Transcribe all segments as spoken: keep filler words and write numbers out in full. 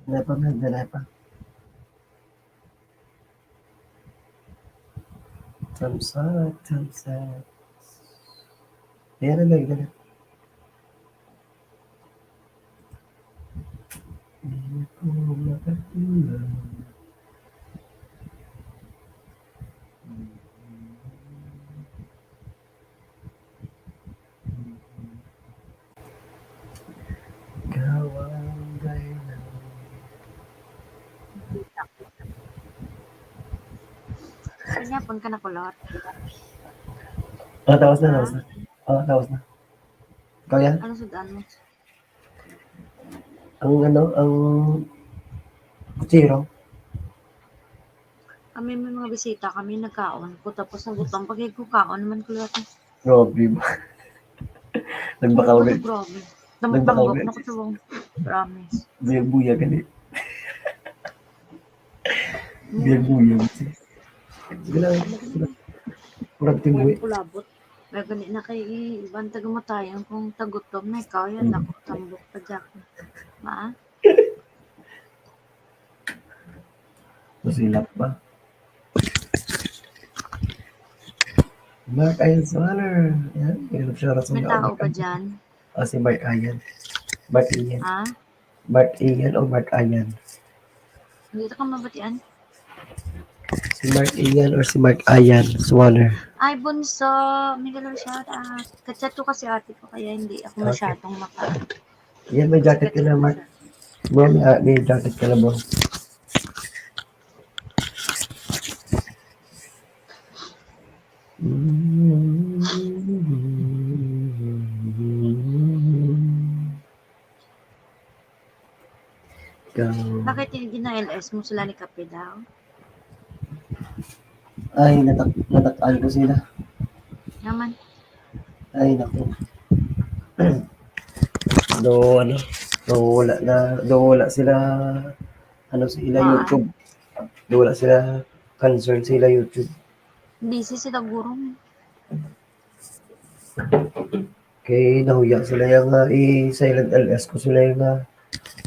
Wala pa, man. Wala pa. Thumbs up, thumbs up. Ayan na, Meg, dali. Hindi ko makatulog. Ikaw ang dahilan. Kanya pun ka nakulot. Ah, tapos na, tapos na. Ah, tapos na. Ikaw yan? Ano sudan mo? Ang ano, ang kutsero. Kami may mga bisita kami, nagkaon ko, tapos nagutom pa gid ko, kaon naman ko lahat. Grabe ba? Nagbakaw Ano, rin. Grabe. Nagbakaw Tambok-tambok rin. Na ko sa wang. Promise. Buya-buya gani. Buya-buya gani. Sige lang. Murag tingwi. Kulabot. May gani na kay iban tagamatayan kung tagutom na ikaw yan. Hmm. Ako, tambok pa dyan. Ma? Masilap ba? Mark Ian Swaller. Yan, may nag-shoutout sa May mga tao ba dyan? Ah, si Mark Ian. Mark Ian. Ha? Mark Ian o Mark Ian? Hindi ka mabatian? Si Mark Ian or si Mark Ian Swaller? Ay, Bunso, may galong shout out. Ka-chat ko kasi ate ko, kaya hindi ako Okay. masyadong maka- Yan, may jacket ka na, Mark. Sikat Bro, may, ah, may jacket ka na, bro. Ikaw. Bakit yung gina-L S mo sila ni Kape daw? Ay, natak-, natak-an ko sila. Naman. Ay, naku. Do, ano, do, wala na, do, wala sila, ano, sa ila Ah. YouTube. Do, wala sila concern sa ila YouTube. Busy sila, guro. Kay nahuya sila yang, ah, i-silent L S ko sila yang, ah,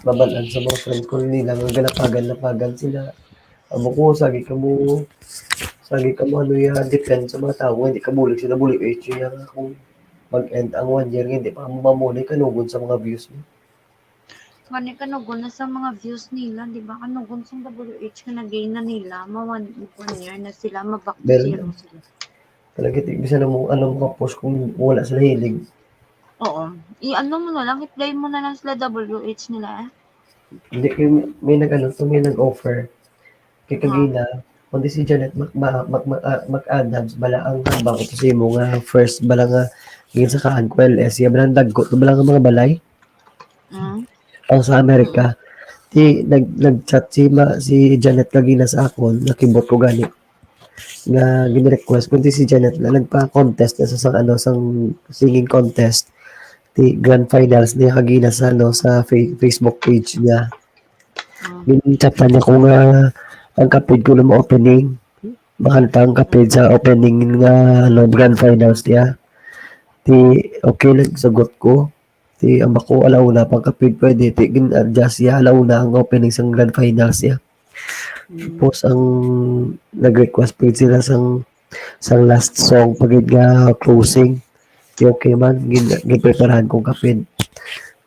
mabal-an sa mga friends ko nila nga galapagan-lapagan sila. Amo ko, sagi ka mo, sagi ka mo, ano, ya, depend sa mga tao nga hindi ka bulig sila, bulig, eh, siya nga kung mag-end ang one year, nga hindi pa mo mamunay kanugon sa mga views mo. Gani kanugon na sa mga views nila, di ba? Kanugon sa W H nga nag-gain na nila, ma one, one year na sila, ma-back to Meron zero na. Sila. Talaga, di, bisan mo, ano, makapost kung wala sila hilig. Oo. I-ano mo na lang, i-play mo na lang sila W H nila, eh. Hindi, kay may, may nag-ano to, may nag-offer. Kay Ah. kagina, kundi si Janet Mac-, ma-, Mac-, Mac-, ah, McAdams, bala ang hambal ko to sa imo nga first, bala nga, ginsakaan ko, L S, ya, bala ang dagko, bala nga mga balay. Mm. Ang sa Amerika. Mm. Ti, nag-, nag-chat si ma-, si Janet kagina sa akon, nakibot ko gani. Nga gin-request, kundi si Janet na nagpa-contest na sa, sa, ano, sang singing contest. Ti, grand finals niya kagina sa, ano, sa fa-, Facebook page niya. Ah. Gin-chatan niya ko nga ang kapid ko na ma-opening. Makanta ang kapid sa opening nga, ano, grand finals niya. Ti, okay, nagsugot ko. Ti, ang bako, alauna pang kapid pwede. Ti, gin-adjust siya, alauna ang opening sang grand finals niya. Mm. Tapos, ang nag-request pa sila sang, sang last song, pa gid nga closing. Ti, okay man, gin-, ginpreparahan kong kapid.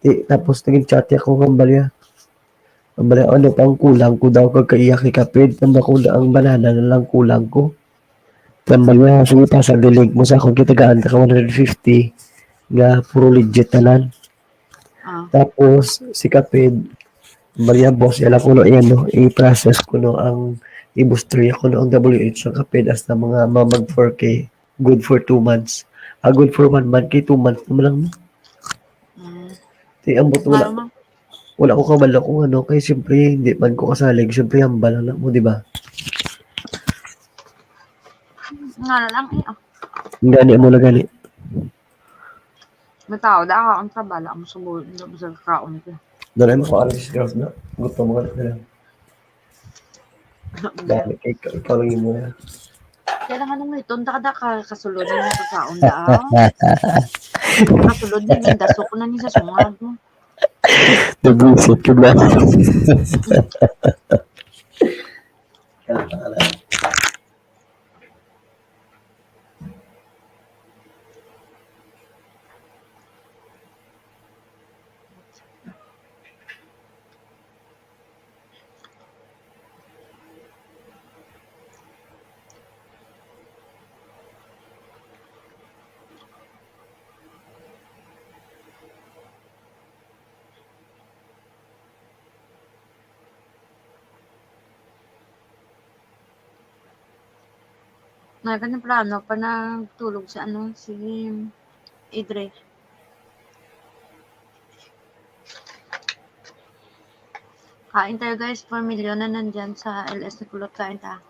Ti, tapos, naging chat niya ko, hambal niya. Ang bala, ano pa ang kulang ko daw kag kaiyak ni kapid? Ang bakuna, ang banana na lang kulang ko. Ang bala, sige, pasag the link mo sa akong gitagaan ka one hundred fifty nga puro legit tanan. Ah. Tapos, si kapid, ang bala, boss, yala ko no, yan, no, i-process ko no, ang i-booster ko no, ang W H sa kapid, hasta mga ma-, mag four K. Good for two months. Ah, good for one month, kay two months naman lang. Mm. Ti, ambot wala. Wala, ma'am. Wala ko kabalo kung ano, kay siyempre, hindi man ko kasalig. Siyempre, hambal na mo, di ba? Nga na lang, eh, ah. Gani mo na gani. May tao, da, ang kabala, ang subo, ang sa kaon ko. Dali mo ko, alis, girls, na. Gutom mo, dali. Dali, ikaw, ikaw lang yung muna. Kaya lang, ano mo, itonda ka da, ka-, kasulod na yung pagkaon da, ah. Kasulod na yung dasok na niya sa sungag mo. Nag-reset ka na. Nga temprano pa nagtulog si, ano, si Idre. Kain tayo, guys. Four million na nandyan sa L S ni Kulot. Kain ta.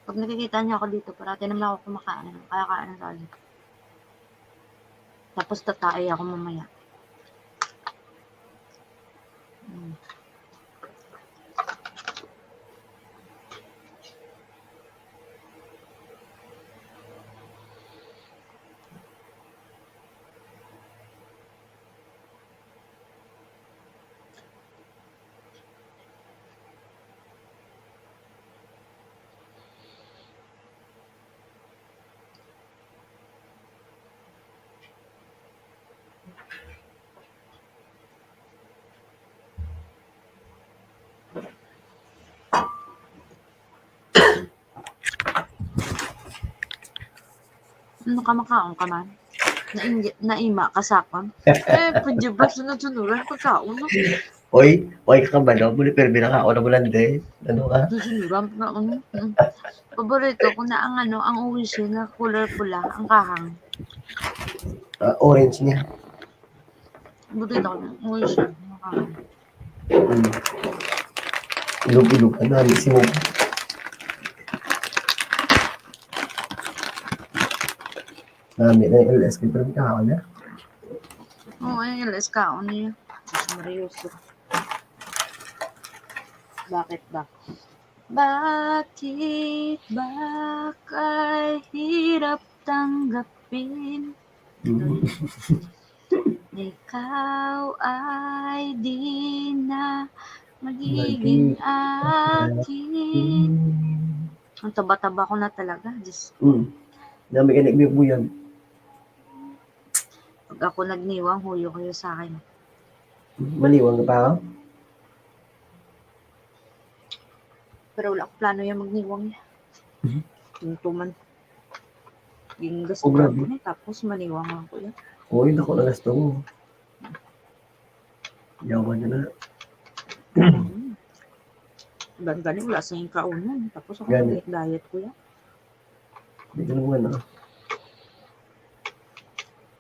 Pag nakikita niyo ako dito, parati naman ako kumakain. Kaya kain tayo. Tapos tatae ako mamaya. Mm. Ano ka, makaon ka man? Naingi-, naima ka sa akon? Eh, pwede ba sunod-sunuran pagkaon, no? Oy, oy, ka kabalo mo ni, pero binakaon na mo lang din. Ano ka? Sunod-sunuran pa na, ano? Mm. Paborito ko na ang, ano, ang uwishi nga color pula, ang kahang. Ah, orange niya. Buti na ako. Uy, siya. Nakakain. Mm. Ilog-ilog. Ano, ano, si mo? Nami na yung L S K, pero may kaon niya. Oo, yung L S kaon niya. Diyos, Maria, Jose. Bakit ba? Bakit ba kahirap tanggapin? Mm. Ikaw ay di na magiging Maging akin. Ang taba-taba ko na talaga, Diyos ko. Mm. Dami ka nagbibuyan. Pag ako nagniwang, huyo kayo sa akin. Maniwang ka pa, oh? Pero wala ko plano yung magniwang niya. Mhm. Yung tuman. Yung gasto Oh, grabe. ko na, tapos maniwang lang ko yan. Uy, naku, nagasto mo. Yawan niya na. Mm. Iban gani, wala sa yung kaunan. Tapos ako Gani. nag-diet ko yan. Di ka naman, ah.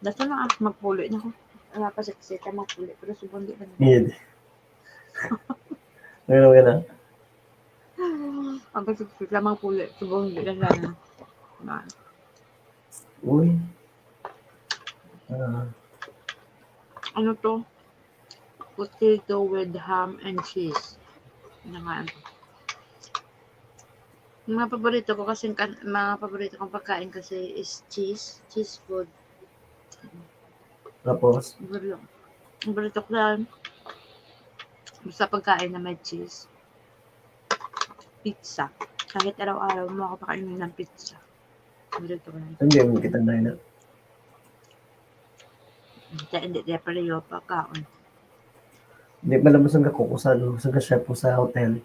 Basta na, ah, magpuli na ko. Wala pa sexy ka magpuli, pero subong di na. Yan. Ano ka na? Ang pagsiksik lamang puli, subong di lang lang. Diba? Uy. Ah. Ano to? Potato with ham and cheese. Ano nga? Ang mga paborito ko kasi, kan-, mga paborito kong pagkain kasi is cheese, cheese food. Tapos? Ang paborito, ang paborito ko yan. Basta pagkain na may cheese. Pizza. Kahit araw-araw mo ako pakainin ng pizza. Paborito ko yan. Hindi mo kita na yun. Hindi, hindi, hindi pala yung pagkaon. Hindi pala mo sangka kukusan, no? Sangka chef ko sa hotel.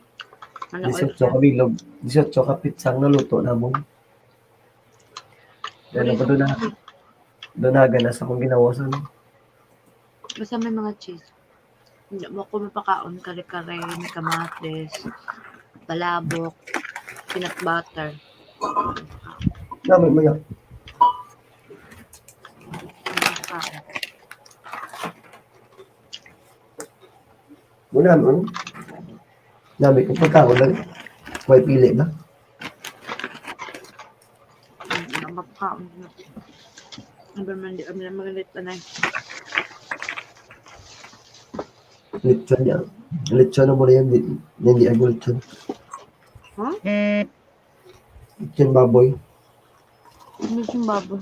Ano, Disiotso oil ka bilog, disiotso ka pizza ang naluto namon. Ano pa doon na? Doon na ganas akong ginawasan. Basta may mga cheese. Hindi mo ako mapakaon, kare-kare, may kamatis, palabok, peanut butter. Dami mo yan. Muna, no? Dami ko pagkaon lang. May pili ba? Ang mapakaon na. Ang ba man di kami na magalit, anay. Lechon niya. Lechon na mo na yan. Di, hindi ako lechon. Ha? Lechon baboy. Ano yung baboy?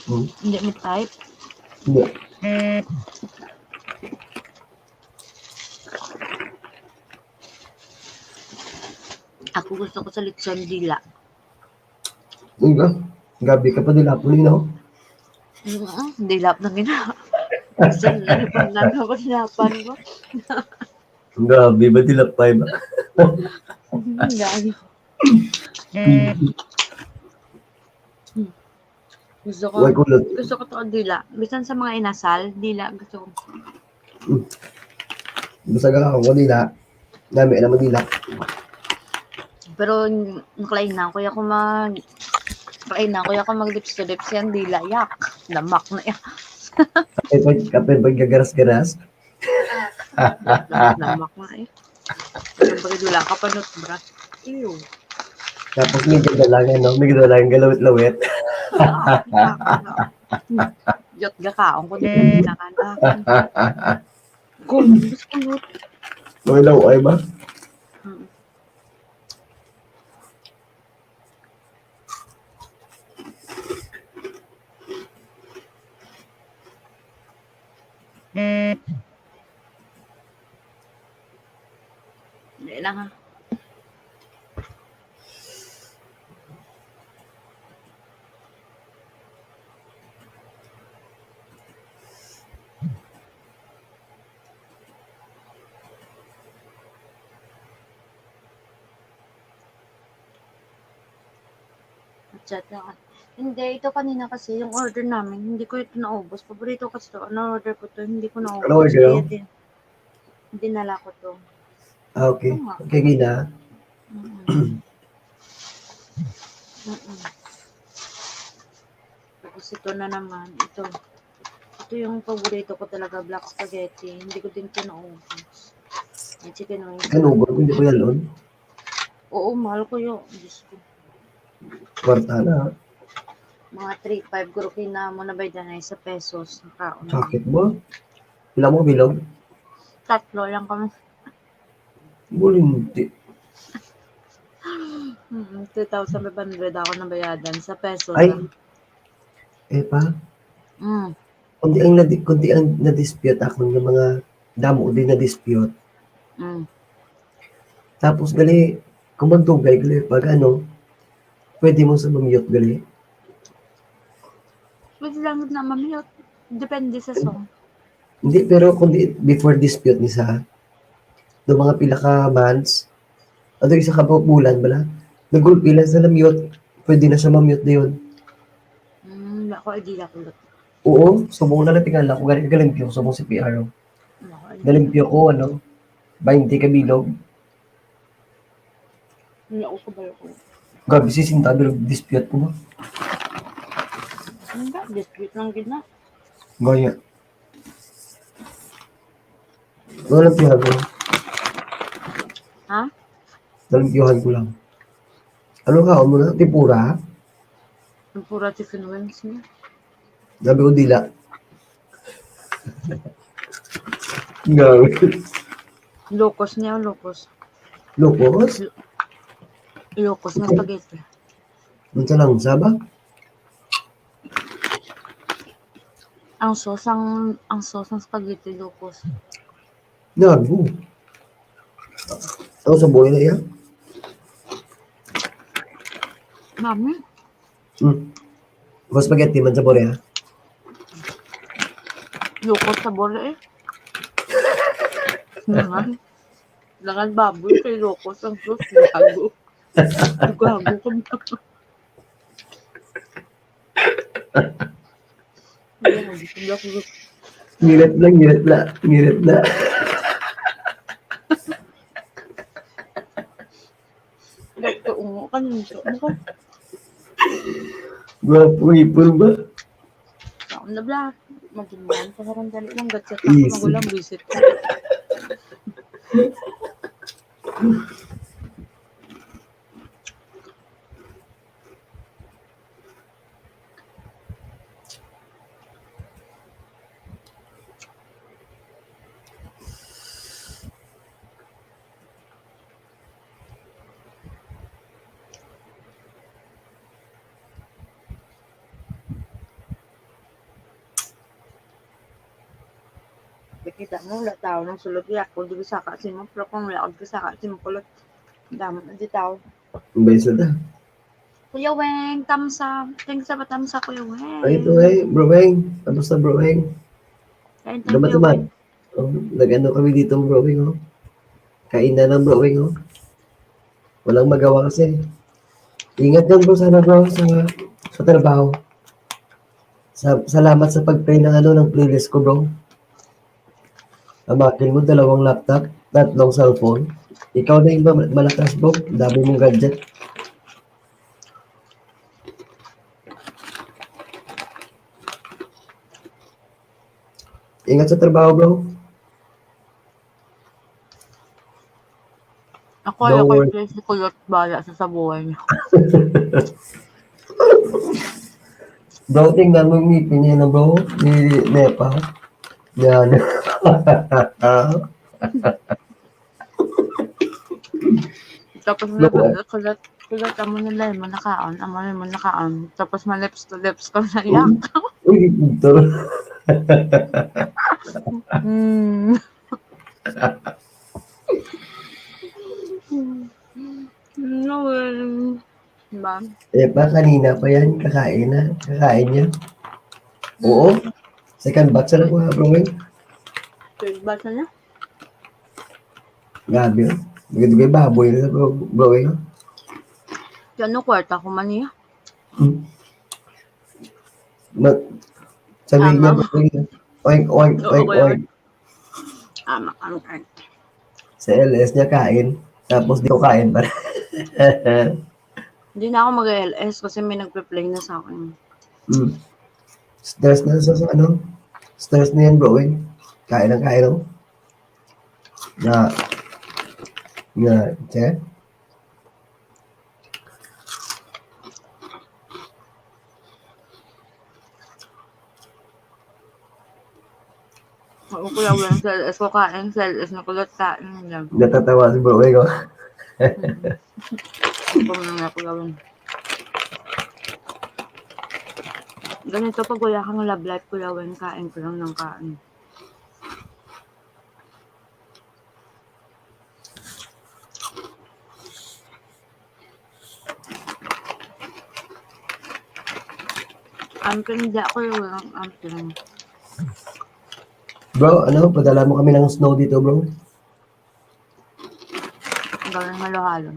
Hmm. Hindi mo type? Hindi. Ako gusto ko sa lechon dila. Nga, gabi ka pa dilapon, no? Mm, dilap na gina. Gusto na ni pag nagkapaglapan ko. Grabe ba, dilapay ba? Gani. Gusto ko, Why kulot? Gusto ko to dila. Bisan sa mga inasal, dila gusto ko. Basta ka ako dila. Dami alam mo dila. Pero naklain na ko ako mag naklain na ko ako mag lips to lips yan dila yak. Damak na yan. Kapag, kapag gagaras-garas. Damak na eh. Ang bagay dula ka panot bra. Ew. Tapos may ganda lang, ano, may ganda lang galawit-lawit. Yot ga kaon ko din na ka na. Gusto ko yun. May laway ba? Mm. Dali lang ha. Chat lang. Hindi, ito kanina kasi yung order namin, hindi ko ito naubos. Paborito ko kasi ito. Ano order ko to? Hindi ko naubos. Ano order mo? Kaya din, dinala ko to. Ah, okay. Oo nga. Okay, Gina. Mm-mm. Mm-mm. Tapos ito na naman. Ito. Ito yung paborito ko talaga, black spaghetti. Hindi ko din ito naubos. May chicken wings. Ganugol, hindi ko yalon. Oo, mahal ko yun. Diyos ko. Kwarta na. Mga three five guro kinamo na ba dyan ay sa pesos? Nakaon. Sakit mo? Pila mo bilog? Tatlo lang kami. Bulinti. Mm, two thousand five hundred ako nabayadan sa pesos. Ay. Lang. Eh pa, Mm, kundi ang nadi, kundi ang na-dispute ako ng mga damo din na-dispute. mm. Tapos gali, kumantugay gali pag ano, pwede mo sa mamute gali. Pwede lang na mamute. Depende sa song. Hindi, pero kundi before dispute ni sa do mga pila ka months, ano, isa ka bu- bulan bala, nagulpi lang sa na-mute, pwede na siya ma-mute na yun. Mm, ako, idea ko lang. Oo, subong na lang tingala ko, galing, galimpyo ko, subong si P R. Ako, idea. Galimpyo ko, ano, twenty ka bilog. Hindi ako kabalo ko. Grabe, sixty bilog dispute ko ba? Hindi, dispute lang gid na. Gaya. Galimpyo ko. Ha? Galimpyohan ko lang. Ano ka, ano na? Tempura? Tempura chicken wings niya. Sabi ko, dila. Grabe. Locos niya, locos. Locos? Locos na spaghetti. Ang talang saba? Ang sauce, ang, ang sauce ng spaghetti, locos. Nago. Ang sabor na yan? Mami, Hmm. Mas spaghetti man sabor ya. Locos sabor eh. Langan. Langan baboy kay locos ang sauce. Gago. Gago ka ba? Ayan, gusto niya ako. Ngirit lang, ngirit lang, ngirit lang. Like, to, ungo ka, nunso mo ka. Gwapo, ipon ba? Ako na bla. Maging man, sa harang dali lang, gatsa Easy. Magulang, visit ko. Nakita mo, wala tao nang sulod. Kaya ako, di ko saka si mo, pero kung wala ako, di ko saka si mo, kulot. Damo na di tao. Ang baysa na. Kuya Weng, thumbs up. Thanks sa thumbs up, Kuya Weng. Ay, ito eh, Bro Weng. Kamusta, Bro Weng? Kain Dumat, tayo, Kuya dumat. Weng. Oh, nag-ano kami dito, Bro Weng, oh. Kain na ng Bro Weng, oh. Walang magawa kasi. Ingat lang, bro, sana, bro, sa, sa trabaho. Sa, salamat sa pag-play ng, ano, ng playlist ko, bro. Ang akin mo, dalawang laptop, tatlong cellphone. Ikaw na yung ma- malakas, bro. Ang dami mong gadget. Ingat sa trabaho, bro. Ako, Don't ako worry. Yung si Kulot, bala sa, sa buhay niya. Bro, tingnan mo yung ngipin niya na, bro. Ni Nepa. Yan. Tapos No, na, Kulot, Kulot, amo na lang mo nakaon, amo na mo nakaon. Tapos ma-lips to lips ko na yak. Uy, ito. Hmm. No, well, diba? Eh, pa, kanina pa yan, kakain na. Kakain niya. Oo. Second batch na ko, bro. Eh. Third batch na niya? Grabe, oh. Dugay-dugay baboy na, bro, bro, eh. Kaya ano, kwarta ko man niya? Hmm. Ma- Sabi niya, bro, eh, oink, oink, Oo, oink, kuya. Oink. Tama, ang ang- Sa L S niya, kain. Tapos di ko kain pa. Hindi na ako mag-L S kasi may nagpe-play na sa akin. Hmm. Stress na sa, sa ano? Stress na yan, bro, eh. Kain lang, kain lang. Na, na, che? Oo, Kuya Wen, sa L S ko kain, sa L S na Kulot kain. Yan. Natatawa si bro, eh, ko. Kung nang ako gawin. Ganito pag wala kang love life, Kuya Wen, kain ka lang ng kain. Amping di ako yung walang amping. Bro, ano, padala mo kami ng snow dito, bro. Ang gawin halo-halo.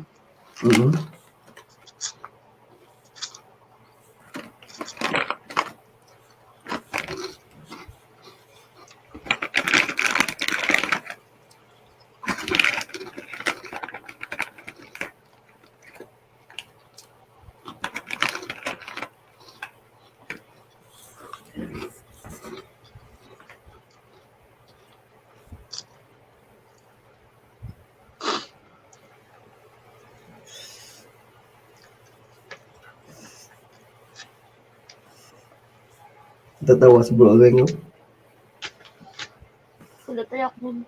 Mm-hmm. Tatawa si Bro Alweng, no? Wala tayo ako.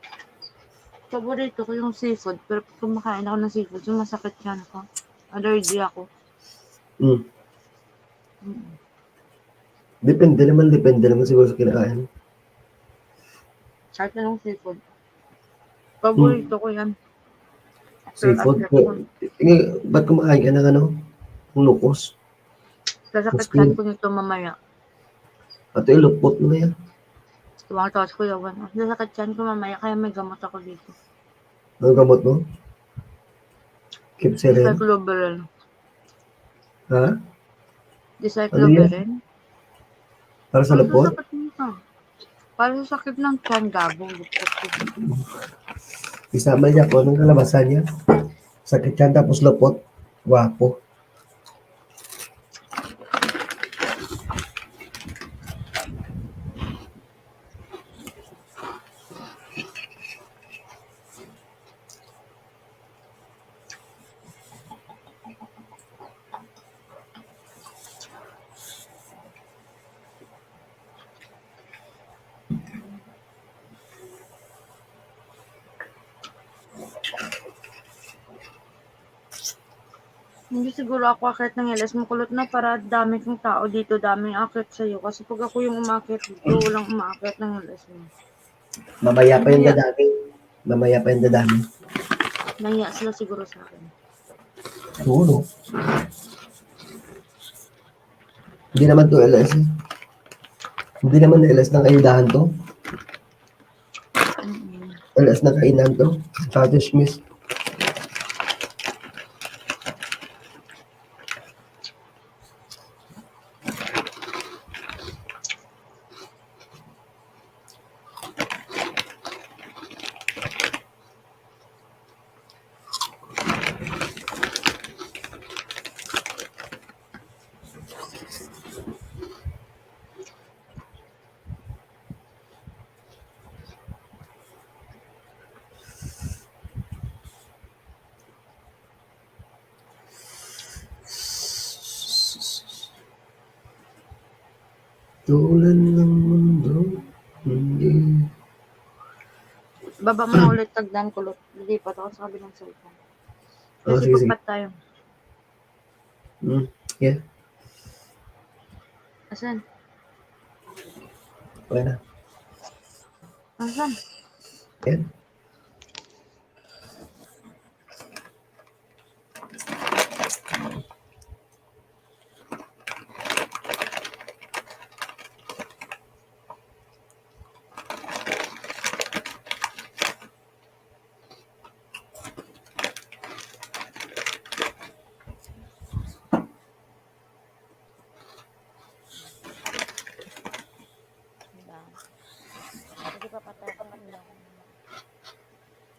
Paborito ko yung seafood, pero pag kumakain ako ng seafood, yung masakit yan ako. Allergy ako. Mm. Mm. Depende naman, depende naman siguro sa kinakain. Kahit anong seafood. Paborito ko yan. Seafood po. Eh, ba't kumakain ka ng ano? Ng locos? Sasakit yan ko nito mamaya. Ato ilupot mo na yan. Tuwang tawas ko yawan. Sasakit yan ko mamaya, kaya may gamot ako dito. Ano gamot mo? Keep silent. Cycloberin. Ha? Di cycloberin. Para sa lupot? Sakit nito. Para sa sakit ng tiyan, gabo. Isama niya ako ng kalabasan niya. Sakit yan tapos lupot. Gwapo. Hindi siguro ako akit ng L S mo, Kulot, na para dami kang tao dito, daming akit sa'yo. Kasi pag ako yung umakit dito, walang umakit ng L S mo. Mamaya pa yung dadami. Mamaya pa yung dadami. Nahiya sila siguro sa akin. Siguro. Hindi naman to L S eh. Hindi naman L S ng ayudahan to. Mm-mm. L S ng kainan to. Sa chismis. Tulan ng mundo, hindi. Baba mo na ulit, tagdan ko, Lot. Lipat ako sa kabilang cellphone. Ah, sige, sige. Pagpat tayo. Hmm, yeah. Asan? Okay na. Asan? Yan. Diba? Hindi pa patay ang ilaw.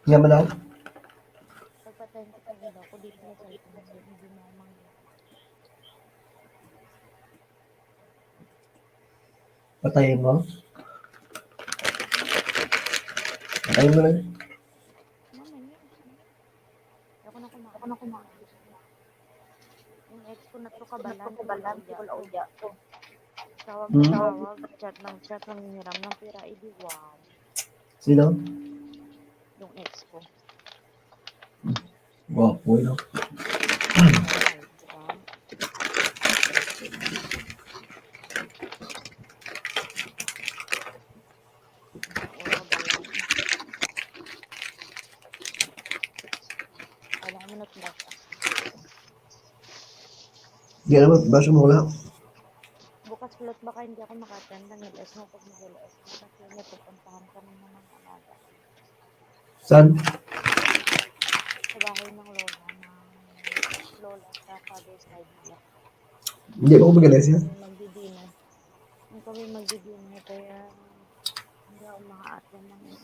Nga man daw? Pagpatay ko pag ilaw ko, dito na sa ito, hindi mo mang- Patayin mo? Patayin mo lang. Mamaya. Ako na kuma-, ako na kuma-, yung ex ko na to kabalan, kabalan, ko lang uya ko. Tawag na tawag, chat ng chat, ng hiram ng pera, idiwan. Sino? Yung ex ko. Gwapo, no? Alam mo na, Di alam mo, basta mo wala. Bukas ulit baka hindi ako maka-attend ng L S mo pag mag-L S. Kasi may pupuntahan kami ng mga alaga. Saan? Sa bahay ng lola, ng lola sa father side nila. Hindi ba ako mag-L S yan? Magdi-dinner. Ang kami magdi-dinner, kaya hindi ako maka-attend ng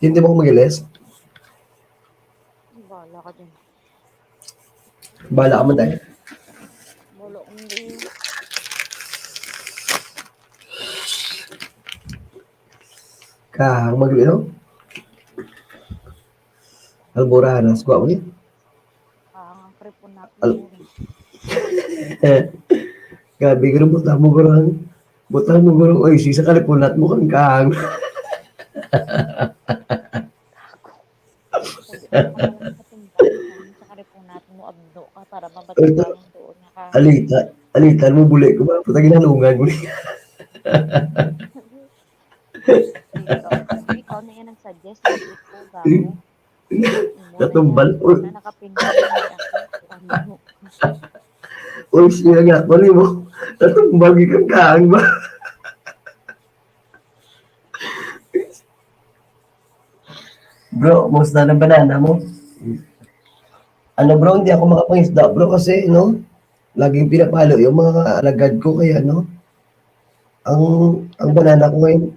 Hindi ba ako mag-L S? Bahala ka dyan. Bahala ka man tayo. Wala, hindi. Kahang mag-, ano? Alboranas, kuha mo yun. Kahang ang kripon natin. Al-, grabe, garo, butang mo, garo, ang, butang mo, garo, oy, si sa kalipunat mo, kang kahang. Sa kalipunat mo, abdo ka para mabatikan doon nga ka. Alita, alitan mo, buli ko ba? Putang ina, halungan mo. Ikaw, ikaw na yan ang suggest, hindi ko, gago. Natumbal. Imo na yan. Uy. Na nakapindot na ako. Ano? Uy, siya nga, mali mo. Natumbal, ikaw kaang ba? Bro, musta na banana mo? Ano, bro, hindi ako makapangisda, bro, kasi, no, laging pinapalo yung mga alagad ko, kaya, no, ang, ang banana ko ngayon,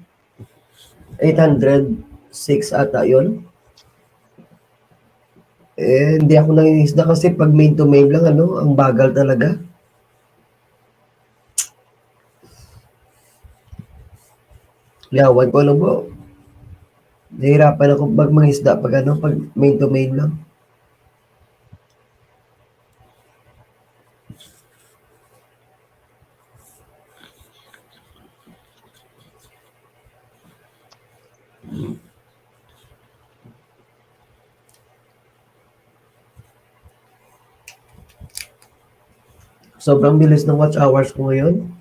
eight hundred six ata yun. Eh, hindi ako nangingisda kasi pag main to main lang, ano, ang bagal talaga. Yawan ko, ano, bro. Nahirapan ako pag mangisda pag, ano, pag main to main lang. Sobrang bilis ng watch hours ko ngayon.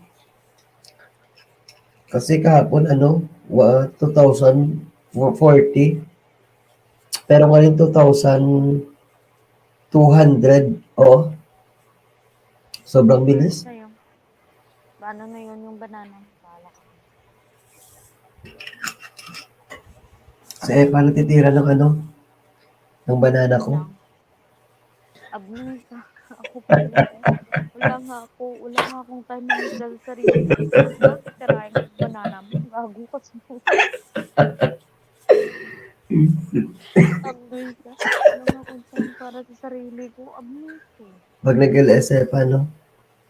Kasi kahapon, ano, wa-, two thousand forty. Pero ngayon, two thousand, Two hundred, oh. Sobrang bilis. Sa'yo. Paano na yun yung banana? Bahala ka. Sa eh, paano titira ng ano? Ng banana ko? Lang. Abni ka. Ako pa yun. Wala nga ako. Wala nga akong time na magdala sa sarili. Bakit tirahin yung banana mo? Gago ka sa Abni ka. Wala nga akong time para sa sarili ko. Abni ka. Pag nag-L S F, ano,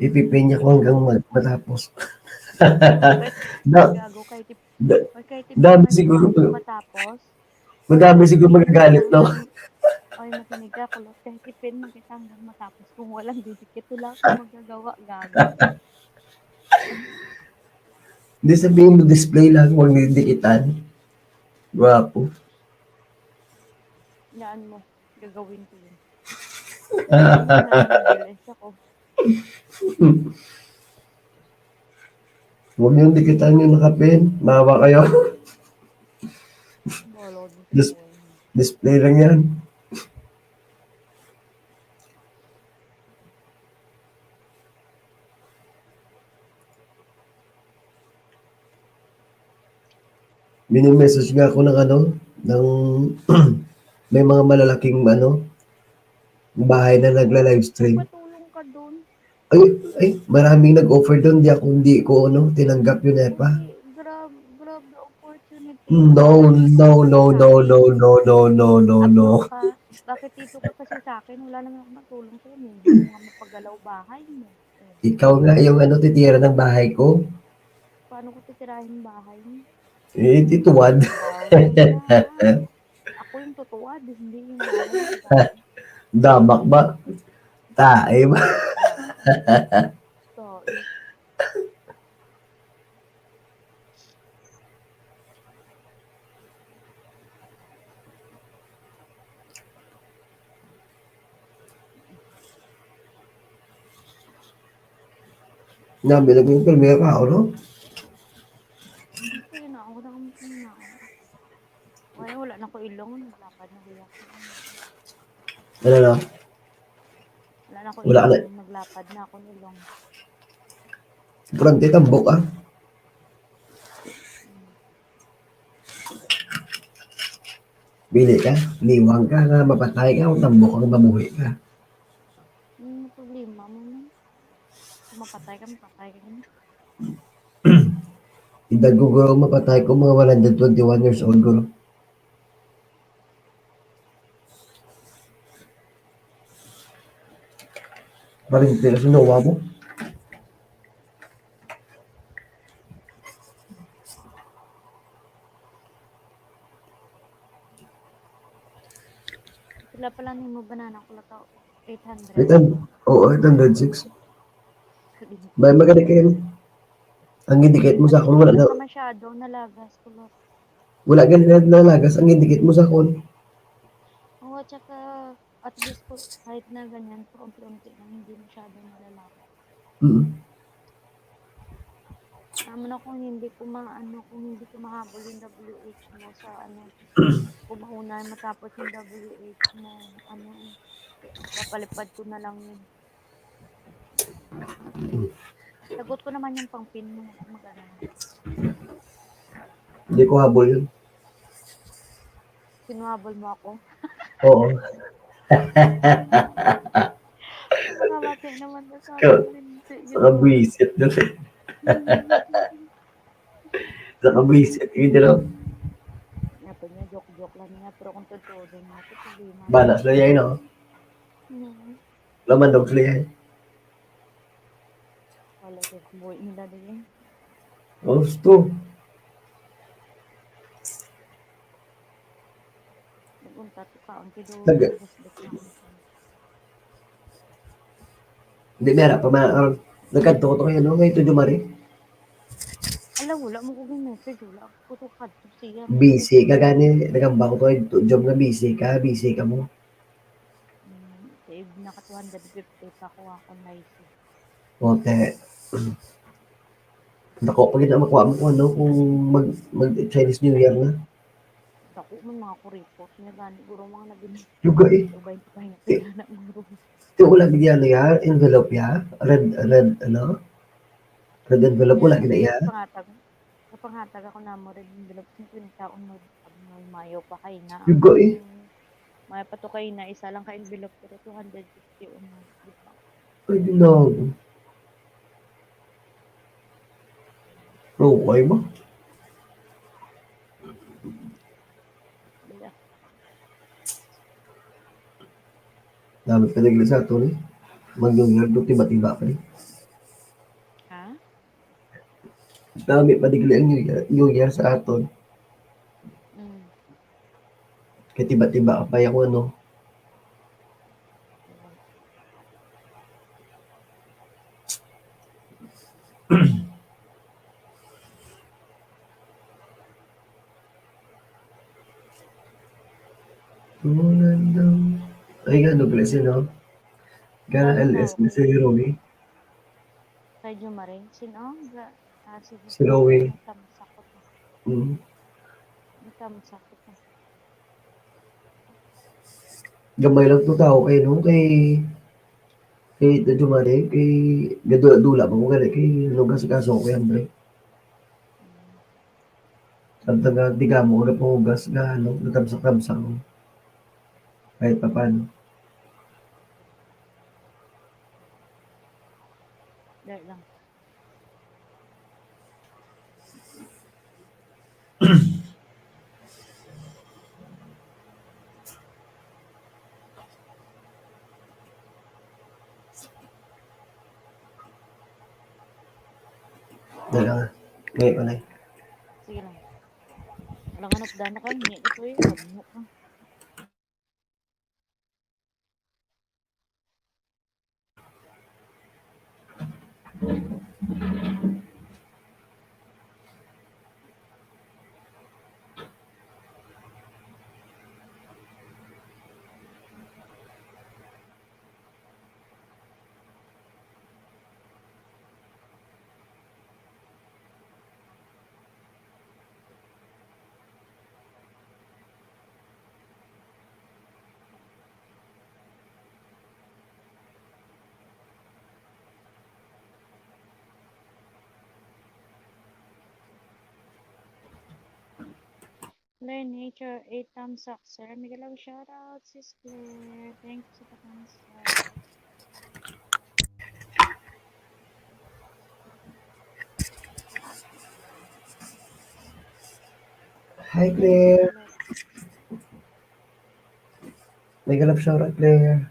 ipipinya ko hanggang mag-, matapos. Gago, kahit ip-, da-, kahit ipin dami siguro hanggang mag-, matapos. Madami siguro magagalit, no? Oy, makinig ka, kulot. Kahit ipin mo kita hanggang matapos. Kung walang didikit, wala akong magagawa, gago. Hindi, sabihin mo, display lang, huwag didikitan. Gwapo. Yan mo. Gagawin ko yun. Nag-L S ako. Huwag niyong dikitan yung nakapin. Maawa kayo. Bahala ka dun sa Dis-, buhay mo. Display lang yan. Mini-message nga ako ng ano, ng may mga malalaking ano, bahay na nagla-livestream. Patulong ka dun. Ay, ay, maraming nag-offer dun, di ako, hindi ko, ano, tinanggap yun, eh, pa. Ay, grab-, grab the opportunity. No, no, no, no, no, no, no, no, no. Ano ka? Bakit dito ka kasi sa akin? Wala naman ako matulong sa'yo. Hindi mo nga mapagalaw bahay mo. Ikaw nga yung ano, titira ng bahay ko. Paano ko titirahin bahay mo? Eh, tituwad. Ah, ako yung tutuwad, hindi yung bahay. Damak ba? Tae ba? So, Nabi lang yung primera, ano? Ayun na, ako na kami na. Ay, wala na ko ilong. Naglapad na kuya. Ano na? Wala na ko ilong. Wala na. Naglapad na ako ng ilong. Purante tambok, ah. Pili ka, liwang ka nga mapatay ka o tambok ka nga mabuhi ka. Ano problema mo, no? Kung mapatay ka, mapatay ka na. Edad ko, guro, mapatay ko, mga one hundred twenty-one years old, guro. Parinti na sa nawa mo. Pila pala nimo banana ko lakaw? Eight hundred. Eight hundred. Oo, eight hundred six. Sabi niya. Bay, magani kayo. Ang indicate mo sa akon, wala na. Wala ka masyado nalagas, kulot. Wala gani na nalagas ang indicate mo sa akon. Oo, at saka, at least po, kahit na ganyan, paunti-unti lang, hindi masyado nalalagas. Mm. Tama na kung hindi ko ma-, ano, kung hindi ko mahabol yung W H mo sa, ano, kung mauna matapos yung W H mo, ano, eh, papalipad ko na lang yun. Sagot ko naman yung pang-pin mo, huwag ka mag-alala. Hindi ko habol yun. Sinuhabol mo ako? Oo. Nakabati naman na sa akin. Sa kabwisit na siya. Sa kabwisit, yun, you know? Nga po niya, joke-joke lang niya, pero kung totoo din niya, ito problema. Banas na niya, you know? Mm. Lamandog sila yan. Wala sa buhay nila din eh. Gusto. Nag-untat ka, ang kido, Nag- nagusbot na ako. Hindi, meron pa, ma-, ah, nagkadto ko to kayo, no? Ngayon to, Jumari. Ala, wala mo ko message, wala ko to kadto siya. Busy ka gani, nagamba ko to, eh, Jom, nga busy ka, busy ka mo. Mm, save na ka two hundred fifty pa ko akong life. Ote. Dako pa gid ang makuha mo kung ano, kung mag, mag Chinese New Year na. Dako Kung may mga kuripot, nga gani, guro, mga nabili. Luga eh. Ubay pa yung kaya na, guro. Ito wala bigyan niya, envelope ya, red, red, ano? Red envelope, wala gina iya. Pangatag. Kapangatag ako na mo red envelope, singkwenta ang mag-, ang mayo pa kay na. Luga eh. May pa to kay na, isa lang ka envelope, pero two hundred fifty ang mag-, di ba? Ay, ginago. Rokay ba? Wala. Dapat ka nagli sa ato ni. Mag-New Year, do tiba-tiba pa ni. Ha? Dami pa digli ang New Year, New Year sa aton. Mm. Kay tiba-tiba pa yung ano. Tulad ng, ay nga, no, blessing, no? Gana L S na si Romy. Kay Jumari, sino? Ga, ah, si Si Romy. Tamsakot. Mm. Tamsakot. Gamay lang to tao kay, no? Kay, kay Tito Jumari, kay gadula-dula pa ko gali kay ano, gas-gas ako kay Andre. Samtang nga, di ka mo, wala pang hugas nga, ano, natamsak-tamsak mo. Kahit pa paano. Dahil lang. Dala nga. Ngayon ko na eh. Sige lang. Alam nga, nagdaan na kami. Ito eh. Ano ka? Claire Nature, eight thumbs up, sir. Miguel, shout out, sis Claire. Thank you sa thumbs up. Hi, Claire. May galap shout out, Claire.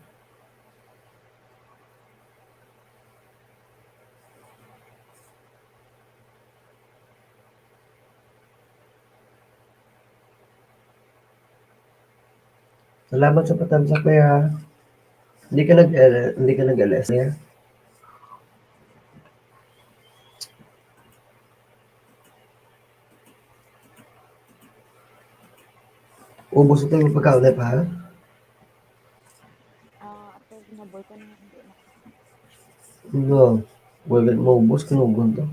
Salamat sa patamsak, Claire, ha. Hindi ka nag-, eh, hindi ka nag-L S, Claire? Ubos ito yung pagkaon, eh, pa, ha? Ah, ato, ginaboy ko na, hindi na. No. Wala mo ubos, kinugon to.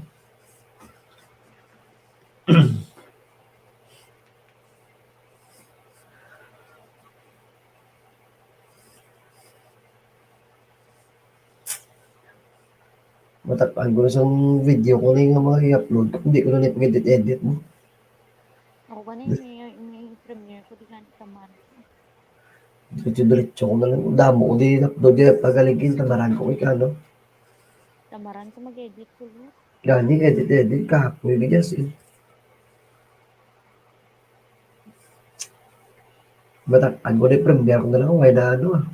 Matak-an ko na sang video ko na yung mga i-upload ko. Hindi ko na ipag-edit-edit mo. Ako gani, may, may premiere ko, di gani tamad. Diretso-diretso ko na lang. Damo ko di upload yung pagaligin. Tamaran ko ikaw, no? Tamaran ko mag-edit ko, no? Gani, edit-edit. Kapoy, bigas, eh. Matak-an ko na yung premiere ko na lang. Why na, ano, ah?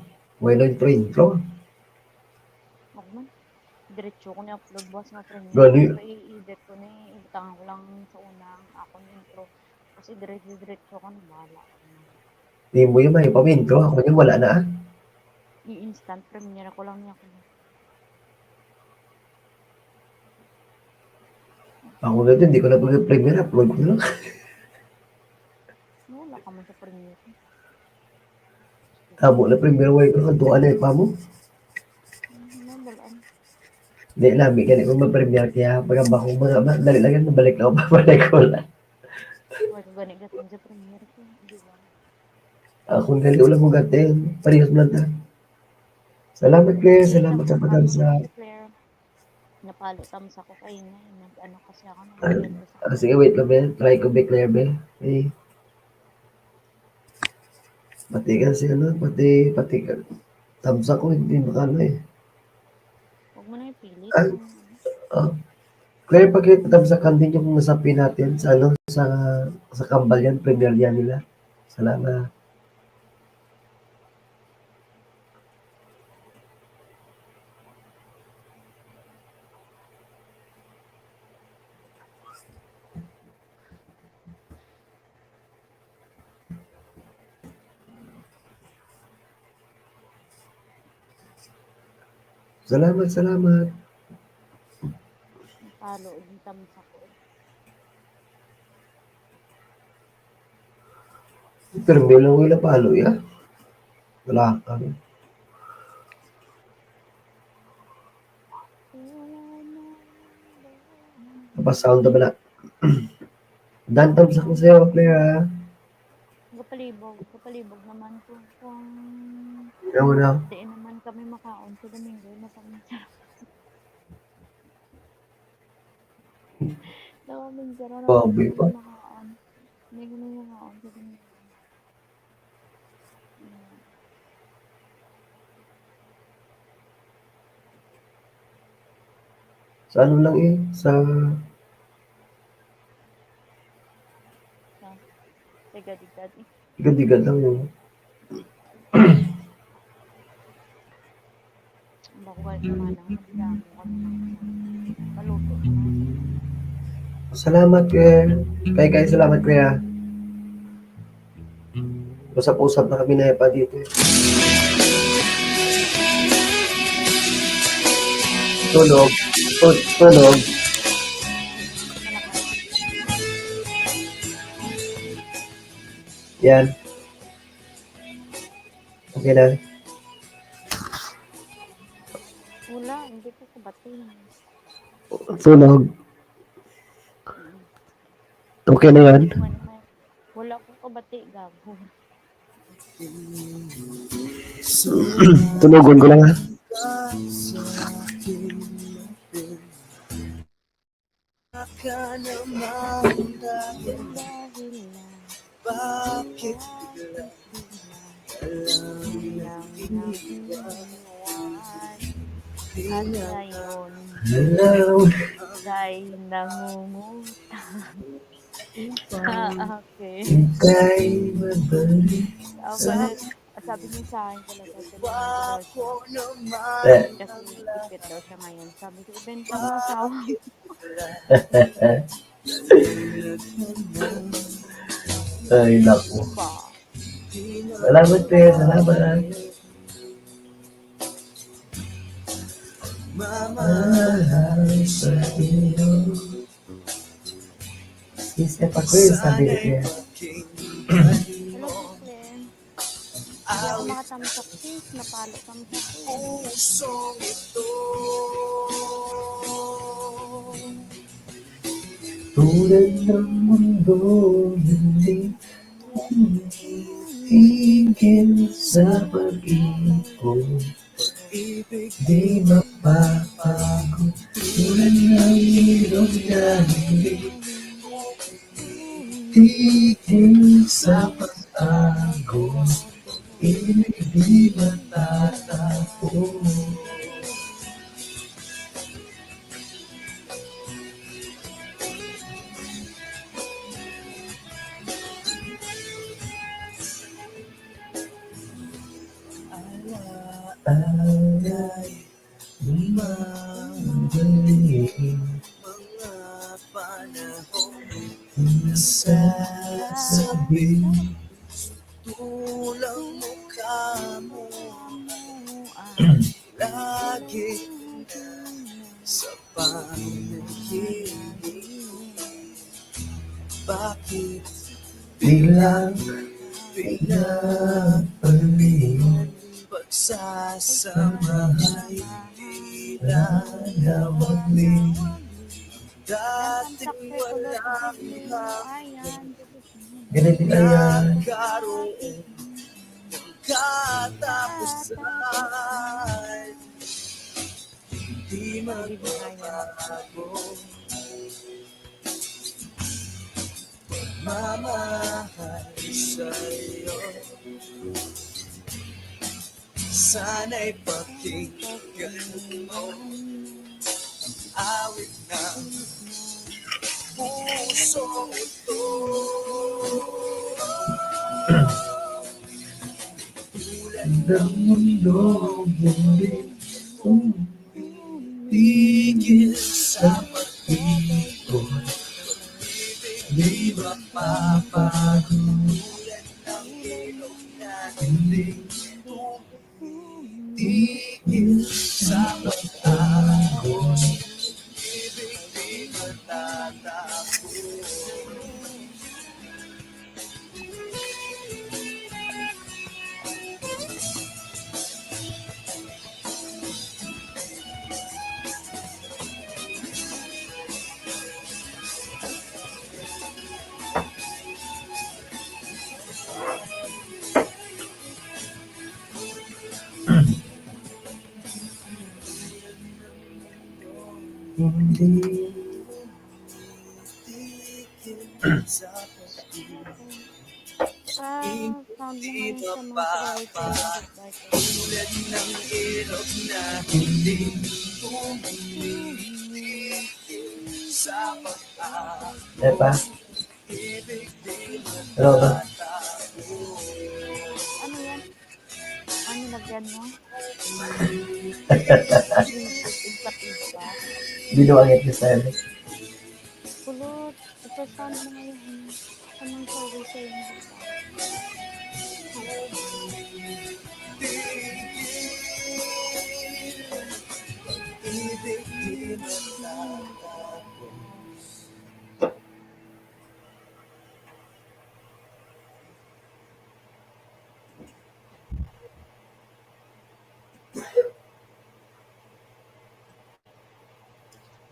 Why na intro, intro? Ako man. Diretso ko ni upload, boss, nga premiere. Gani. Pero i-edit ko ni, ibutangan ko lang sa una ang akong intro. Kasi diretso, diretso ko na, bahala. Di mo yung may pa-intro. Ako yung wala na, ah. I-instant premiere ko lang niya. Ako na din, di ko na pag-premiere, upload ko na lang. Wala ka man sa premiere. Tamo na premiere, way ko kantuan na pa mo. Ano, balaan? Di, lami ka, di ko ma-premiere kaya pagkamba ko, mga, ma-, dali lang yan, mabalik na ako, babalik ko lang. Ako gani gatin sa premiere ko, di ba? Ako gani, wala ko gatin. Parehas man ta. Salamat, Claire. Salamat sa pag-attend sa Claire. Napalo tam sa ko kay na, nag-ano kasi ako, ah, nag-, ah, sige, wait lang, be. Try ko, be, Claire, be. Eh. Pati kasi, ano, pati, pati ka, thumbs up ko, hindi makaano eh. Huwag mo na ipili. Ah, kung ah. Claire, pakita thumbs up din yung nasapi natin sa, ano, sa, sa kambal yan, premiere yan nila. Salamat. Salamat, salamat. Palo, hindi kami sa ko. Pero may lang wala palo, ya. Wala ka. Napa-sound na ba na? Dan thumbs up ko sa'yo, Claire, ha? Kapalibog, kapalibog naman ko kung Ewan na. Di naman kami makaon sa Domingo, mapangit. Daw, Domingo, Grabe pa. Makaon. Hindi kami makaon sa Domingo. Sa ano lang eh, sa Sa, sa gadi-gadi. Gadi-gadi lang yun. Bakuan naman ang magdamo kami ng paluto naman. Salamat, Kuya. Kay, kay, salamat, Kuya. Usap-usap na kami na pa dito eh. Tulog. Tu-, tulog. Yan. Okay na. Wala, hindi ko kabati. Tulog. Okay na yan. Wala ko kabati, gago. Tulogon ko lang, ha. Ka naman dahil bakit bigla lang nag-iwan? At ngayon, Hello. Ika'y nangungutang sa akin. Ika'y babalik sa Ang sabi niya sa akin talaga, sabi niya daw siya. Eh. Kasi ipit daw siya ngayon. Sabi ko, "Ibenta mo asawa." Ay, naku. Pa. Salamat, te. Salamat. Mamahal sa iyo. Sister pa ko yung sabi niya. Hello, Sis Len. Hindi ako makatamsak, sis. Napalo kami sa sis. Tulad ng mundo, hindi tigil sa pag-ikot. Di mapapagod, tulad ng ilog na hindi tigil sa pag-agos, di matatapos. Alay, bumabalik mga panahon na sasabi, sutulang mo kamo lagi sa panaginip. Bakit biglang pinapalingon? Pagsasamahay, tila nawaglit. Dating walang hanggan. Ganito na yan. Nagkaroon ng katapusan. Hindi magbabago. Mamahal sa'yo. Sana'y pakinggan mo ang awit ng puso ko. Ang mundo, hindi tumigil sa pag-ibig ko. Di ba mapagod? Hindi tumigil sa pag-agos. Ibig di matatapos. Hindi. Ah, sound mo ngayon sa mga creator. Tulad ng ilog na hindi tumigil sa pag-agos. Epa? Hello ba? Ano yan? Ano lagyan mo? Igpat-igpat. Binuang it style. Kulot, ito sound mo ngayon. Sa mga service sa inyo.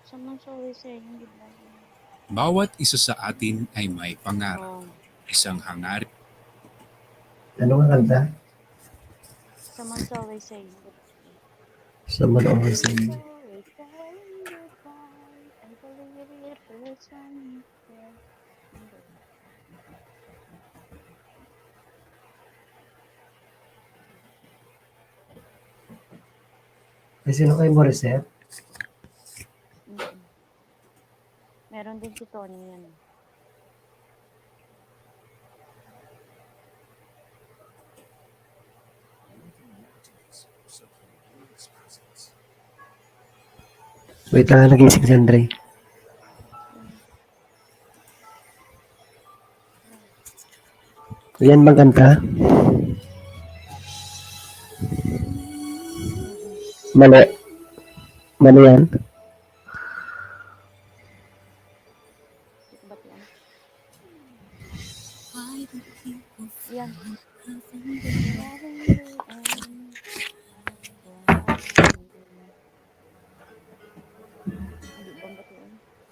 Someone always saying goodbye. Bawat isa sa atin ay may pangarap, oh, isang hangarin. Ano nga kanta? Someone always saying goodbye. Someone always saying. Someone always saying goodbye. I believe it was one. Ay, sino kay Morissette? Mm. Meron din si Tony yan. Wait lang, nagising si Andre. Yan bang kanta? Mali. Mali yan. Yan.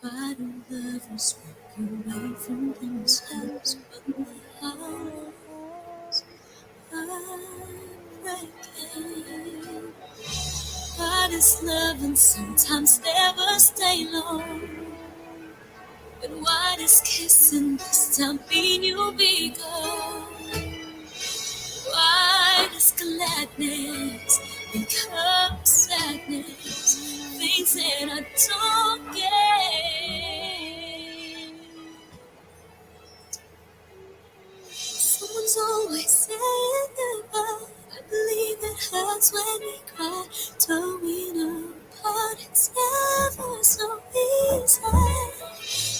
Why do lovers walk away from themselves when their hearts are breaking? Why does loving sometimes never stay long? And why does kissing this time mean you'll be gone? Why does gladness become sadness? Things that I don't get. Someone's always saying goodbye. I believe it hurts when we cry. Torn apart, it's never so easy.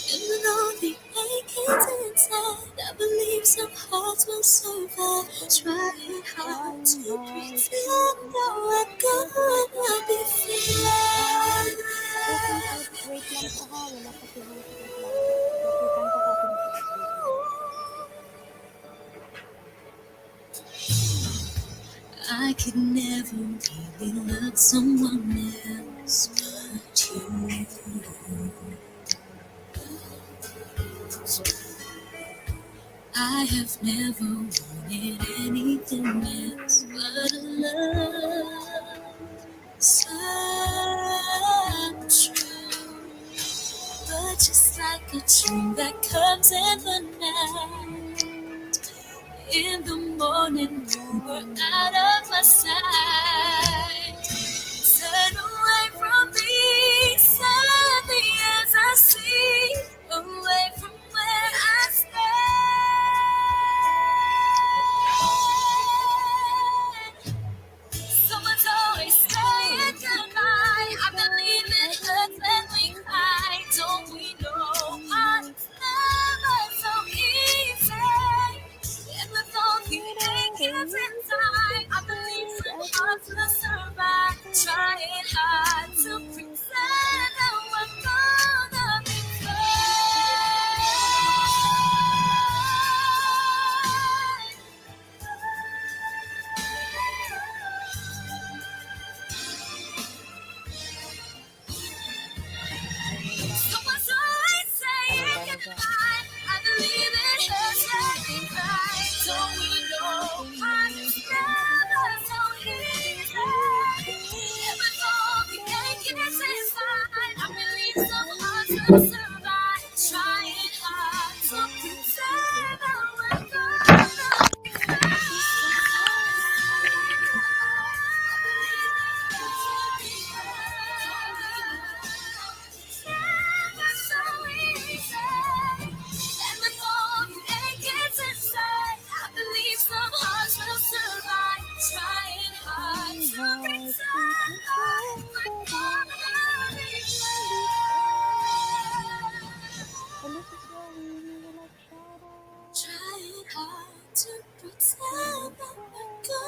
And with all the ache inside, I believe some hearts will survive. Trying hard to pretend, though I go and I'll be fine. Wait lang po ha, wala pa si Host. Wait lang. Wait lang po ha. I could never really love someone else but you. I have never wanted anything else but a love so true. But just like a dream that comes in the night, in the morning you were out of my sight. Turn away from me, sadly as I see, away from where I stand. Someone's always saying goodbye. I believe it hurts when we cry. Don't we know hearts never so easy? And with all the aches inside, I believe some hearts will survive. Trying hard to pretend that we're gonna be fine.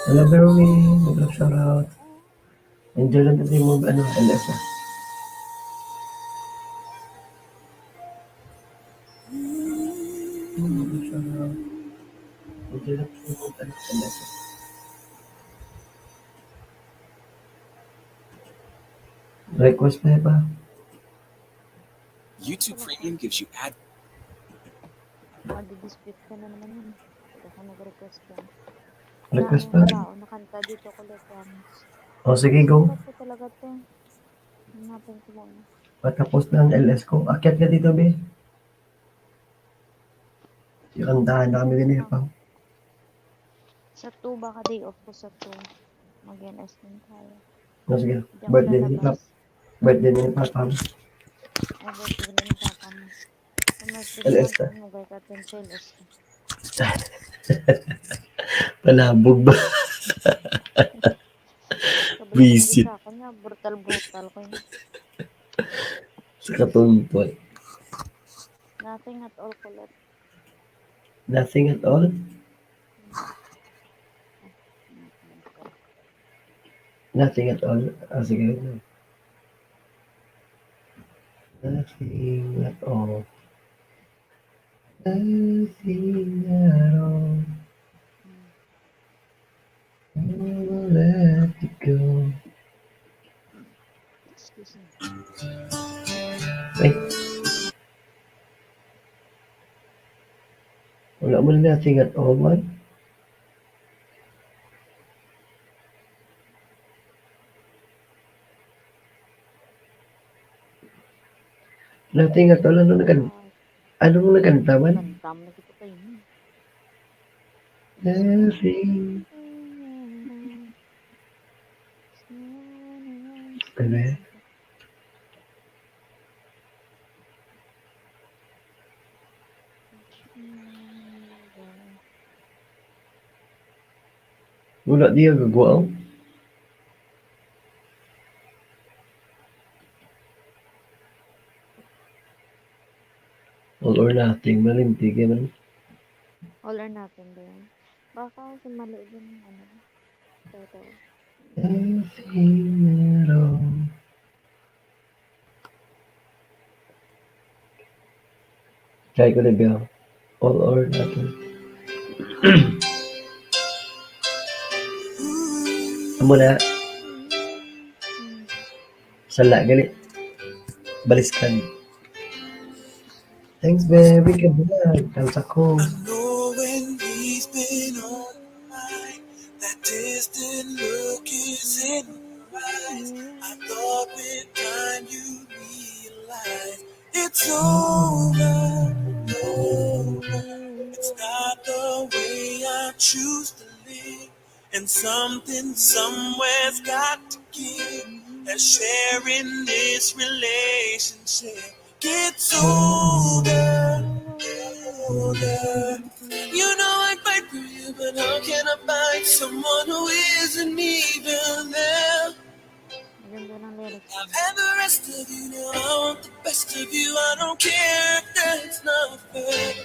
Hello, Berwin. Hello, shout out. Enjoy lang natin mo, ano, L S, ah. Hello, shout out. Enjoy lang natin mo, ano, L S, ah. Request pa ba? YouTube Premium gives you ad. Mag-dispute ka na naman yun. Baka mag-request ka. Request pa? Ang tao nakanta dito ko, Kuya Franz. O, sige, go. Ano ko talaga to? Hanapin ko muna. Patapos na ang L S ko. Akyat ka dito, be. Yung kantahan na kami din, eh, pa. Sa two, baka day off ko sa two. Mag-N S din tayo. O, sige. Hindi ako Birthday ni lalabas. Pap-, birthday ni Papa mo. Ay, birthday ni Papa mo. Kung mas L S ka. Birthday mo, kay Captain Sales. Palabog ba? Sabi ko, Visit. Sa akin nga, brutal, brutal ko yun. Sa katumpoy. Nothing at all, Colette. Nothing at all? Nothing at all? Ah, sige, wait lang. Nothing at all. Nothing at all. I will let it go. Excuse me. Ay. Wala man nothing at all, man. Nothing at all. Ano nakan-, anong nakanta man? Kanta mo na kita kayo. Nothing. Ano yan? Wala diya gagwa, oh. All or nothing, malintig yan, man. All or nothing ba yan? Baka kasi mali din yung ano. Ito, ito. Nothing at all. Try ko na, Bel. All or nothing. Amo na. Sala, gali. Baliskan. Thanks, baby. Kabulag. Thanks ako. Been on my mind. That distant look is in your eyes. I thought with time you realize it's over, over. It's not the way I choose to live. And something somewhere's got to give. That sharing this relationship gets older, older. You know I'd fight for you, but how can I find someone who isn't even there? Maganda ng lyrics. I've had the rest of you, now I want the best of you. I don't care if that's not fair.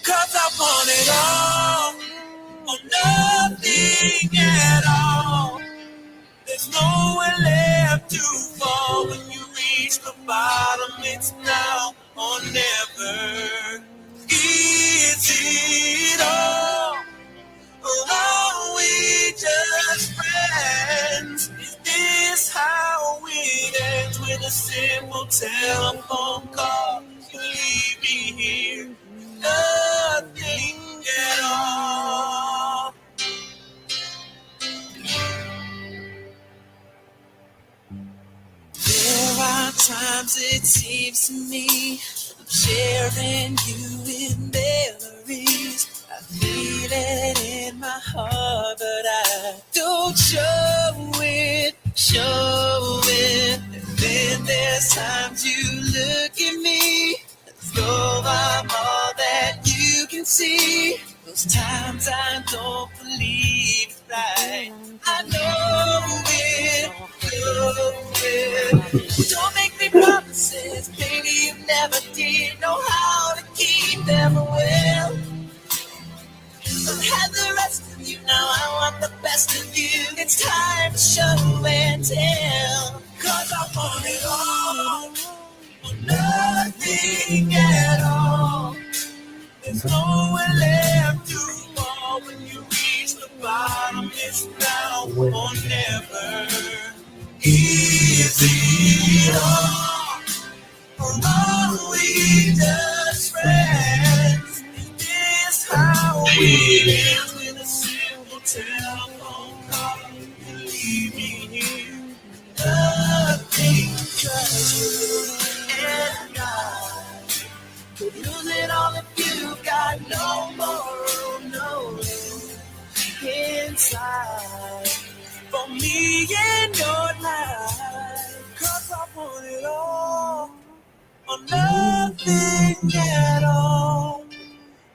'Cause I want it all or nothing at all. There's nowhere left to fall when you reach the bottom. It's now or never. Is it all, or are we just friends? Is this how it ends, with a simple telephone call? You leave me here with nothing at all. There are times it seems to me I'm sharing you in memories. I feel it in my heart, but I don't show it, show it. And then there's times you look at me as though I'm all that you can see. Those times I don't believe it's right. I know it, know it. Don't make me promises, baby, you never did know how to keep them well. I've had the rest of you, now I want the best of you. It's time to show and tell. 'Cause I want it all or nothing at all. There's nowhere left to fall when you reach the bottom. It's now or never. Is it all, or are we just friends? Is this how we end, with a simple telephone call? You leave me here, nothing, 'cause you and I could lose it all if you got no more room, no room inside for me in your life. 'Cause I want it all or nothing at all.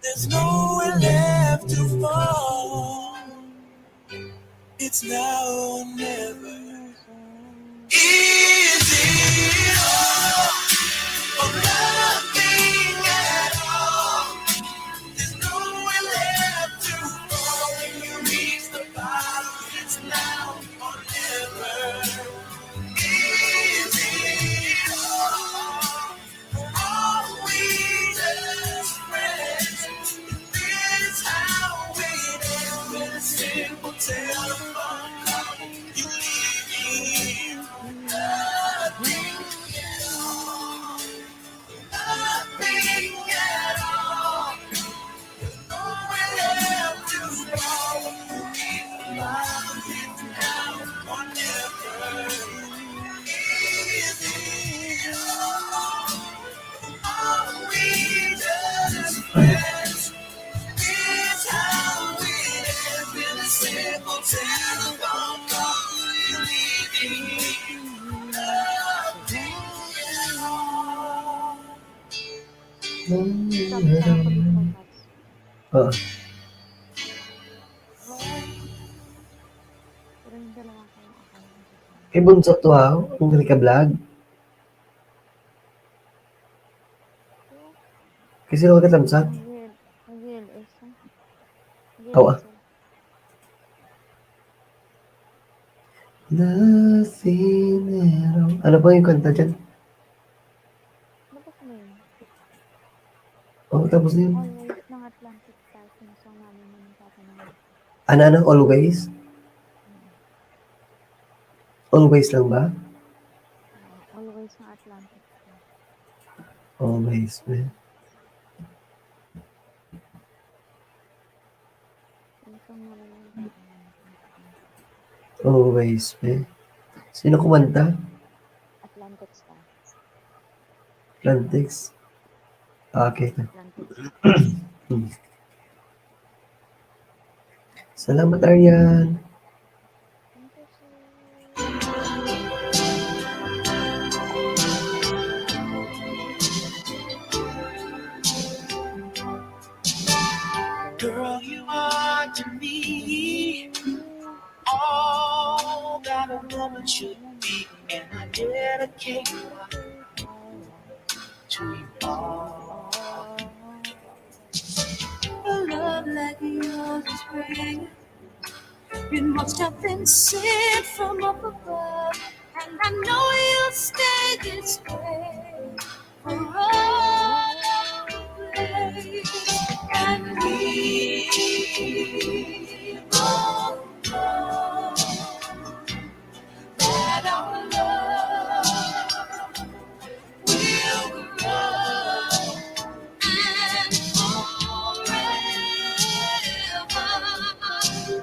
There's nowhere left to fall. It's now or never. Is it all or nothing at all? There's nowhere left to fall when you reach the bottom. It's now or never. Is it all, or are we just friends? Is this how we end, with a simple telephone call? You leave me here, nothing at all, nothing at all. Sabi sa akin, Oo. Pero yung dalawa ko, okay. Kay Bunso to, ha? Ang dali ka vlog. Kasi ako katamsat. Ang real, ang real is, ha? Ang real Awa. Is, ha? Nothing at all. Ano pa yung kanta dyan? Tapos na yun. Oh, tapos na yun. Always ng Atlantic Stars, yung song namin ng papa namin. Ano, ano? Always? Always lang ba? Ah, always ng Atlantic Stars. Always, man. Always, eh. Sino kumanta? Atlantics ka. Atlantics? Ah, okay. Atlantics. Hmm. Salamat, Arian. Girl, you are to me all that a woman should be, and I dedicate my heart to you all. A love like yours is rare. You must have been sent from up above, and I know you'll stay this way for always. And we both know that our love will grow, and forever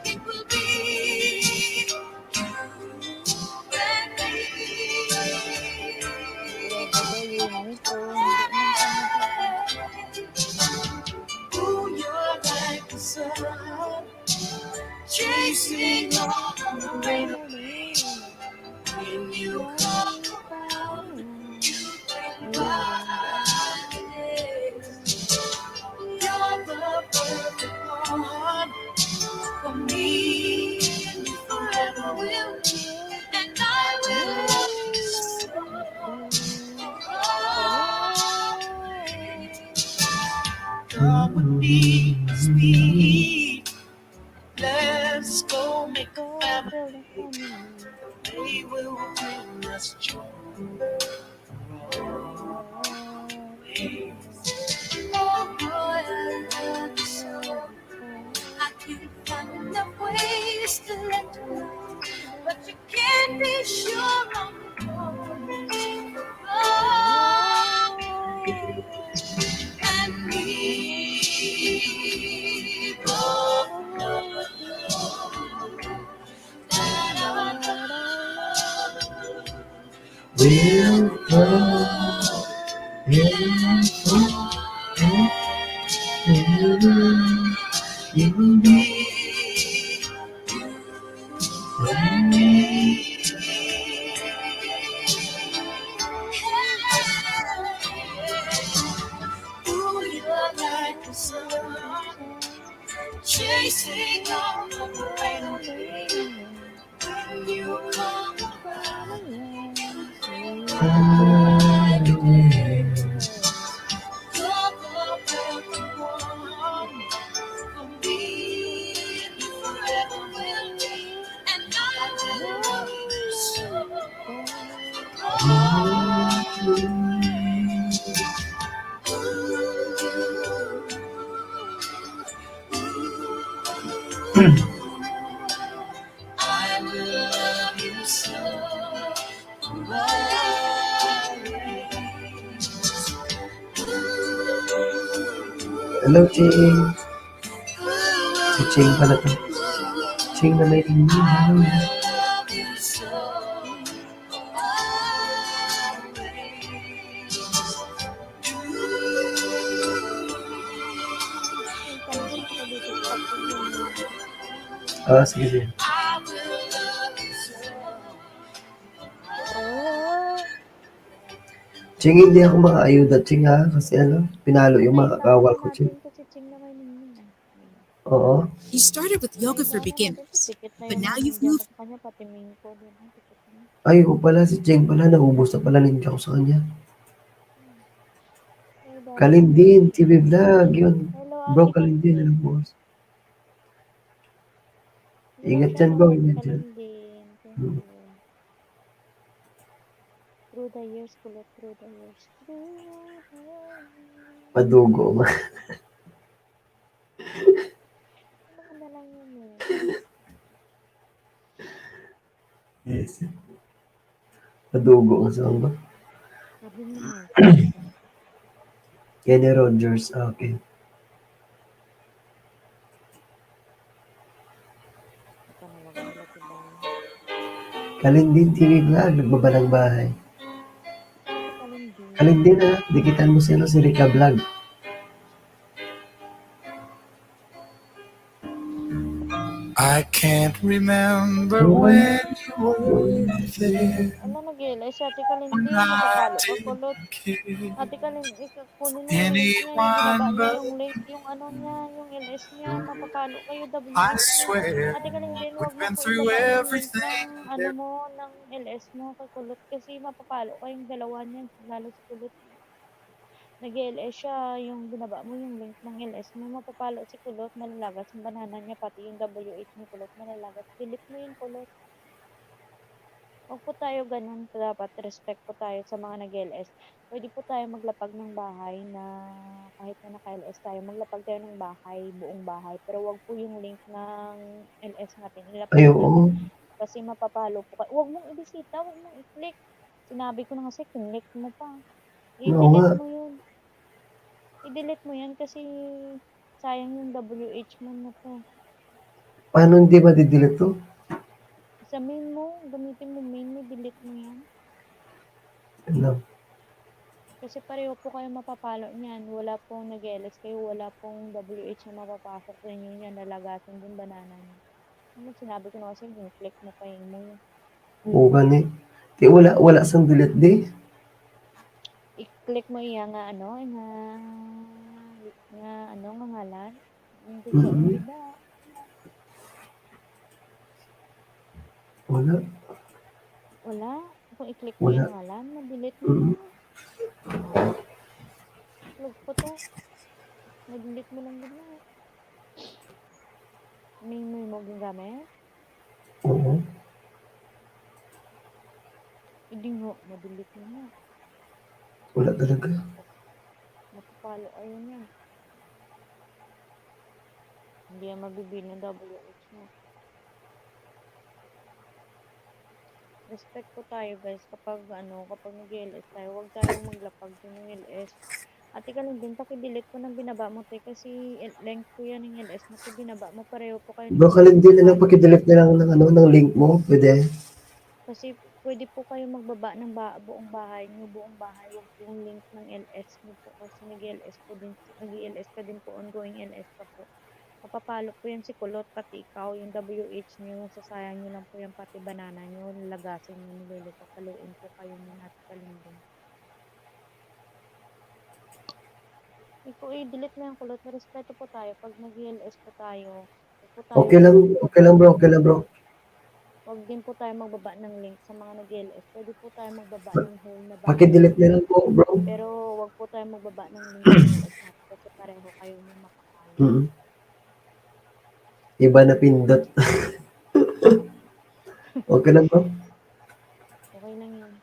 it will be you and me. Ooh, you're like the sun, chasing all the rain away. When you come around, you bring brightness. You're the perfect one for me, and you forever will be. And I will love you so for always. Come with me, sweet. Let's go make a family. They will bring us joy. Oh boy, I love you so. I can't find enough ways to let you know, but you can't be sure I'm yours. And we both know that our love will grow, and forever it will be you and me. Ooh, you're like the sun, chasing all the rain away. When you come around, you bring brightness. You're the perfect one for me, and you forever will be. And I will love you so for always. I will love you so for always. Hello, Ching. Si Ching pala to. Ching na may I will love you so for always. Ah, sige, sige. Ching, hindi ako makaayuda, Ching, ha? Kasi ano, pinalo yung mga kakawal ko, Ching. Oo. You started with yoga for beginners, but now you've moved. Ay, oo pala, si Ching pala, naubos na pala ninyo ako sa kanya. Kalindin, T V Vlog, yun. Bro, Kalindin, ano, boss? Ingat dyan, bro, ingat dyan. Through the years, kulot, through the years. Padugo, ma. Ano na lang yun eh? Yes. Padugo ang song ba? Sabi mo na. Kenny Rogers, ah, okay. Kalindin T V Vlog, nagbabalang bahay. Kalindin. Kalindin, ah, dikitan mo sino si Rica Vlog. I can't remember when you were there. Ano, nag-L S siya, Ate Kalindin? Napapalo ka, kulot. Ate Kalindin, ikaw, kunin mo yung link niya, yung binaba niya yung link, yung ano niya, yung L S niya, mapapalo kayo, W H niya. Ate Kalindin, wag mo po ibaba yung link ng, ano mo, ng L S mo, kay kulot, kasi mapapalo kayong dalawa niyan, lalo si kulot. Nag-L S siya, yung binaba mo yung link ng L S mo, mapapalo si kulot, malalagas yung banana niya, pati yung W H ni kulot, malalagas. Delete mo yun, kulot. Huwag po tayo ganun, dapat respect po tayo sa mga nag-L S. Pwede po tayo maglapag ng bahay na kahit na naka-L S tayo, maglapag tayo ng bahay, buong bahay, pero wag po yung link ng L S natin, ilapag. Ay, oo. Kasi mapapalo po ka-, wag mong ibisita, wag mong i-click. Sinabi ko na nga sa'yo, kinlik mo pa. Oo nga. I-delete mo yun. I-delete mo yan kasi sayang yung W H mo na to. Paano hindi madidelete to? Sa main mo, gamitin mo main mo, delete mo yan. Ano? Kasi pareho po kayo mapapalo niyan. Wala pong nag-L S kayo, wala pong W H na mapapasok sa inyo niyan. Lalagasin din banana niyo. Ano, sinabi ko na kasi, yung click mo pa yung mo. Oo, gani. Di, wala, wala sang delete, di. I-click mo iya nga, ano, nga, nga, ano, nga ngalan. Yung gusto mo, Mm-mm. Di ba? Wala. Wala? Kung i-click mo Wala. Yung ngalan, ma-delete mo Mm-mm. Na. Log po to. Ma-delete mo lang din na. Ming mo yung gamit? Oo. Hindi nga, ma-delete mo na. Wala talaga. Mapapalo kayo niyan. Hindi yan mabibilang W H mo. Respect po tayo, guys, kapag, ano, kapag nag-L S tayo, huwag tayong maglapag din ng L S. Ate Kalindin, paki-delete po ng binaba mo, te, kasi el-, link po yan ng L S mo. Kung binaba mo, pareho po kayo ng Bro Kalindin, ano, paki-delete na lang ng, ano, ng link mo, pwede? Kasi pwede po kayo magbaba ng ba-, buong bahay niyo, buong bahay, wag yung link ng L S niyo po, kasi nag-L S po din, nag-L S ka din po, ongoing L S ka po. Mapapalo po yan si kulot, pati ikaw, yung W H niyo, masasayang niyo lang po yan, pati banana niyo, lalagasin niyo, niluluto, paluin po kayo ni Ate Kalindin. Ikaw, i-delete mo yung kulot, may respeto po tayo pag nag-L S po tayo. Huwag po tayo Okay lang, okay lang, bro, okay lang, bro. Huwag din po tayo magbaba ng link sa mga nag-L S. Pwede po tayo magbaba ng whole na bahay. Paki-delete na lang po, bro. Pero huwag po tayo magbaba ng link sa L S natin kasi pareho kayo may makakaya. Mm. Iba na pindot. Okay lang, bro. Okay lang yan.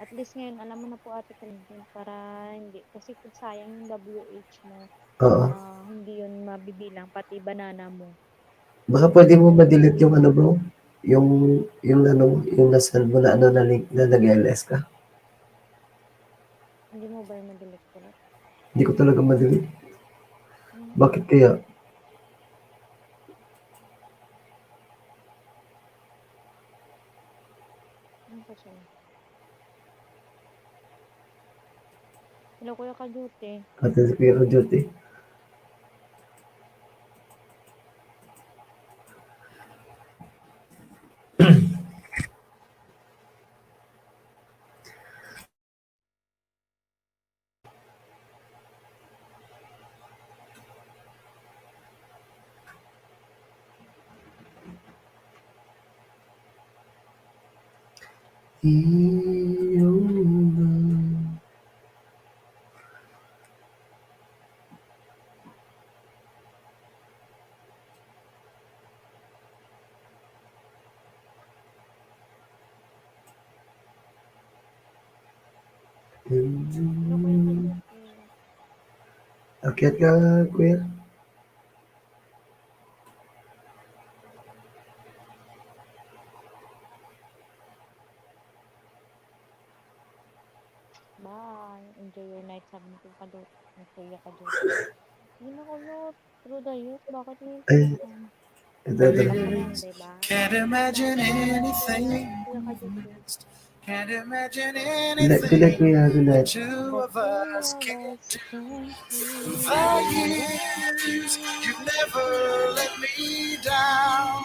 At least ngayon, alam mo na po, Ate Clinton, para hindi, kasi kung sayang yung W H mo, Oo. Ah, hindi yun mabibilang, pati banana mo. Baka pwede mo ma-delete yung ano, bro? Yung, yung ano, yung na-send mo na ano, na link na nag-L S ka? Hindi mo ba yung ma-delete ko? Hindi ko talaga ma-delete. Hmm. Bakit kaya? Ano pa siya? Hello, Kuya Kajuti. Ate, si Kuya Kajuti. Akyat ka, kuya. Bye. Enjoy your night, sabi ni Kuya Kadot. Ni Kuya Kadot. Hindi na, Kulot. True dayo. Bakit ni Ay. Ito, ito. Can't imagine anything. Can't imagine anything the two of us can do. Through the years, you've never let me down.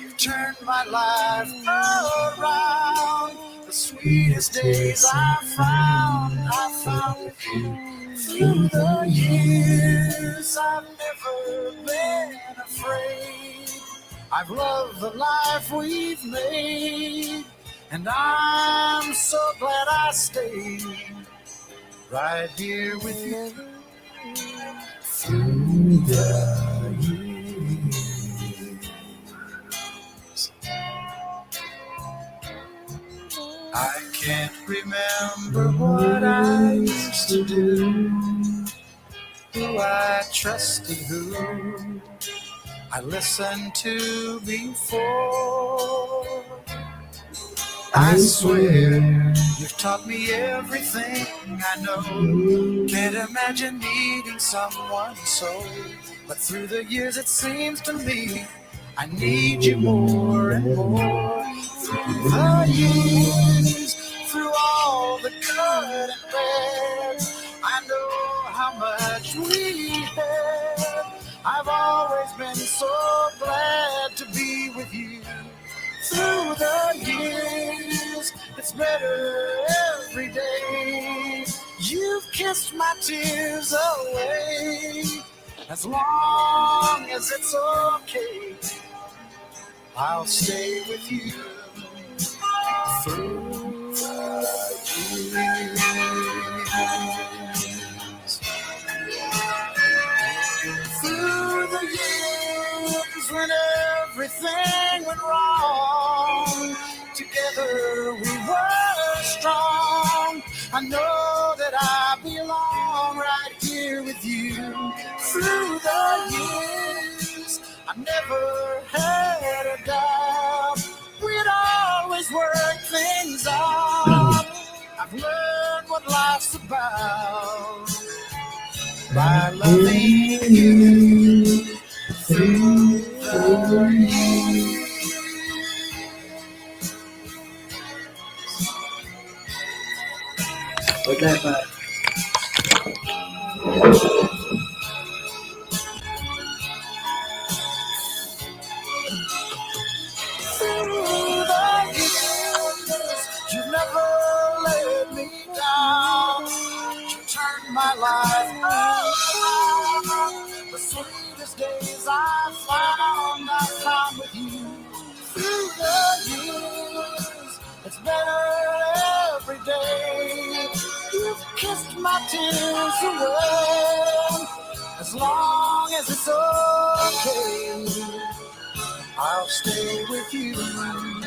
You've turned my life around. The sweetest days I found, I found with you. Through the years, I've never been afraid. I've loved the life we've made, and I'm so glad I stayed right here with you through the years. I can't remember what I used to do, who I trusted, who I listened to before. I swear you've taught me everything I know. Can't imagine needing someone so, but through the years it seems to me I need you more and more. Through the years, through all the good and bad, I know how much we had. I've always been so glad to be with you. Through the years, it's better every day. You've kissed my tears away. As long as it's okay, I'll stay with you through the years. Through the years when everything went wrong, together we were strong. I know that I belong right here with you. Through the years, I never had a doubt. We'd always work things out. I've learned what life's about by loving you through the years. Wala pa. Through the years, you never let me down. You turned my life around. The sweetest days I found, I found with you. Through the years, it's better every day. You've kissed my tears away. As long as it's okay, I'll stay with you through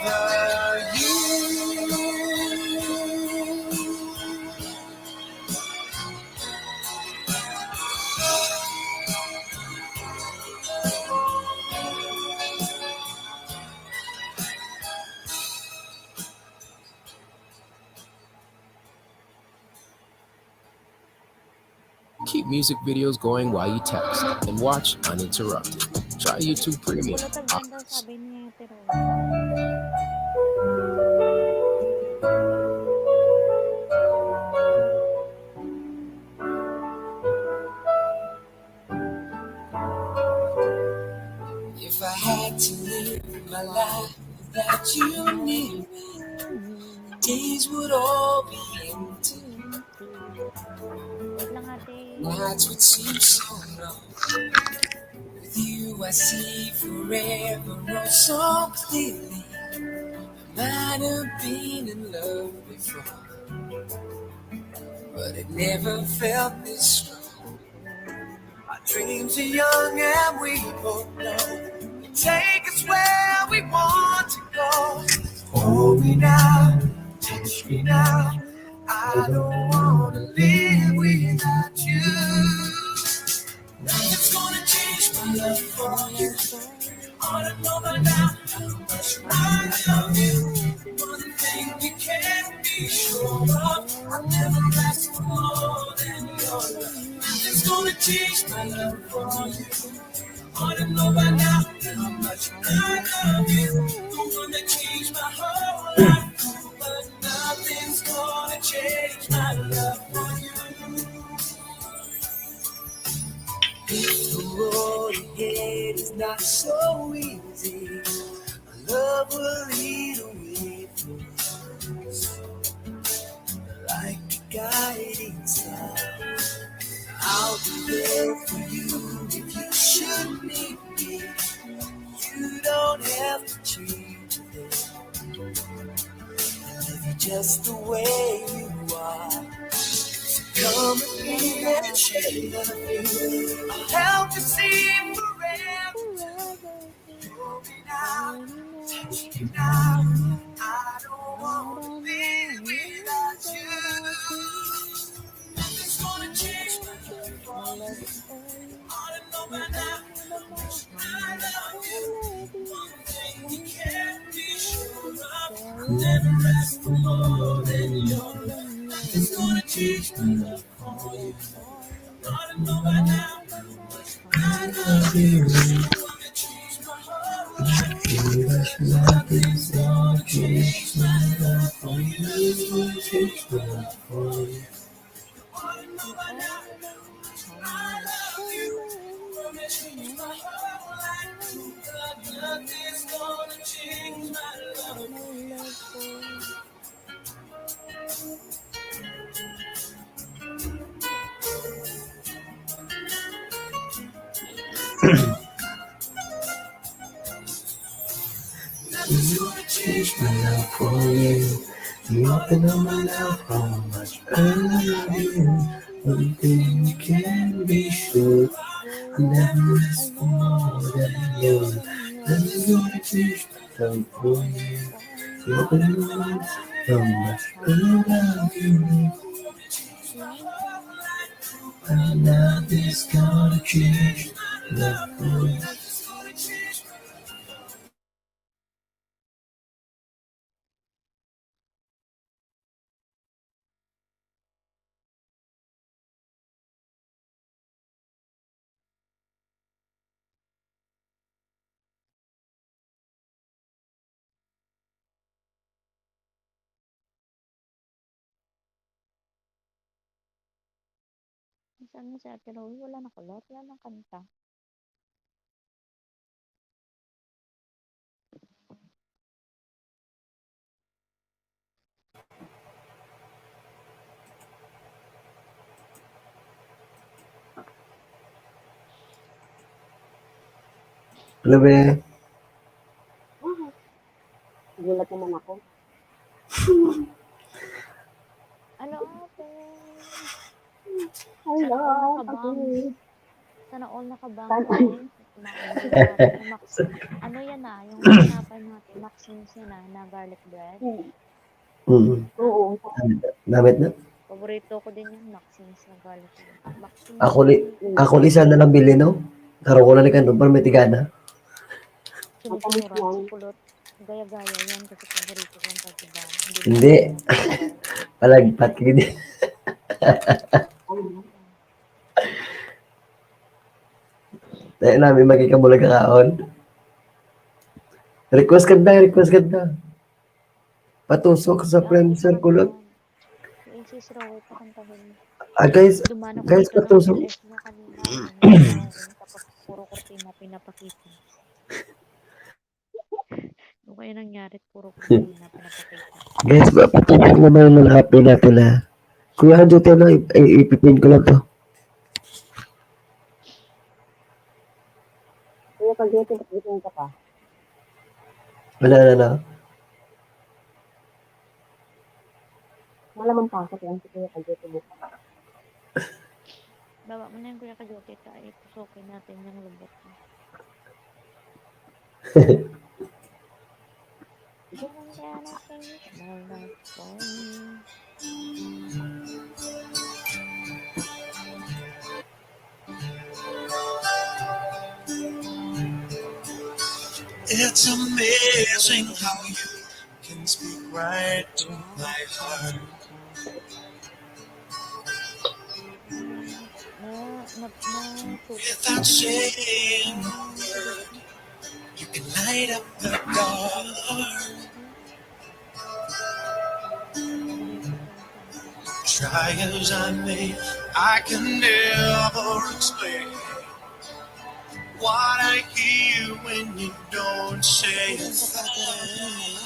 the years. Keep music videos going while you text and watch uninterrupted. Try YouTube Premium. Wala tag-, ano sabi niya, pero If I had to live my life without you near me, the days would all be empty. Wait lang, ate. Nights would seem so long. With you, I see forever oh so clearly. I might have been in love before, but it never felt this strong. Our dreams are young and we both know they take us where we want to go. Hold me now, touch me now. I don't wanna live without you. Nothing's gonna change my love for you. All I know by now, how much I love you. One thing you can be sure of, I'll never ask for more than your love. Nothing's gonna change my love for you. Wanna know by now how much I love you. The one that changed my whole life. But nothing's gonna change my love for you. If the road ahead is not so easy, love will lead the way for us, like a guiding star. I'll be there for you if you should need me. You don't have to change a thing. I love you just the way you are. So come with me and share nothing. I'll help you see forever. Hold me now, touch me now. I don't want to be without you. Nothing's gonna change my life. All I know by now, I love you. One thing you can be sure of, never ask for more than your love. Nothing's gonna change my love for you. All I know by now, I love you. Nothing's gonna change my love for you. Nothing's gonna change my love for you. Nothing's gonna change my love for you. You open up my love, how much I love you. One thing you can be sure, I never ask for more than you. Nothing's gonna change my love for you. You open up my love, how much I love you. And nothing's gonna change my love for you. Saan mo si Ate Roy? Wala na kulot, wala na kanta. Hello, be. Gulat naman ako. Ano, ate? Hello, Sana all nakabang. Pag-ibig. Sana all nakabang. Sana all. Kumain na natin. Max-, ano yan na? Yung sinapan natin, Maxim's yan na, na garlic bread. Hmm. Mm. Oo. Namit na. Paborito ko din yung Maxim's na garlic bread. Maxim's. Ako li-, Mm. ako li sana lang bili, no? Karon ko lang ni kanon, pero may tigana. Matamis lang. Chocolate. Gaya-gaya yan kasi paborito ko yung Tatiba. Hindi. Palagpat ka gid. Tayo namin makikabulag kakaon. Request ka na, request ka na. Patusok sa friend circle. Yung sis Roy, pakantahin. Ah, guys, Dumano ko guys, dito ng patusok. L S mo kanina, ano, tapos puro kurtina pinapakita. Ano kaya nangyari? Puro kurtina pinapakita. Guys, papatingin naman yung mga happy natin, ha. Kuya, dito na, i-, i-, ipipin ko lang to. Kuya, pag dito, ipipin ka pa. Wala na, na. Malamang pasok lang si Kuya Kajote mo. Baba mo na yung Kuya Kajote, ta, itusukin natin yung lubot mo. It's amazing how you can speak right to my heart. Na, na, na, Without saying a Light up the dark. Try as I may, I can never explain what I hear when you don't say a thing.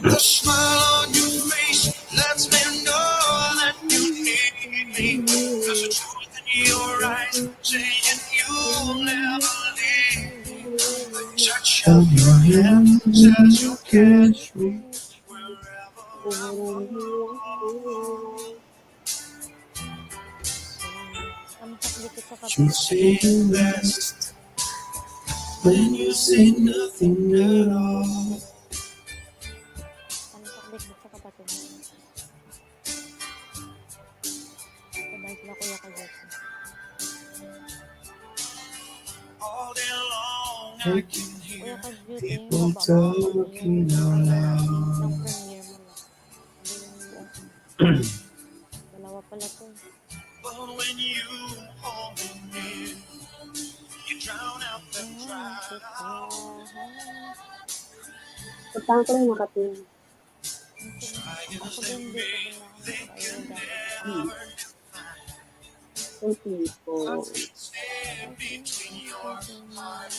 The smile on your face lets me know that you need me. There's a truth in your eyes saying you'll never leave me. The touch of your hand says you'll catch me wherever I go. Ang sakit sa You katawan. Say best when you say nothing at all. Ang sakit sa kapatid mo. Sabay sila Kuya Kaguti. All day long, I can hear Kuya Kaguti, people baba, talking out loud. Ng premiere mo lang. Dalawa pala to. But when you hold me near, you drown out the crowd. Puntahan ko lang yung nakatin. Try as they may, they can never define. Ang tipo. Stand between your heart and mine.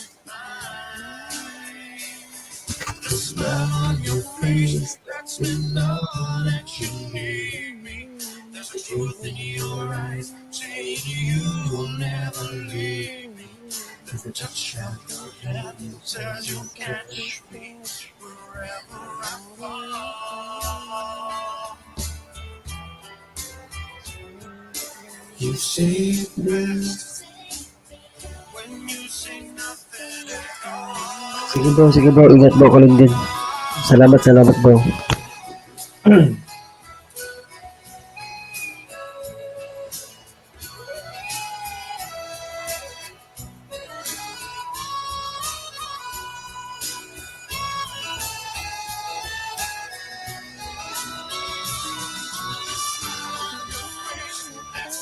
The smile on your face lets me know that you need me. There's a truth in your eyes saying you will never leave me. There's a touch of your hand says you'll catch me wherever I fall. You say best when you say nothing at all. Sige, bro, sige, bro. Ingat, bro, Kalindin. Salamat, salamat, bro.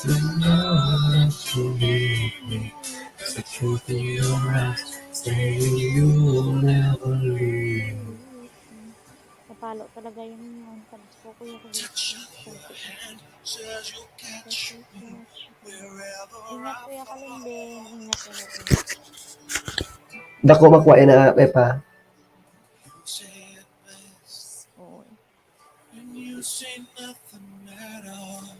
When all that you need me, there's a truth in your eyes, saying you will never leave. Napalo talaga yung, yung pag-, ko, Kuya Kaguti. Touch of your hand says you'll catch me wherever I fall. Ingat, Kuya Kalindin. Ingat, ingat, ingat. Dako ba kuha na, Pepa? Oo. And you say nothing at all.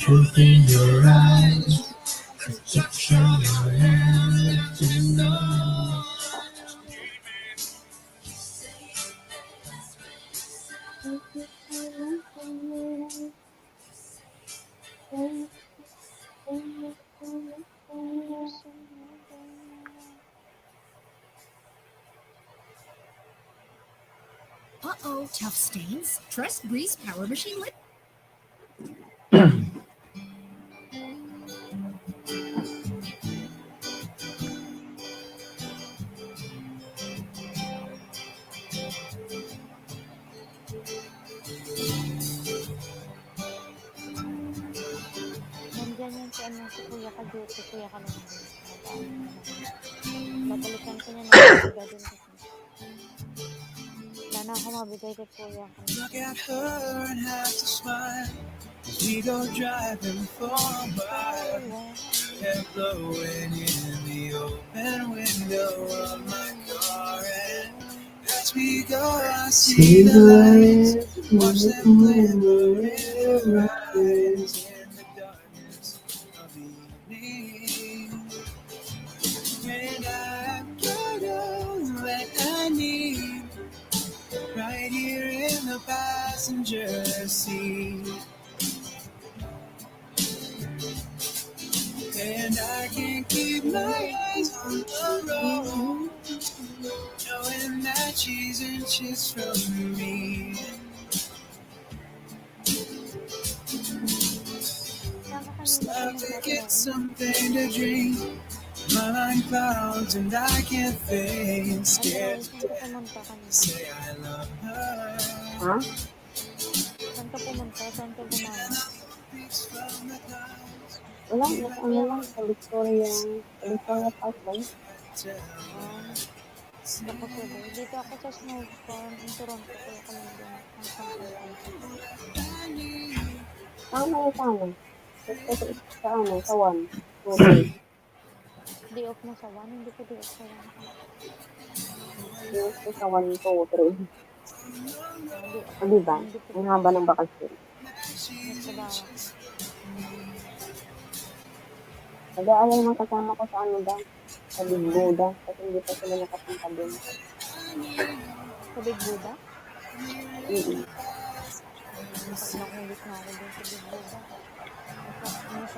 Truth in your eyes, the touch of your hand, let me know. Uh-oh, tough stains? Trust Breeze Power Machine Lip. Nandyan yan si, ano, si Kuya Kaguti, Kuya Kalungkot. Babalikan ko niya na, wala na ako mabigay kay Kuya. Look at her and have to smile as we go driving for a while. Hair blowing in the open window of my car, and as we go, I see the lights, watch them glimmer in the rise in the darkness of evening. And I've got all that I need right here in the passenger seat. And I can't keep my eyes on the road, knowing That she's inches from me. Stop to get something to drink. My mind clouds and I can't think. Scared to death. Say I love her. Ha? Saan ka pumunta? Saan ka gumala? Wala, nasa ano lang, sa Victoria, sa Victoria Park ba yun? Ah, tapos wala. Dito ako sa Snow Farm, in Toronto, kaya kami doon. Ang Snow Farm. Saan na yung tama? Sa, sa, sa ano, sa one? Okay. Day off mo sa one? Hindi ko day off sa one. Day off ko sa one, two, three. Ah, di ba? Ang haba ng bakasyon. Nagtrabaho. Nag-aalala ng kasama ko sa ano daw, sa Big Buddha. Kasi hindi pa sila nakapunta dun. Sa Big Buddha? Mm. Naka-, nakulit na ako dun sa Big Buddha.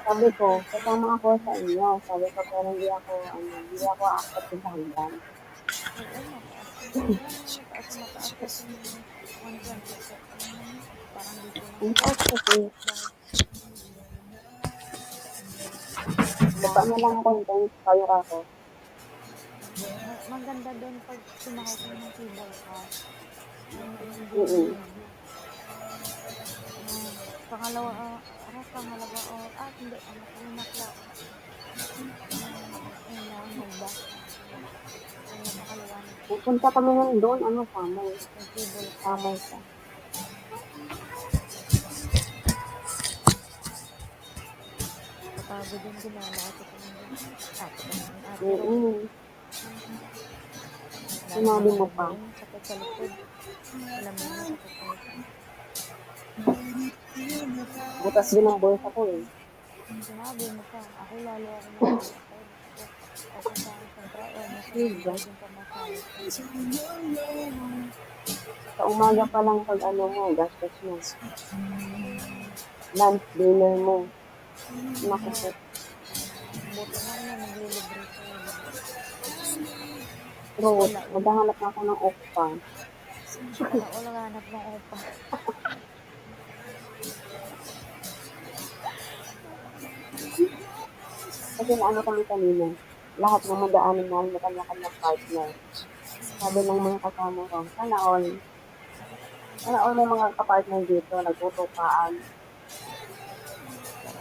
Sabi ko, "Kasama ako sa inyo." Sabi ko, "Pero hindi ako, ano, hindi ako aakyat sa hagdan." Oo, mataas. Mataas, mataas kasi yung one twenty-six. Parang dito lang. Ang taas kasi. Baba na lang ako, hanggang fire ako. Ma-, maganda doon pag sumakay ka ng cable car. Mm. Yung pangalawa, ah, ah, pangalawa, oh, ah, hindi, ano, pangalawa. Ayun lang, magba. Yung pangalawa na. Pupunta kami nun doon, ano, Samar. Yung cable car. Samar ka. Kapagod yung gumala, ate ko nandun. Ate ko nandun, ate ko. Oo. Sinabi mo pa. Sakit sa likod. Alam mo na, sakit sa likod. Butas din ang bulsa ko eh. Sinabi mo pa. Ako lalo ako nalilipad. Diba? Sa umaga pa lang pag ano mo, gastos mo. Lunch, dinner mo. Naku po. Buti na nga, naglilibre ko. Pero maghahanap na ako ng opa. Wala ko naghahanap ng opa. Kasi naano kami kanina, lahat ng madaanan namin may kanya-kanyang partner. Sabi ng mga kasama ko, "Sana all." Sana all may mga kapartner dito, nagtutukaan.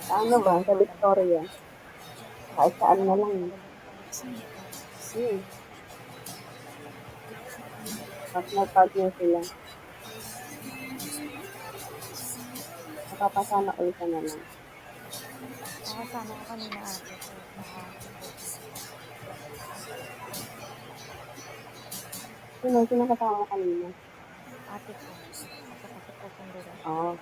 Sa ano ba? Sa Victoria. Kahit saan na lang. Hmm. Partner-partner sila. Nakapasana all ka na lang. Nakasama ko kanina, ate. Sino, sino kasama mo kanina? Ate ko. Ate ko, ate ko, kung dito. Oo.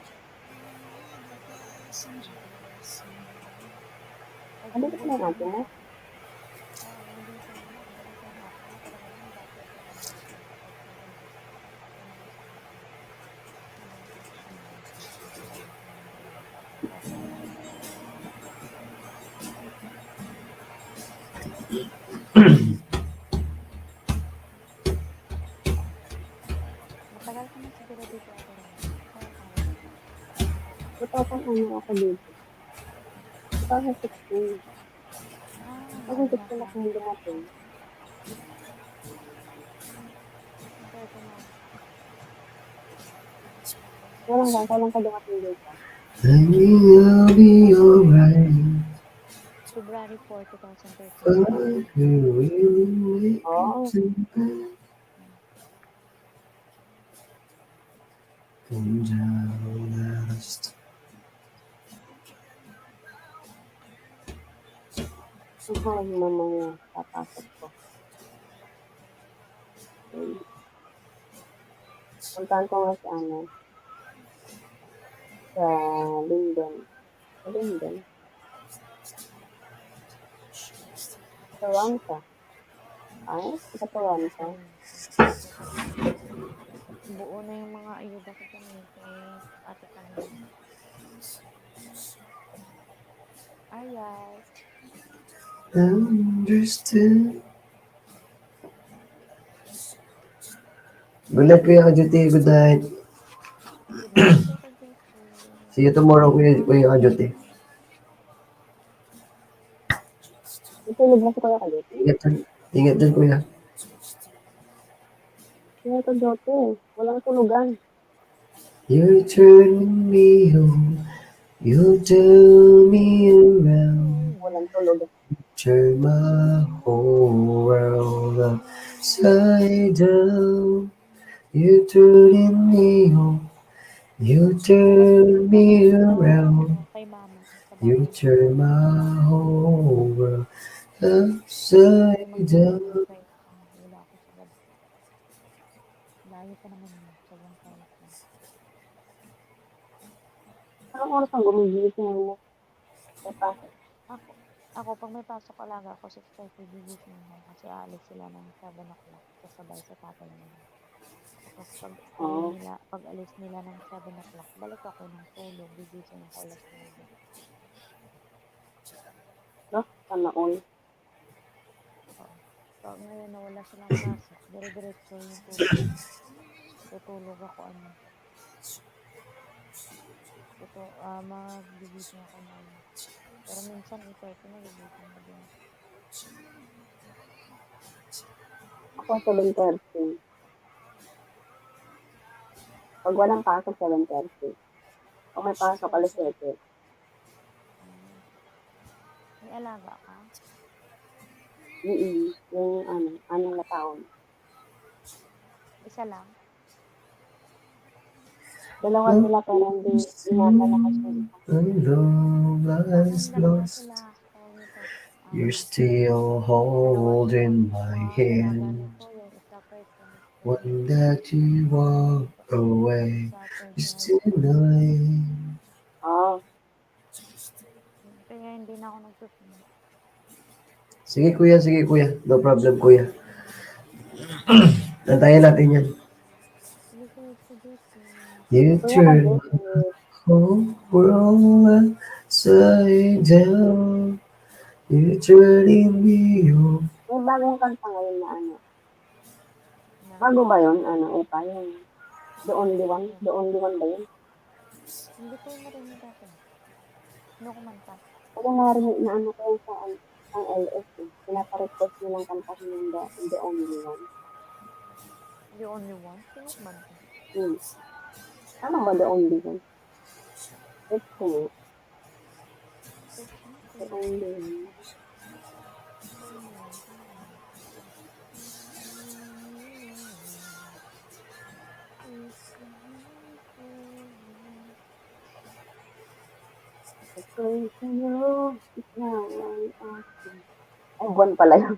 Ano ba ang ate mo? Matagal ka na siguro dito, Ate Rose. Two thousand ano ako dito? Two thousand sixteen. Ah, two thousand sixteen ako nung dumating. Matagal ka na. Walang lang, walang ka dumating dito. I'll be alright. February four, two thousand thirteen. Oh. Ay, mama niya, papasok ko. Puntahan ko nga si ano, sa Linden. Sa Linden. Toronto. Ay, sa Toronto. Buo na yung mga ayuda ko sa Ate Carmen. Ayaw. Understand. Good night, Kuya Kajuti. Good night. See you tomorrow, Kuya, Kuya Kajuti. Itulog na si Kuya Kajuti. Ingat din, ingat din, Kuya. Kuya Kajuti, walang tulugan. You turn me on, you turn me around, Walang tulugan. Turn my whole world upside down. You turn me on, you turn me around. Kay mama. Sa You bagay. Turn my whole world upside down. Wala ako sa gabi. Layo pa naman yun. Sobrang kaya ko. Anong oras ang gumigising mo? Sa pasok. Ako, ako, pag may pasok alaga ako, six thirty gigising ako kasi aalis sila ng seven o'clock. Kasabay sa tatay nila. Tapos pag, Oo. nila, pag alis nila ng seven o'clock, balik ako ng tulog, gigising ako alas nine. No? Sana all. So, ngayon na wala silang pasok, dire-diretso yung tulog. Tutulog ako, ano. Ito, ah, magigising ako na, ano. Pero minsan, eight thirty na, gigising na din. Ako, seven thirty. Pag walang pasok, seven thirty. Kung may pasok, alas siyete. May alaga ka? Mm, yung ano, anim na taon. Isa lang? Dalawa sila, pero hindi, ingatan na kasi. I know lies Dalawa lost. Sila. Tawag nito. You're still holding my hand. One that you walk away is tonight. Oh, Kaya hindi na ako nagsusunod. Sige, kuya. Sige, kuya. No problem, kuya. Antayin natin yan. Sige, sige, sige, sige. You turn my whole world upside down. You turning me on. May bagong kanta ngayon na ano. Na, Bago ba yun? Ano, upa yun? The Only One? The Only One ba yun? Hindi ko yung marinig dati. Ano kumanta? Kasi narinig na ano ko yung sa, ang L S eh. Pinaparequest nilang kantahin yung the, the Only One. The Only One? Sino kumanta? Hmm. Tama ba the Only One? It's cool. The Only One. Ako'y sa'yo, ikaw ang akin. Ay, buwan pala yun.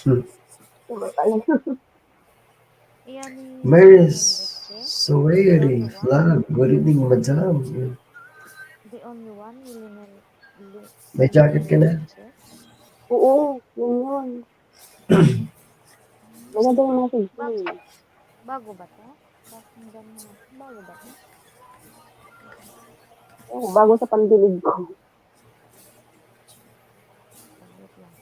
Hmm. Iba pala yun. Iyan ni Maris Enrique. Sueri Vlog. Good evening, madam. The Only One, ni Lionel. Li- May jacket ka na? Enrique. Oo, yun yun. Maganda yung message niya. Bago ba to? Pakinggan mo na. Bago ba to? Oo, bago sa pandinig ko. Wait lang.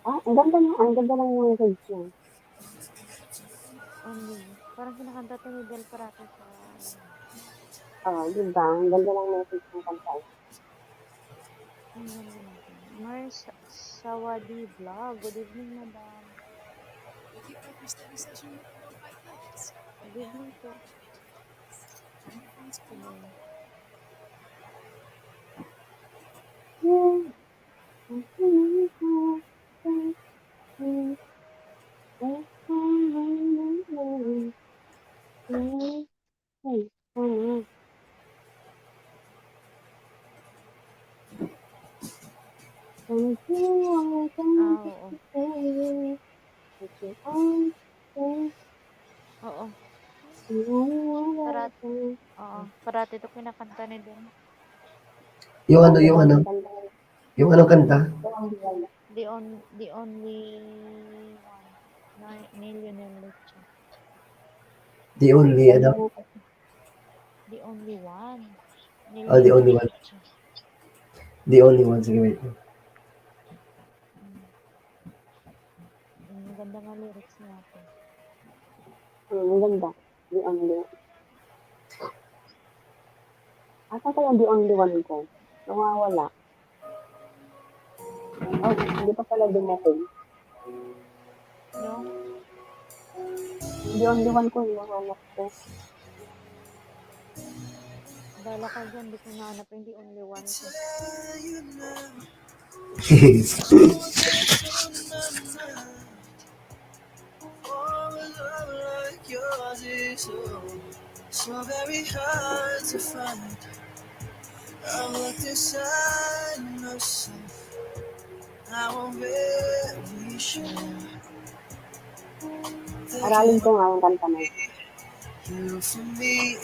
Ah, ang ganda niya. Ang ganda lang yung message niya. Only. Parang kinakanta to ni Del Prate sa... Ah, di ba? Ang ganda lang message ng kanta. Ang ganda natin. Mars Sawadi Vlog. Good evening, madam. Good evening po. Ah, oo. Oo. Parati, oo. Parati ito kinakanta ni Del. Yung ano, yung ano? Yung anong kanta? The, on, the Only One. Na, ni Lionel Richie. The Only, ano? The Only One. Ni Oh, The Only Lionel One. Richie. The Only One. Sige, wait. Mm. Ganda nga lyrics niya po. Hmm, ang ganda. The only. Asa kaya the only one ko? Nawawala. Oh, hindi pa pala dumating. No? The only one ko, hinahanap ko. Bala ka dyan, di ko nahanap yung the only one ko. Yours is so, so very hard to find. I looked inside myself. Now I'm very sure. Aralin ko nga ang kanta na yun. You for me,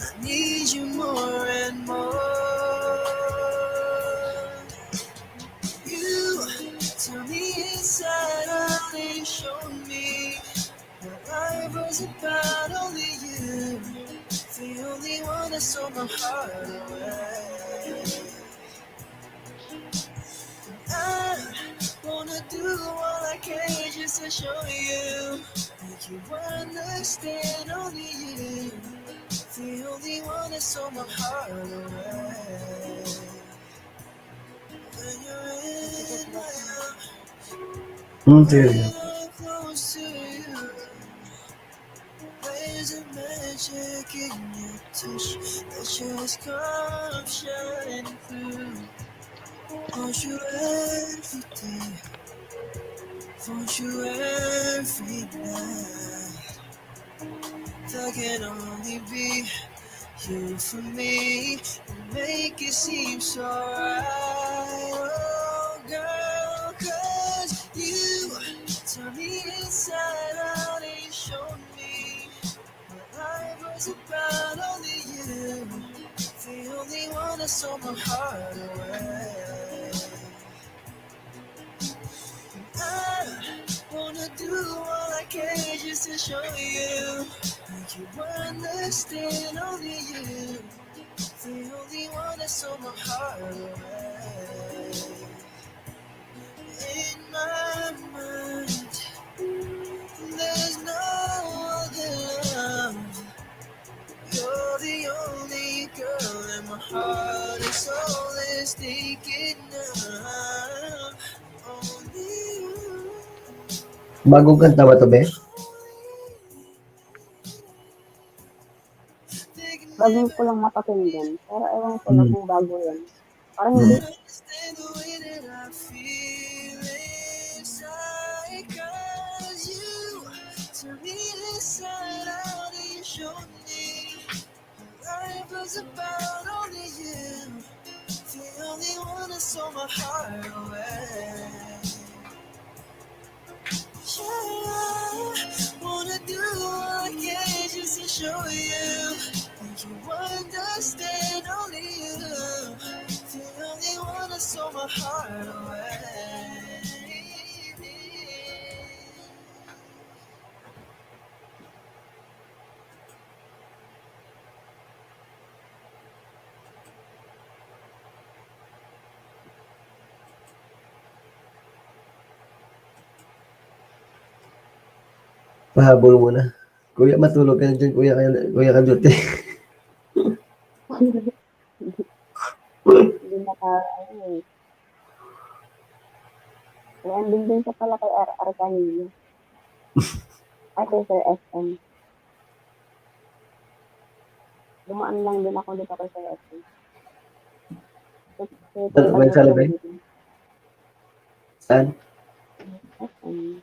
I need you more and more. You turn me inside out and show me that life was about only you. The only one that sold my heart away. I wanna do all I can just to show you that you understand only you. The only one that sold my heart away. When you're in my arms, Hmm, sige. I'm close to you. There's a magic in your touch that just comes shining through. Want you every day, want you every night. That can only be you for me. You make it seem so right, oh girl, 'cause you turn me inside out and show me what life was about, only you. The only one that sold my heart away. I wanna do all I can just to show you that you understand only you. The only one that sold my heart away. In my mind, there's no other love. You're the only girl, and my heart and soul is thinking of only you. Bagong kanta ba to, be? Bago ko lang napakinggan. Pero ewan ko lang Hmm. kung bago yan. Parang hindi. Understand the way that I feel inside, 'cause you turn me inside out and you show me life was about only you. The only one that sold my heart away. Yeah, I wanna do all I can just to show you that you understand only you. The only one that sold my heart away. Pahabol mo na. Kuya, matulog ka na dyan, Kuya, Kuya Kajote. Hindi na ka, ano eh. May ending din siya pala kay R R kanina. Ay, kay Sir S M. Dumaan lang din ako dito kay Sir S M. Kay, kay Ano, may salabay? Saan? S M.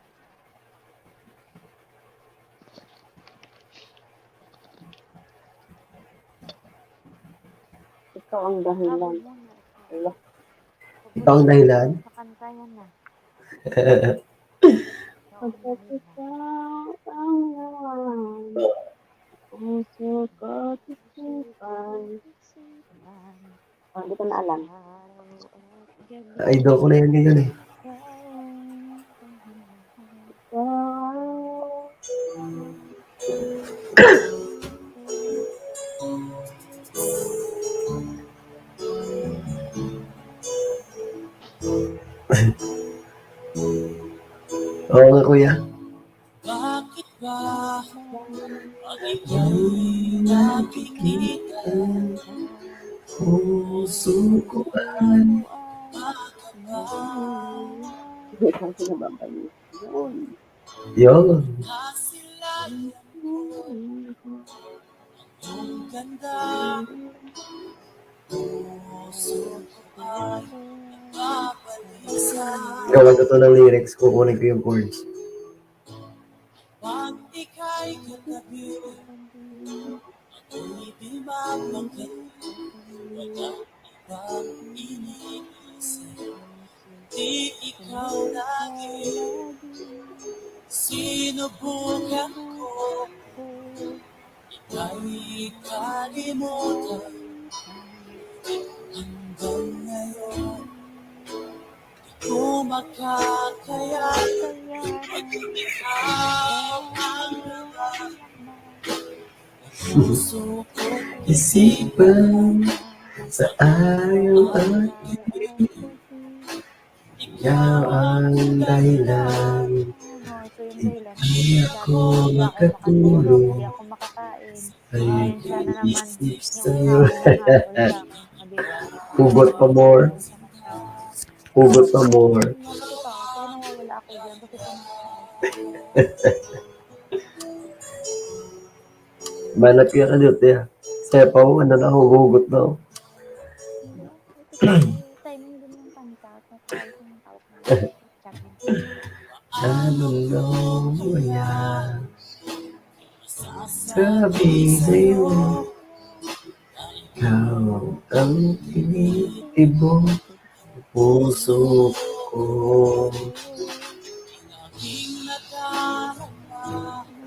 Ikaw ang dahilan. Ala. Ikaw ang dahilan? Sa kanta yan na. Pagkat ikaw ang lawan. Puso ko titipan. Ah, di ko na alam. Idol ko na yan ngayon eh. Ikaw. Oo nga, Kuya. Ang iyong nakikita, puso ko ay makaba. Yun. Ang ganda. Puso ko ay nagpapaisa. Gawa ko to ng lyrics, kukunin ko yung chords. Pag ika'y katabi, ako'y di mapangkit. Wala ibang iniisip, di ikaw lagi. Sinubukan ko ika'y kalimutan. Hanggang ngayon, di ko makakaya. Ikaw ang laman ng puso ko, isipan sa araw at gabi. Ikaw ang dahilan, hindi ako makatulog. Ay, sana naman isip yung sa'yo. Hugot pa more. Hugot pa more. Sana wala ako dyan. Kasi sana Banat ka ka dito, ya. Saya pa, oh, ano na, hugot-hugot na, oh. Timing din yung kanta. Ano mo yan? Sabi sa'yo, ikaw ang tinitibok puso ko.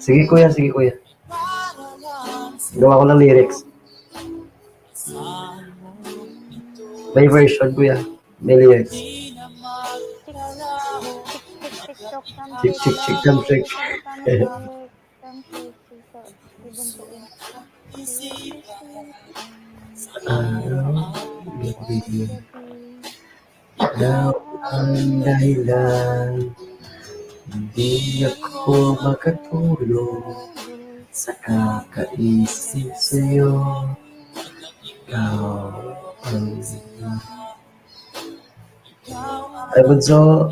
Sige, kuya, sige, kuya. Gawa ko ng lyrics. May version, kuya. May lyrics. Tik, tik, tik, tik, tik, tik, tik. Tik, tik, tik, tik, tik. Araw, gabi. Ikaw ang dahilan. Hindi ako makatulog sa kakaisip sa'yo. Ikaw ang Ay, Bunso.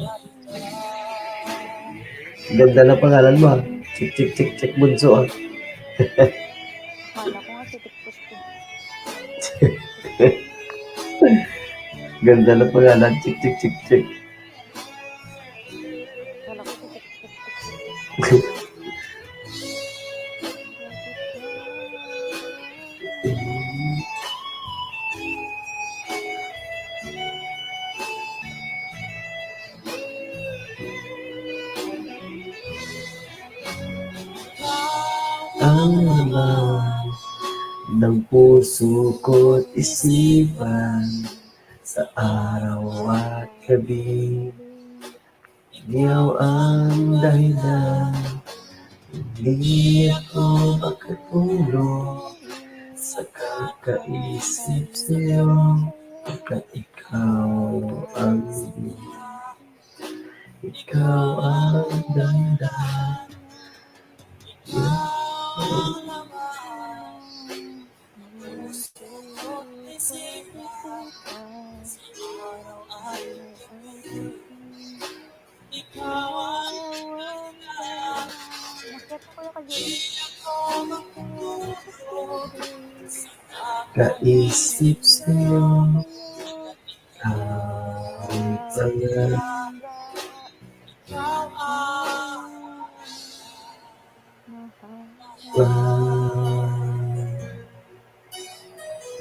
Ganda ng pangalan mo, ah. Chik, chik, chik, chik, Bunso, ah. Kala ko nga si Tik Pusti. Ganda ng pangalan. Chik, chik, chik, chik. Kala ko si Tik Pusti. Ang laman ng puso ko't isipan sa araw at gabi. Ikaw ang dahilan, hindi ako makatulog sa kakaisip sa'yo. At ikaw ang ikaw ang dahilan. Kaisip sa'yo. Ay, pala. Ah.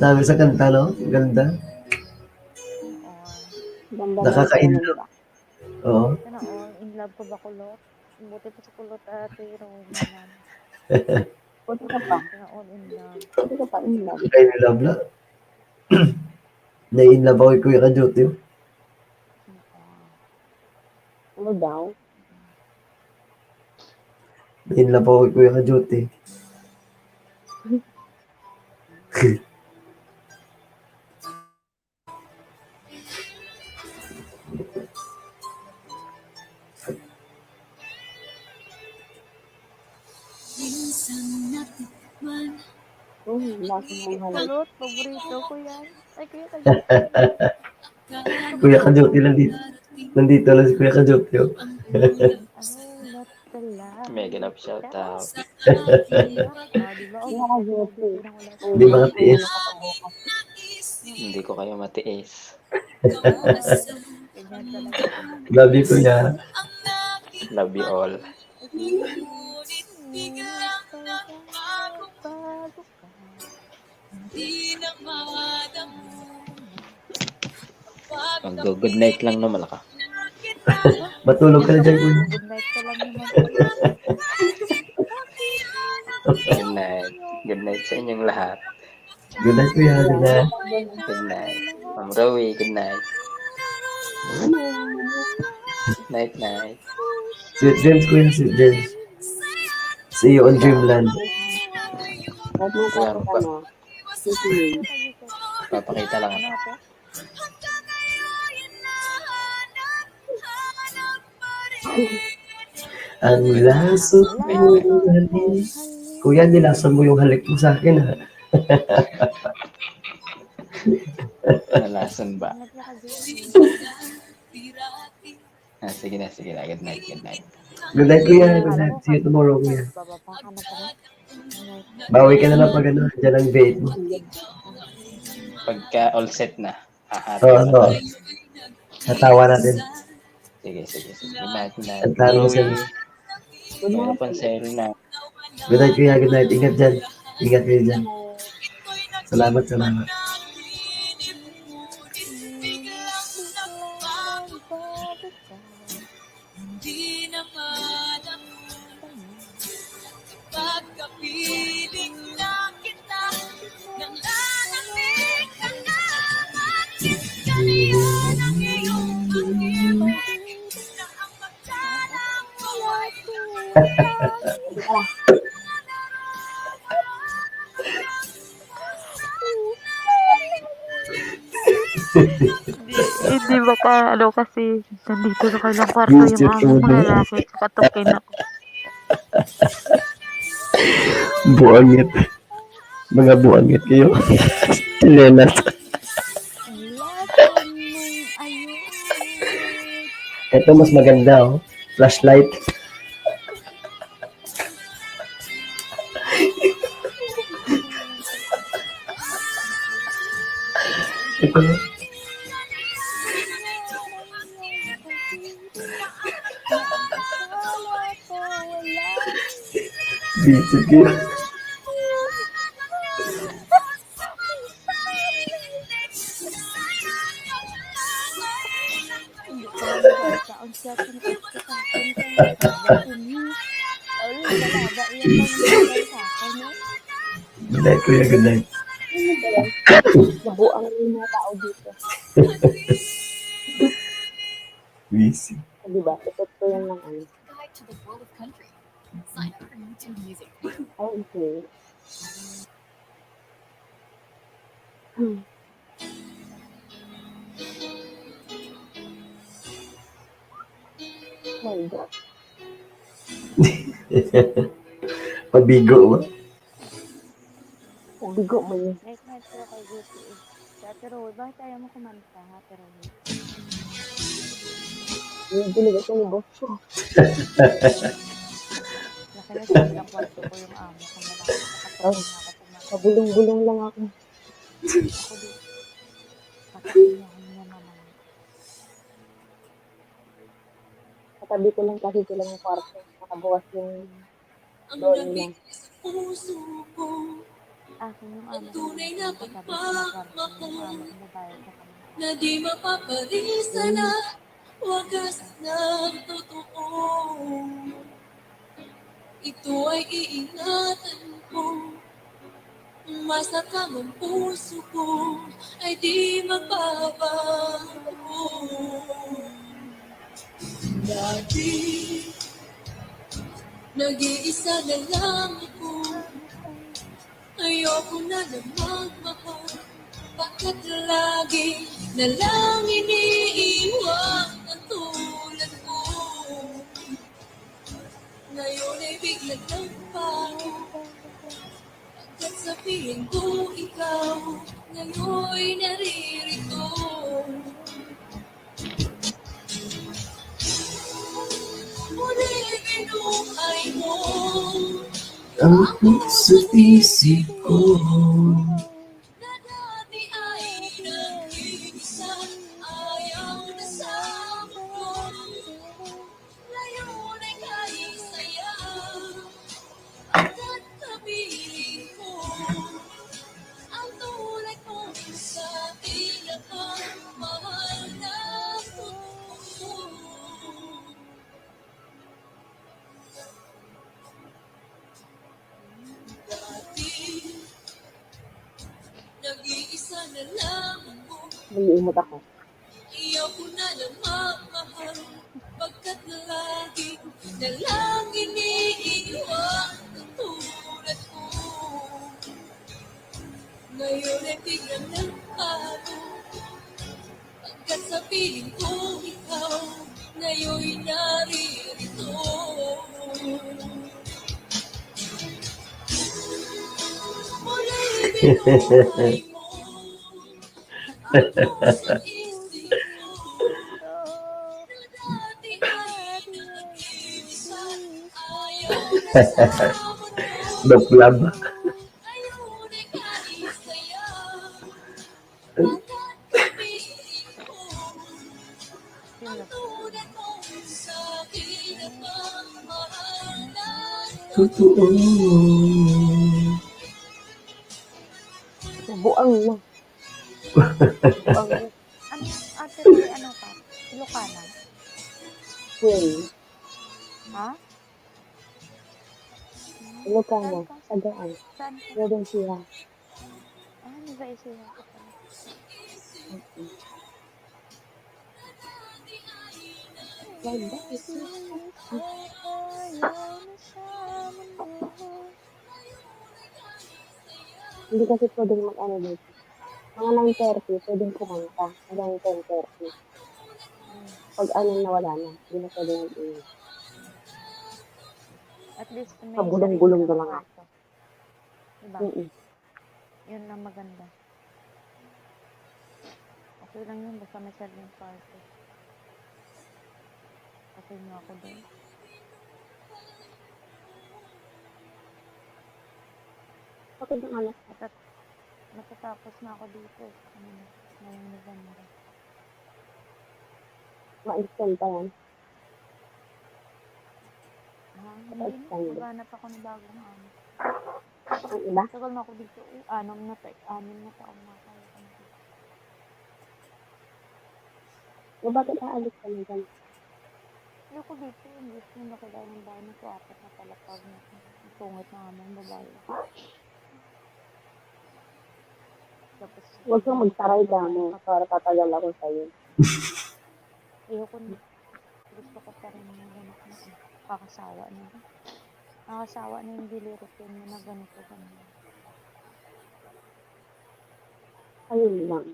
Dami sa kanta, no? Ang ganda. Ganda ng Nakaka-in song, love. Di ba? Oo. Sana all in love ko ba kulot? Buti pa sa kulot, ate, Rose naman. Buti ka pa. Sana all in love. Buti ka pa, in love. Ay, in love na. Na-in love ako, Kuya Kajote. Ano daw? Na-in love ako, Kuya Kajote. Oh, lasa ng mga Kulot, paborito ko yan. Ay, kuya, kayo. Kuya Kajote, nandito. Nandito lang si Kuya Kajote, oh. Oh, not the love. Mega love shout out. Ah, di ba? Oh, Mga kajote. Di ba, Ate Is? Hindi ko kayo matiis. Ganyan talaga. Love you, Kuya. Love you all. Mag-good night lang naman ka. Matulog ka na dyan, Kuya. Good night ka lang naman. Good night. Good night sa inyong lahat. Good night, Kuya. Good night. Good night. Ma'am Rowie, good night. Night night. Sweet dreams, Kuya. Sweet dreams. See you on dreamland. Ba't mo ka ano? Sisiling. Papakita lang ako. Ano ako? Ang laso mo, halik. Kuya, nilason mo yung halik mo sa akin, ha? Nalason ba? Naglakad yun. Ah, sige na, sige na. Good night, good night. Good night, Kuya. Good night. See you tomorrow, Kuya. Bababa ka na pala. Bawi ka na lang pag ano, dyan ang bait mo. Pagka all set na. Hahat. Oo, oo. Natawa natin. Sige, sige, sige. Good night, good night. Ang tanong sa inyo. Meron pang sale na. Good night, Kuya. Good night. Ingat dyan. Ingat kayo dyan. Salamat, salamat. Hindi, hindi ba ka, ano, kasi nandito sa kanilang kwarto yung amo ko, lalaki, katukin ako. Buangit. Mga buangit kayo. Chinelas. Ang lasa ng ayun. Ito mas maganda, oh. Flashlight. Ito. Busy kayo. Ang siya kung sa akin kung sa akin. Ay, wala ba? Iyan ang sa akin, no? Good night, Kuya. Good night. Nabuang yung mga tao dito. Busy. Di ba? Ikot ko yung ng ano. Guide to the world of country. Sign up for YouTube Music. Ay, okay. Hmm. My God. Pabigo ba? Bigo mo yun. Late night pero kay G T A. Sa Ate Roy, bakit ayaw mo kumanta, ha, Ate Roy? Yung ginawa ko ni boss ko. Laki na sa ilang kwarto ko yung amo ko na lang. Nakatulog na ako kumanta. Pabulong-bulong lang ako. Ako di. Patayin niya ako niya naman. Katabi ko lang kasi sila ng kwarto. Nakabukas yung door nila. Ako yung amo ko na lang. Patayin niya ako yung amo ko na bayad sa kanila. Na di mapaparisa na wagas ng totoo. Ito ay iingatan ko. Masakamang puso ko ay di magbabago. Dati, nag-iisa na lang ako. Ayoko na na magmahal. Bakit lagi na lang iniiwan ang tulad ko? Ngayon ay biglang nagpago. Hanggat sa piling ko ikaw, ngayon naririto. Muli binuhay mo ang puso't isip ko. Na dati ay nag-iisa, ayaw na sa mundo. Layo na kay saya. Ang katabi ko, ang tulad mo sa akin, ang mahal na totoo. Dati, nag-iisa na lang ako. Nag-iimot ako. Ayaw ko na lang magmahal, pagkat lagi na lang iniiwan ang tulad ko. Ngayon ay biglang nagbago, pagkat sa piling ko ikaw, ngayon naririto. Muli binuhay mo. Doklab. Totoo. Buang na. Buang na. Ano, ate, may ano ka? Ilocana? Well. Ha? Ilocana, saan ka? Tagaan. Saan ka? Probinsya. Ah, Nueva Ecija ka pala. Mm-mm. Ganda, isa. Hindi kasi pwedeng mag-ano dito. Mga nine thirty, pwedeng kumanta. Hanggang ten thirty. Pag ano na, wala na. Hindi na pwede mag-inom. At least, may Pabulong-bulong sarili na lang ka. Diba? Mm-mm. Yun lang maganda. Okay lang yun, basta may sariling kwarto. Okay mo ako doon. Okay lang, ano? Matat-, matatapos na ako dito. Ano na, ngayong November. Ma-extend pa yan? Ah, hindi na. Maghanap ako ng bagong amo. Ang iba? Tagal na ako dito. Eh, anim na ta-, anim na taon na ako. O, bakit aalis ka na dyan? Ayoko dito. Gusto na ko dahil ng bahay ko. Apat na palapag na. Ang pungit na amo ng babae. Tapos, huwag kang magtaray, damo, para tatagal ako sa'yo. Ayoko na. Gusto ko pa rin yung ganito na, eh. Nakakasawa na. Nakakasawa na yung daily routine mo na ganito, ganyan. Ayun lang.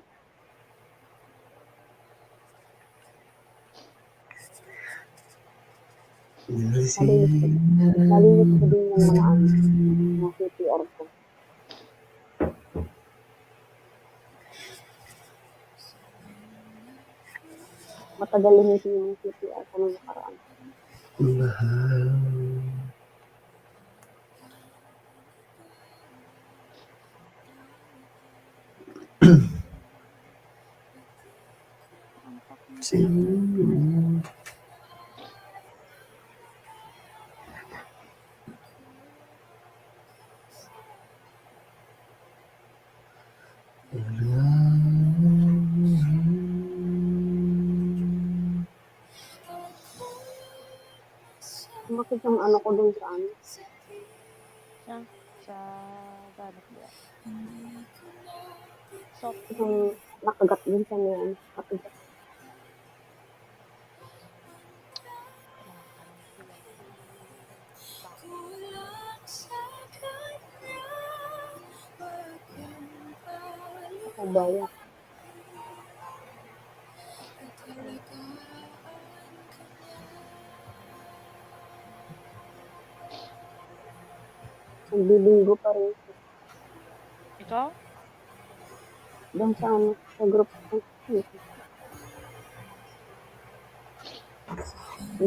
Malinis ko din, malinis ko din yung mga, ano, mga C P R ko. Matagal linisin yung C P R ko nung nakaraan. Mahal. Sing. Bakit yung ano ko dun sa ano? Sa, sa gamit niya. Soft. Yung nakagat din siya niyan. Nakagat. Ako ba yan? Nagbibingo pa rin. Ikaw? Doon sa ano, sa group ko.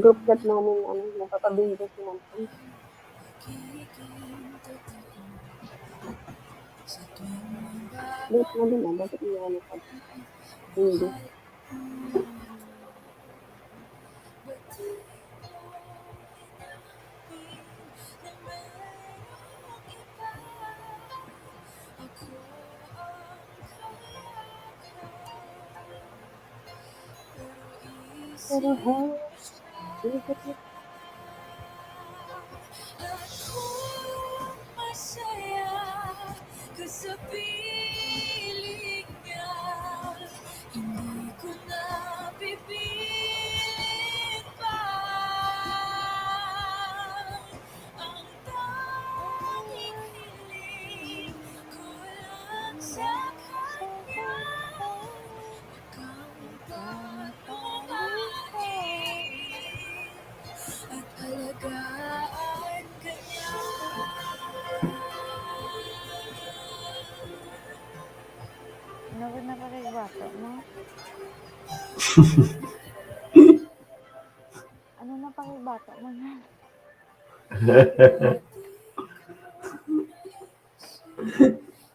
Group chat namin, ano, napapabingo si Manton. Late na din, ah. Bakit may ano pa? Hindi. Pero ha, Masaya ka sa piling niya. Hindi ko na pipilit pa ang tanging hiling ko lang sa kanya. Ang pagmamahal at alagaan ka niya. Ano ka na pakigbato mo? Ano na pakigbato mo na?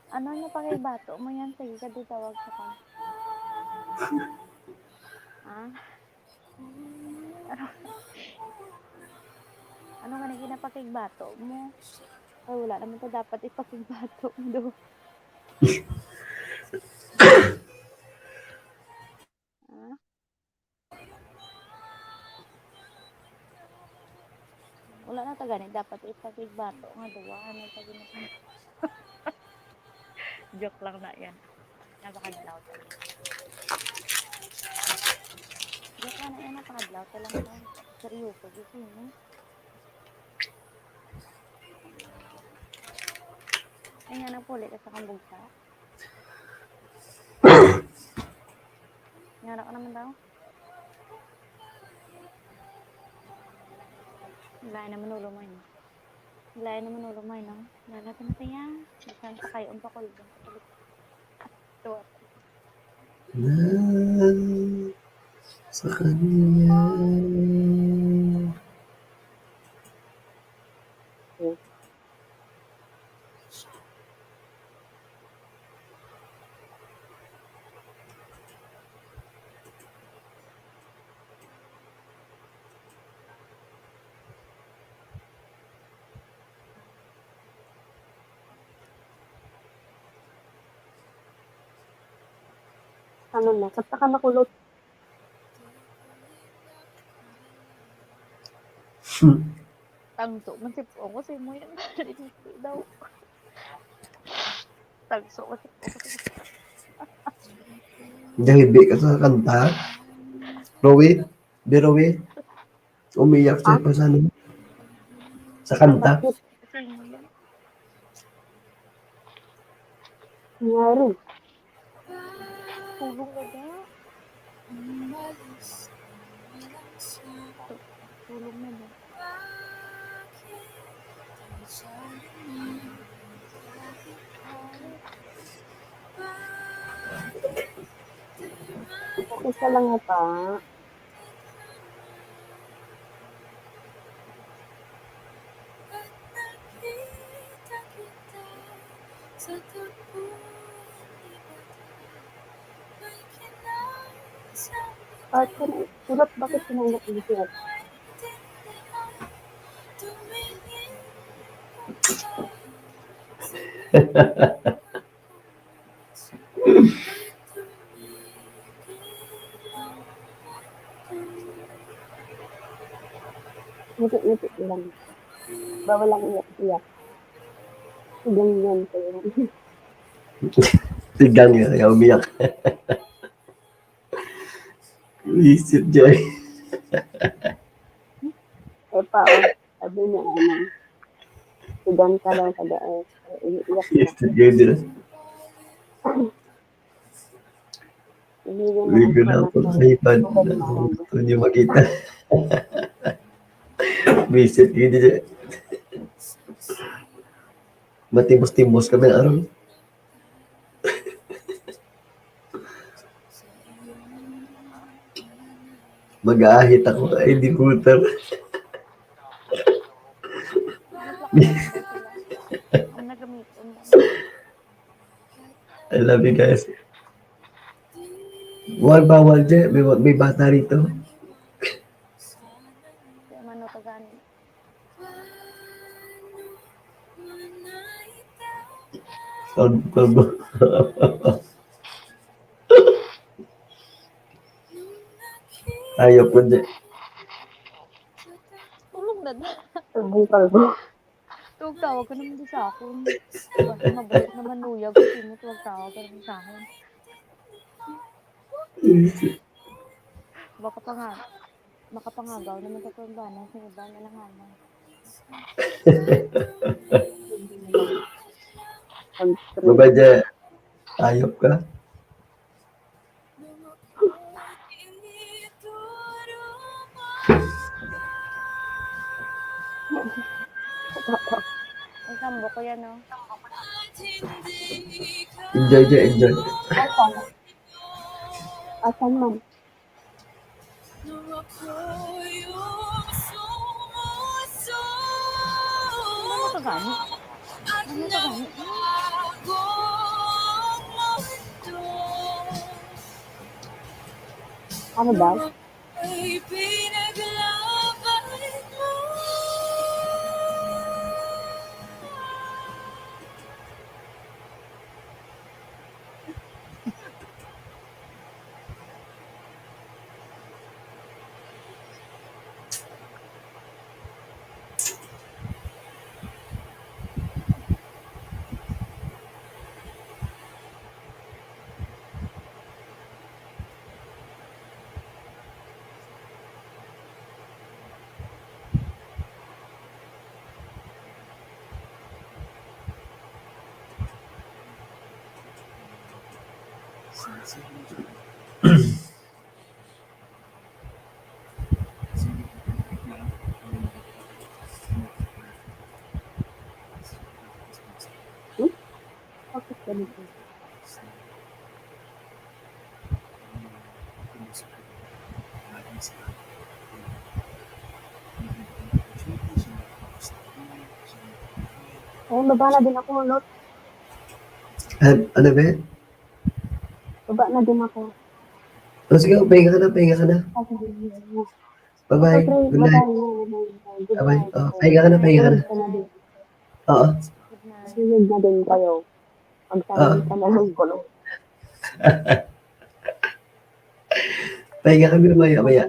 Ano na pakigbato mo yan? Sige ka, di tawag sa kan. Ah? Ano nga na ginapakigbato mo? Ay, wala naman to dapat ipakigbato mo do. Ah? Wala na ta gani dapat ipakigbato nga duwa. Ano ta gani? Joke lang na yan. Napakadlaw ta lang. Joke lang na yan. Napakadlaw ta lang. Seryoso, gusto mo? Ay nga, nagpuli ka sa kambugsa. Nga na ka naman daw. Lain naman ulo mo yun. Lain naman ulo mo yun, no? Lalaki na kaya. Bisan pa kayo ang pakulbong. Tuwa. Na sa kanya. Ano na, kanta ka makulot. Tangso man si Pong kasi mo yan. Daw. Tangso man si Pong kasi. Dahibi ka sa kanta? Rowie? Di Rowie? Umiyak sa Ah? pa sa ano? Sa kanta? Ngari. Tulong na ba? Tulong na ba? Isa lang ata. Part ko na, sulat, bakit sinanggat mo siya? Ngiti-ngiti lang. Bawal lang iyak-iyak. Ganyan kayo. Tigang yun, ayaw umiyak. Isip, Jay. Eh pa, oh. Sabi niya, ano, sigang ka daw, sabi, eh, iyak na. Isip, Jay, dira. Hindi niya Hindi ko na makontrol ako sa nakita. sugar na Gusto niyo makita. Visit ko dito. Matimbos-timbos kami na aron. Mag-aahit ako kay di puta. Ang nagamiton. I love you guys. Wag bawal, Je. May, may bata rito. Kaya mano ka gani? Kalbo, kalbo. Ayaw po, Je. Tulog na na. Kalbo, kalbo. Tawag-tawag ka naman sa akon. Basta mabalik naman, luya, gusto mo, tawag-tawag ka naman sa akon. Baka pa nga, makapangagaw naman sa problema sa iba na lang, ano. Bye-bye, Je. Ayop ka. Ang sambo ko yan, oh. Enjoy, Je, enjoy. Asan? Asan man? Ano ka gani? Ano ka gani? Ano ba? Hmm? Bakit ganito? Ay, baba na din ako, Lot. An-, ano ba? Baba na din ako. Oh, sige, pahinga ka na, pahinga ka na. Ah, sige, sige, sige. Bye-bye. Okay, good night. Bye-bye, bye-bye, bye-bye. Good night. Bye-bye. Oh, pahinga ka na, pahinga ka na. Good night. Oo. Good night. Sige na din kayo. Magsabi ka na lang ko, no? Pahinga kami maya-maya.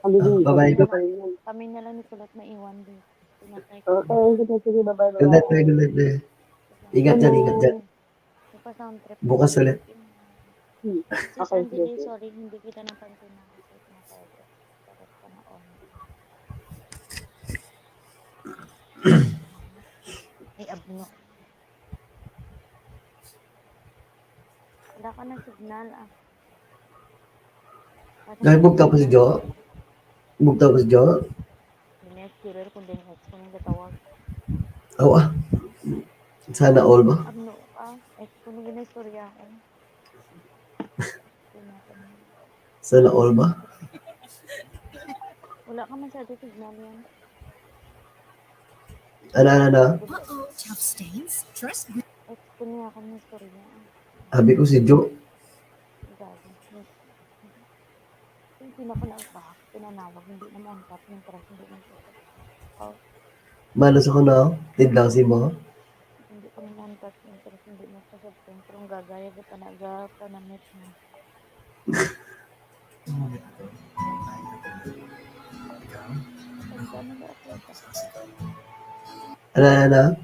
Ah, bye-bye. Kami na lang ni Kulot maiwan, babe. Pinatay ko. Okay, sige, sige, bye-bye, bye-bye. Good night, bye, good night, bye. Ingat dyan, ingat dyan. Good night. Ipa-sound trip. Bukas ulit. Hmm. Sis Angeli, sorry, hindi kita napansin na kasi pinatay ko. Bakit ka na on? Ay, abno. Wala ka na signal, ah. Dahil bugtaw pa si Jo? Bugtaw pa si Jo? Hindi na sure kung din ex ko nang gatawag. Aw, ah. Sana all ba? Ano, ah, ex ko nang ginaistorya ko. Sana all ba? Wala ka masyado signal yan. Ano, ano, ano? Uh-oh, tough stains? Trust. Ex ko niya akong istorya. Abi ko si Jo. Grabe. Hindi na ko na ba? Pinanawag, hindi na mo-unpack yung trust, hindi na ko. Oh. Malos ako na, oh. Tidlaw si mo. Hindi ko na-unpack yung trust, hindi na ko sa cellphone. Pero ang gagaya ko, panaga, panamit na. Ano, ano?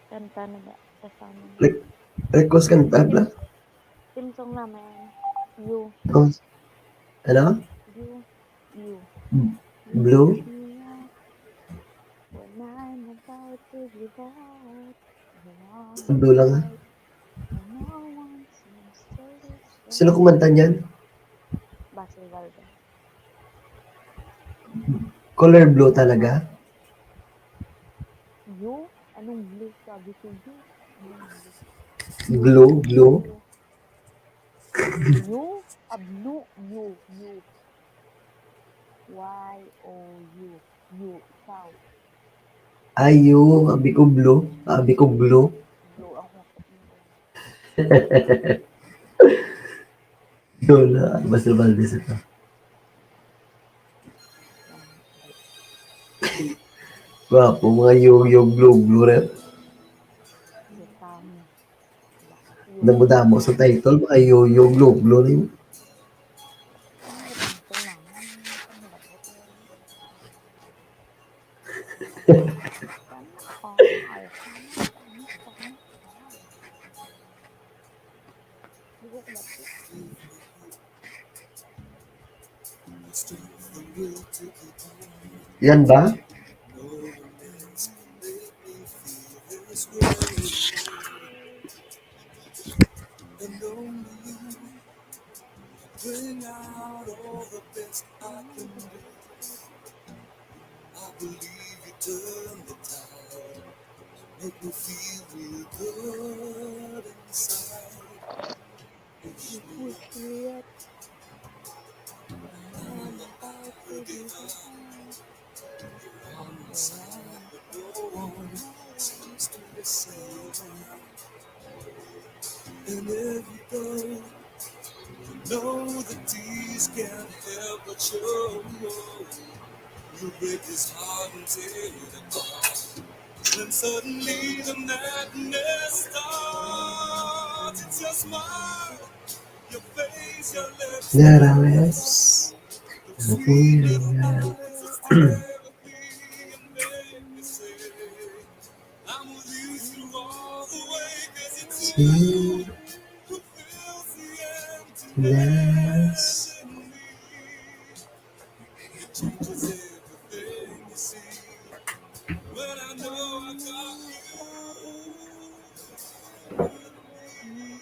Kanta na ba? Sa sound. Re-, request kanta ba? Theme song namin. You. Oh. Ano? You. You. Blue? When I'm about to give up. Blue lang, ah. Sino kumanta niyan? Basil Valdez. Color blue talaga? You? Anong blue? Sabi ko, blue. Anong blue? Glow, glow. U? Ah, blue. U. U. Y O U. U. Ikaw. Ayo, abi ko blue. Abi ko blue. Blue ang hugot mo. Doon na, Master Valdez ito. Gwapo, mga yog-yog, blue-blue rin. Butang. Damo-damo sa title, mga yog-yog, blue-blue rin. Yan ba? Bring out all the best I can do. I believe you turn the tide. Make me feel real good inside. Push me up. I'm about to give up. You're on my side, but no one seems to listen. And every day, you know the tears can't help but show. You break his heart and tear it apart. Then suddenly the madness starts. It's your smile, your face, your lips. There I was. The sweet little eyes that stare at me and make me say, I'm with you through all the way, 'cause it's you who fills the emptiness in me. It changes everything, you see, when I know I got you with me.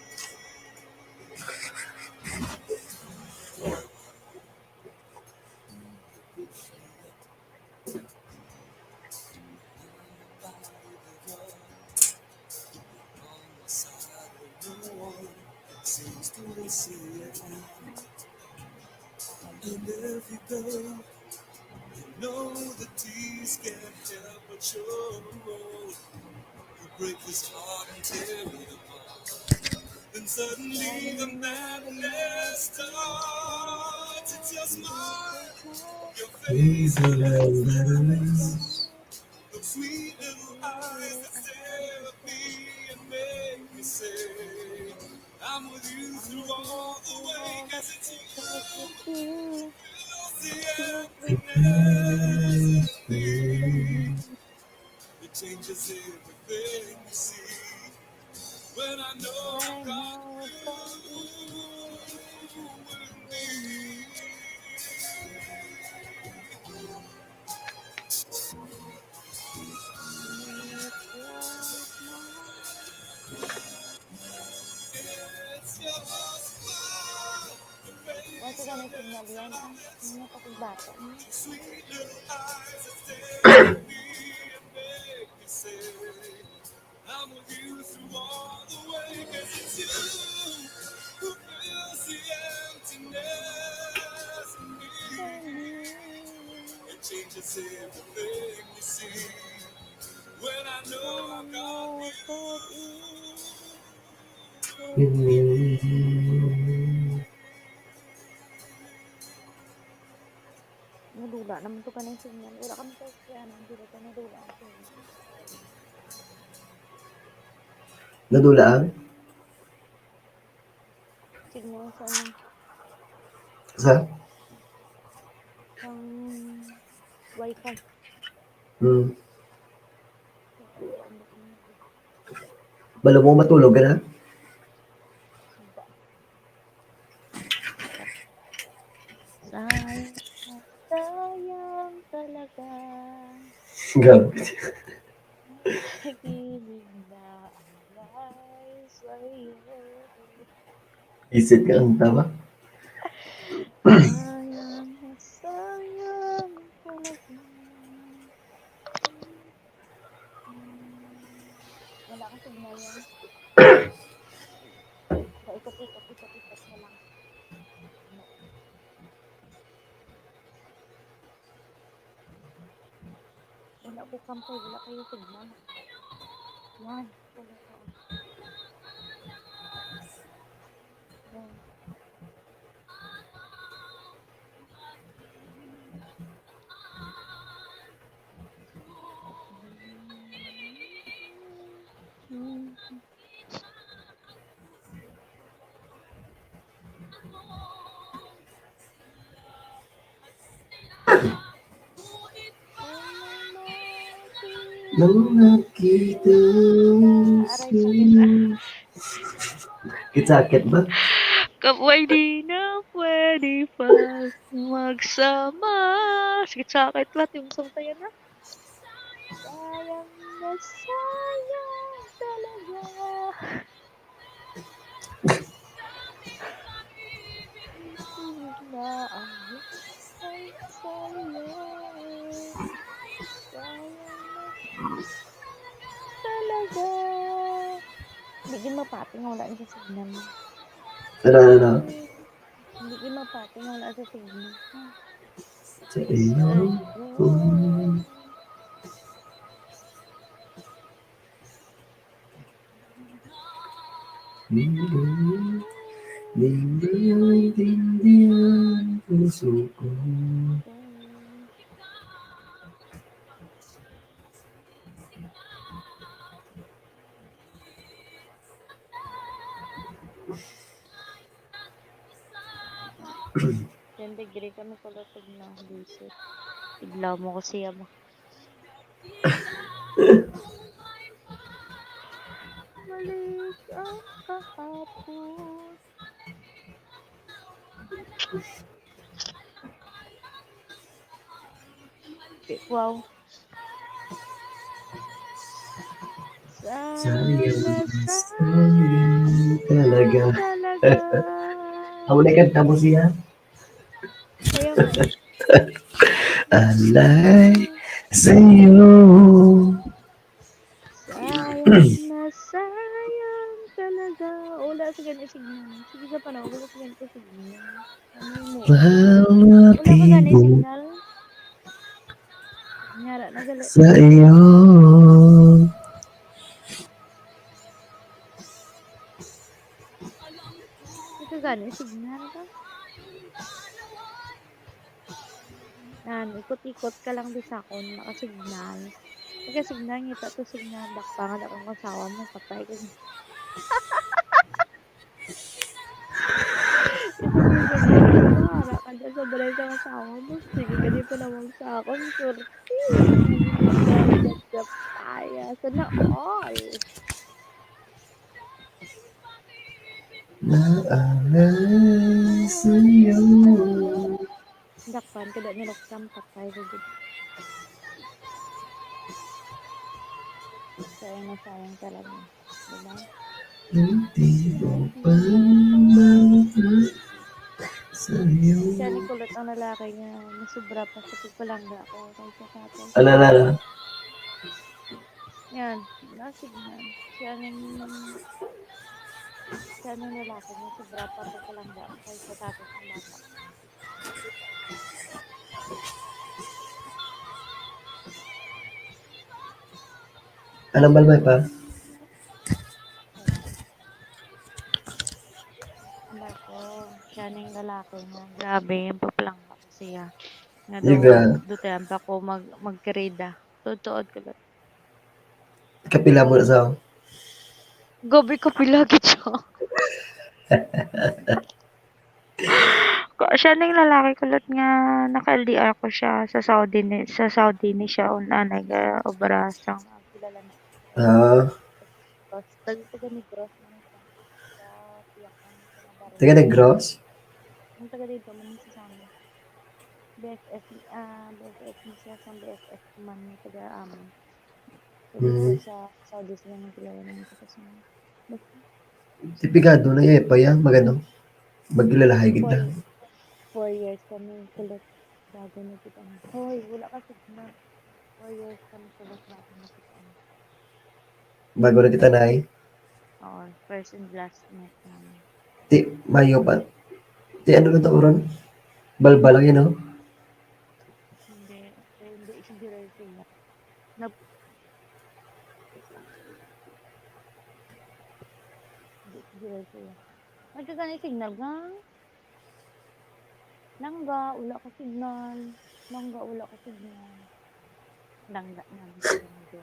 And every day, you know the tears can't help but show. You break his heart and tear it apart. And suddenly the madness starts. It's your smile, your face, your lips, the sweet little eyes that stare at me and make me say, I'm with you through all the way, 'cause it's you who fills the emptiness in me. It changes everything, you see, when I know I got you with me. Wala sa ganang signal yan. Ano pa kung bata? I'm with you through all the way, 'cause it's you who fills the emptiness in me. It changes everything, you see, when I know I got you. Nadula naman to kanang signal. Wala kami sa kaya nang dito ka nadula ang signal. Nadula ang? Signal sa ano? Sa? Ang wifi. Hmm. Balo mo matulog ka na? Sayang, sayang talaga. Grabe. Nakilig na ang life sa'yo. Isit ka kanta ba? Sayang, sayang talaga. Wala ka signal yan. Ikot, ikot, ikot, ikot na lang. Wala ko kampay, wala kayo signal. Yan. Wala ko. Yan. Nang nakita Aray, sakit, ah. Sakit ba? Kabuhay di na pwede pa magsama. Sakit-sakit ba? Timsong tayo na. Sayang na sayang talaga. Na ang sayang talaga. Hindi din mapati nga wala na sa signal. Ano, ano? Hindi din mapati nga wala sa signal. Sa iyo. Hindi maintindihan puso ko. Then degree kami ko lang pag na-visit. Iglaw mo ko siya ba? Balik ang kahapon. Wow. Sayang, sayang talaga. Amo na kanta mo siya? Ayaw nga. Alay sa'yo. Sayang na sayang talaga. Wala sa gani signal. Sige sa panahon, wala sa gani signal. Ano mo? Mahal Wala ka gani natin signal? Nyara na gali. Sa iyo. Ito gani signal ka. Yan, ikot-ikot ka lang di sa akon, makasignal. Pagka signal, ngita to signal, dakpa nga dakang asawa mo, patay ka. Ito yung ganyan, wala ka dyan sa balay sa asawa mo. Sige ka dito naman sa akon, surti. Kaya, sana all. Naalay sa'yo. Dakpan ka, dahil nilaksan, patay ka gud. Sayang na sayang talaga. Diba? Hindi mo pa mahal sa'yo. Siya ni kulot ang lalaki nga masubra pa sa pagpalangga ko kaysa sa atin. Ala, ala, ala. Yan, nasig na. Siya ning, siya ning lalaki nga sobra pa sa palangga kaysa sa aton sa bata. Anong balbay pa? Nako, siya ning lalaki nga grabe yung papalangga ko siya. Nga Diga. daw, dutayan pa ko mag, magkarida. Tuod-tuod ko lang. Kapila mo na sa Gabi ko pila gid siya. Ko siya ning lalaki kulot nga naka-L D R ko siya sa Saudi ni sa Saudi ni siya un anay ga obra sa kilala na. Ah, Tapos taga taga Negros man siya. Sa Tiyakan, sa Navarro. Taga Negros? Ang taga dito man siya sa amin. B F F, ah, B F F ni siya sa B F F man ni taga amin. So, dito Mm. sa Saudi sila nagkilala ng isa sa mga. Basta, Tipigado na iya pa yan. Magano? Maglalahay gid na. Four years kami kulot bago na kita. Hoy, wala ka signal. Four years kami kulot bago na kita. Bago na kita, Nay. Oo, first and last night namin. Ti, mayo pa. Ti, ano na to, ron? Balbal lang yun, no? Hindi, hindi siguro sila. Nag- Hindi siguro sila. Nagkagani signal ka? Langga, wala ka signal. Langga, wala ka signal. Langga, langga, langga.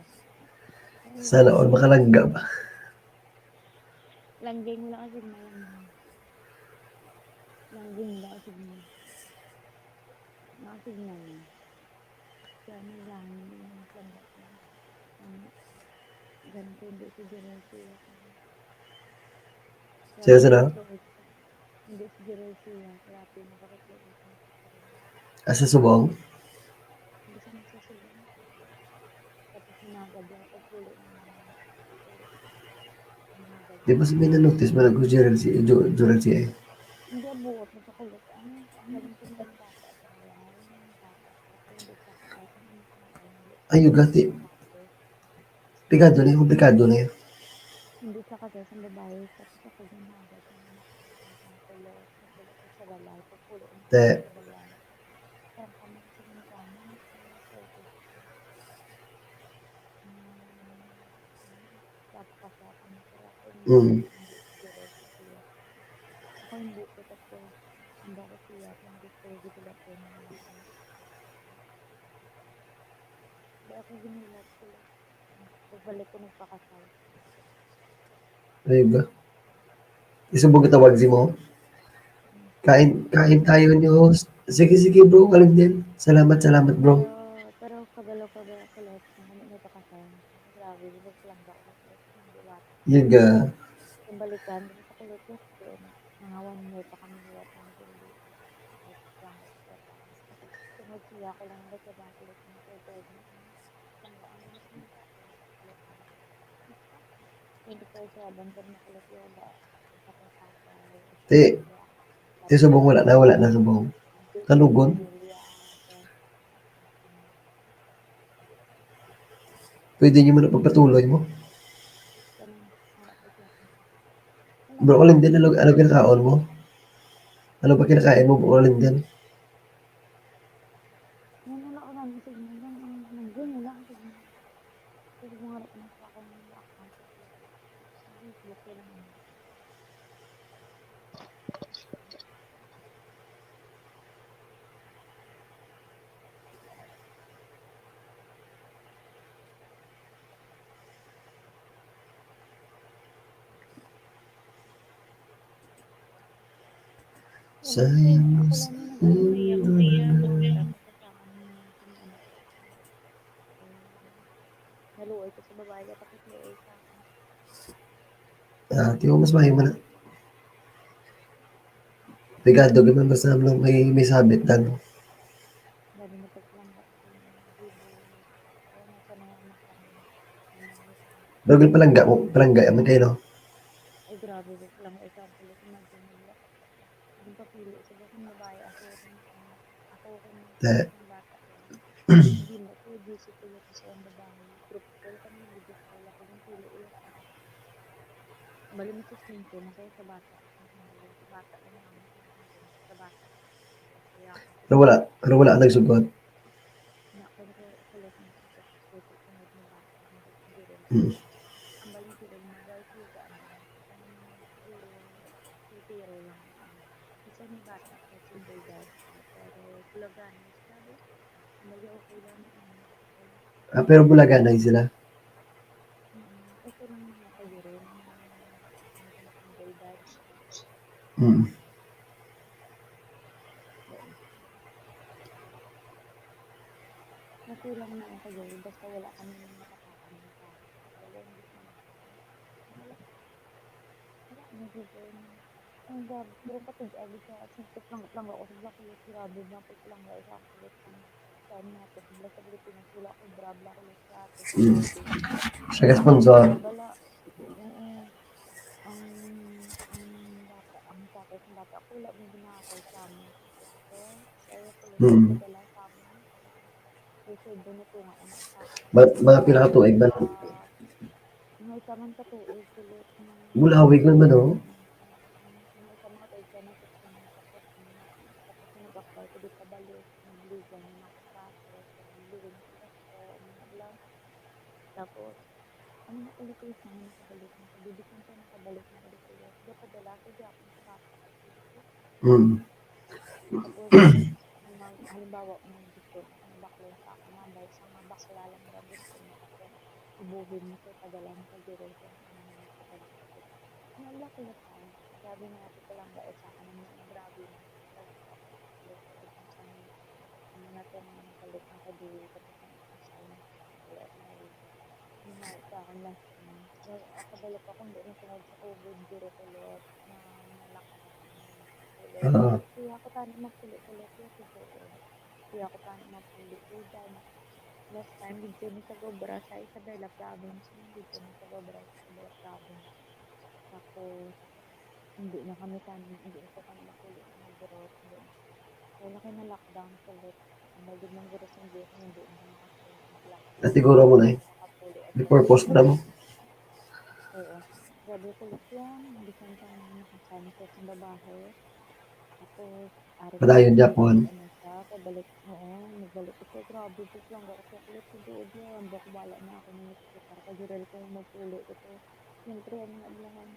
Sana all makalangga ba? Langging, wala ka signal, langging. Langging, wala ka signal. Wala ka signal. Kaya may langin, may langga. Ano? Ganito, hindi siguro siya. Sino, sino? Hindi siguro siya. Kaya pinapakit ko ito. Asa subong? Hindi siya nagsusubo. Tapos hinagad yung pagpulo ng Di ba sabi na notice mo nag-Gerald si Jo-, Gerald si eh? Hindi, buot na sa kulot. Ano? Ang galing ko ng bata. Ayan, bata. Hindi sa Ay, yung gati. Pigado na yun, pigado na yun. Hindi sa kasi sa babae, tapos ako yung mga bata. Sa kulot, sa kulot, sa balay, pagpulo ng Te. Sa balay. Parang kami sa mga kami. Tapos ako, ano, pero ako hindi, Mm. Hindi siguro siya. Ako hindi ko kasi, hindi ako siya, kung gusto ko, gusto ko na lang. Hindi ako ginilat ko lang. Pagbalik ko, nagpakasal. Ayun ba? Isubog tawag si mo? Kain, kain tayo niyo, host. Sige, sige, bro. Alam din. Salamat, salamat, bro. Pero, pero kabalo ko ba ako lahat ng ano, may pakasal. Grabe, di ba silang ba ako? Di ba? Yun nga. Yung balikan, di ba sa kulot ko, mga one year pa kami wala pang hindi. Tungod siya ko lang ba sa bang kulot ng kulot. Twenty-four seven, pag nakulot yung ba? Ti, ti subong wala na, wala na subong. Talugon. Pwede nyo man ang pagpatuloy mo. Bro, Linden, ano, ano kinakaon mo? Ano ba kinakain mo, Bro Linden? Yan, wala ko lang sa inyo. Yan, ang nandun, wala ko sa inyo. Kasi kung harap na sa akong account, okay lang. Sayang. Naluoy ko sa babae, kapag may isa. Ah, di ko mas mahimo na. Pigado, ganun, basta lang may, may sabit lang. Lalo na pag lang. Pero yung palangga mo, palangga, yaman kayo, no? Ay, grabe, wait lang. Example, imagine mo, yung papili sa babae, ako, ako, Eh. Bata. Hindi mo ko, busy ko yung sa babae. Group ko, kami, group ko, wala ko ng pili, wala ko. Bali mo sa skin ko, masaya sa bata. Bata na lang. Sa bata. Kaya ako, Pero wala, pero wala ang nagsugot. na ako na ko, wala ko ng sugot, sugot ko na yung bata. Hindi rin. Mm. Ang bali sila, yung mga guys, yung ano, ang, yung, yung tiro lang. Isa ni bata, yung single dad. Pero, Bulagan, sabi, ang bali, okay lang, ano, Ah, pero Bulaganay sila. Mm, ito lang yung nakayurin. Single dad. Mm. Okay lang na ako yun. Basta wala kami ng nakakaano pa. Wala yung gusto mo. Wala. Wala, hindi ko yun. Ang grabe. Pero pati di agad siya. At singkot lang, lang ako. Sa black, grabe na. Pag lang ako sa akin. Saan na ako? Sa black, sa Pilipinas. Wala akong bra-bra. Wala sa akin. Mm. Siya ka sponsor. Wala. Oo. Ang, ang bata, ang tatay, ang bata ko, wala may ginagawa sa amin. So, kaya ko lang Mm. padala sa amin. Kasi doon na po nga, ano, sa Mga, mga pila ka tuig man? Mga Sa man ka tuig, kulot na. Bulawig man man, oh. Ano sa mga tuig ka na sa mga tapos na. Tapos na nag-apply ko, di ka balik. Nagliga na nakapasok. Nagliga na sa ko. Ano na lang. Tapos, ano na ulit yung mga nakabalik na. Sabi, di ka pa nakabalik na ulit, kulot. Di pa dala ko, di ako nakapasok. Mm. Tapos, mag-, halimbawa, kung gusto mo, baklon sa ako, mabay sa mga bakla lang na gusto mo. Ibuhin mo sa tagalan sa giro sa mga mga kapatid. Ang wala ko na tayo. Grabe nga ako lang ba, eh, sa akin, ang grabe na. Ang mga itong mga kalit na kadili, tapos ang isa lang. Wala na yun. Yung mga sa akin lang, mm, may, ah, kabalo pa kung di na tungod sa COVID, guro ko, Lord, na nalak-, Oo. Kaya ako tani magpuli-puli, kaya siguro. Kaya ako tani magpuli, kaya dahil last time, dito ni sa Gobra, sa Isabela Province, dito ni sa Gobra, Isabela Province. Tapos, hindi na kami tani, hindi na kami magpuli ng abroad, hindi na. Wala kayo na lockdown sa Lord. Ang bagid ng guro sa Diyos, hindi na kami mag-lockdown. Nasiguro mo na eh. Makapuli. May purpose na mo. Oo. Grabe ko, Lord, yan. Bisan pa ang nakasama ko sa babae. Tapos, ari Padayon ko, Japon. Ano siya, pabalik, oo, nagbalik ko siya. Grabe, sus lang, ako sa kulit, sa duod niya. Ang bako, bala na ako ng hospital. Kag-real ko, magpuli ko to. Siyempre, ano na lang.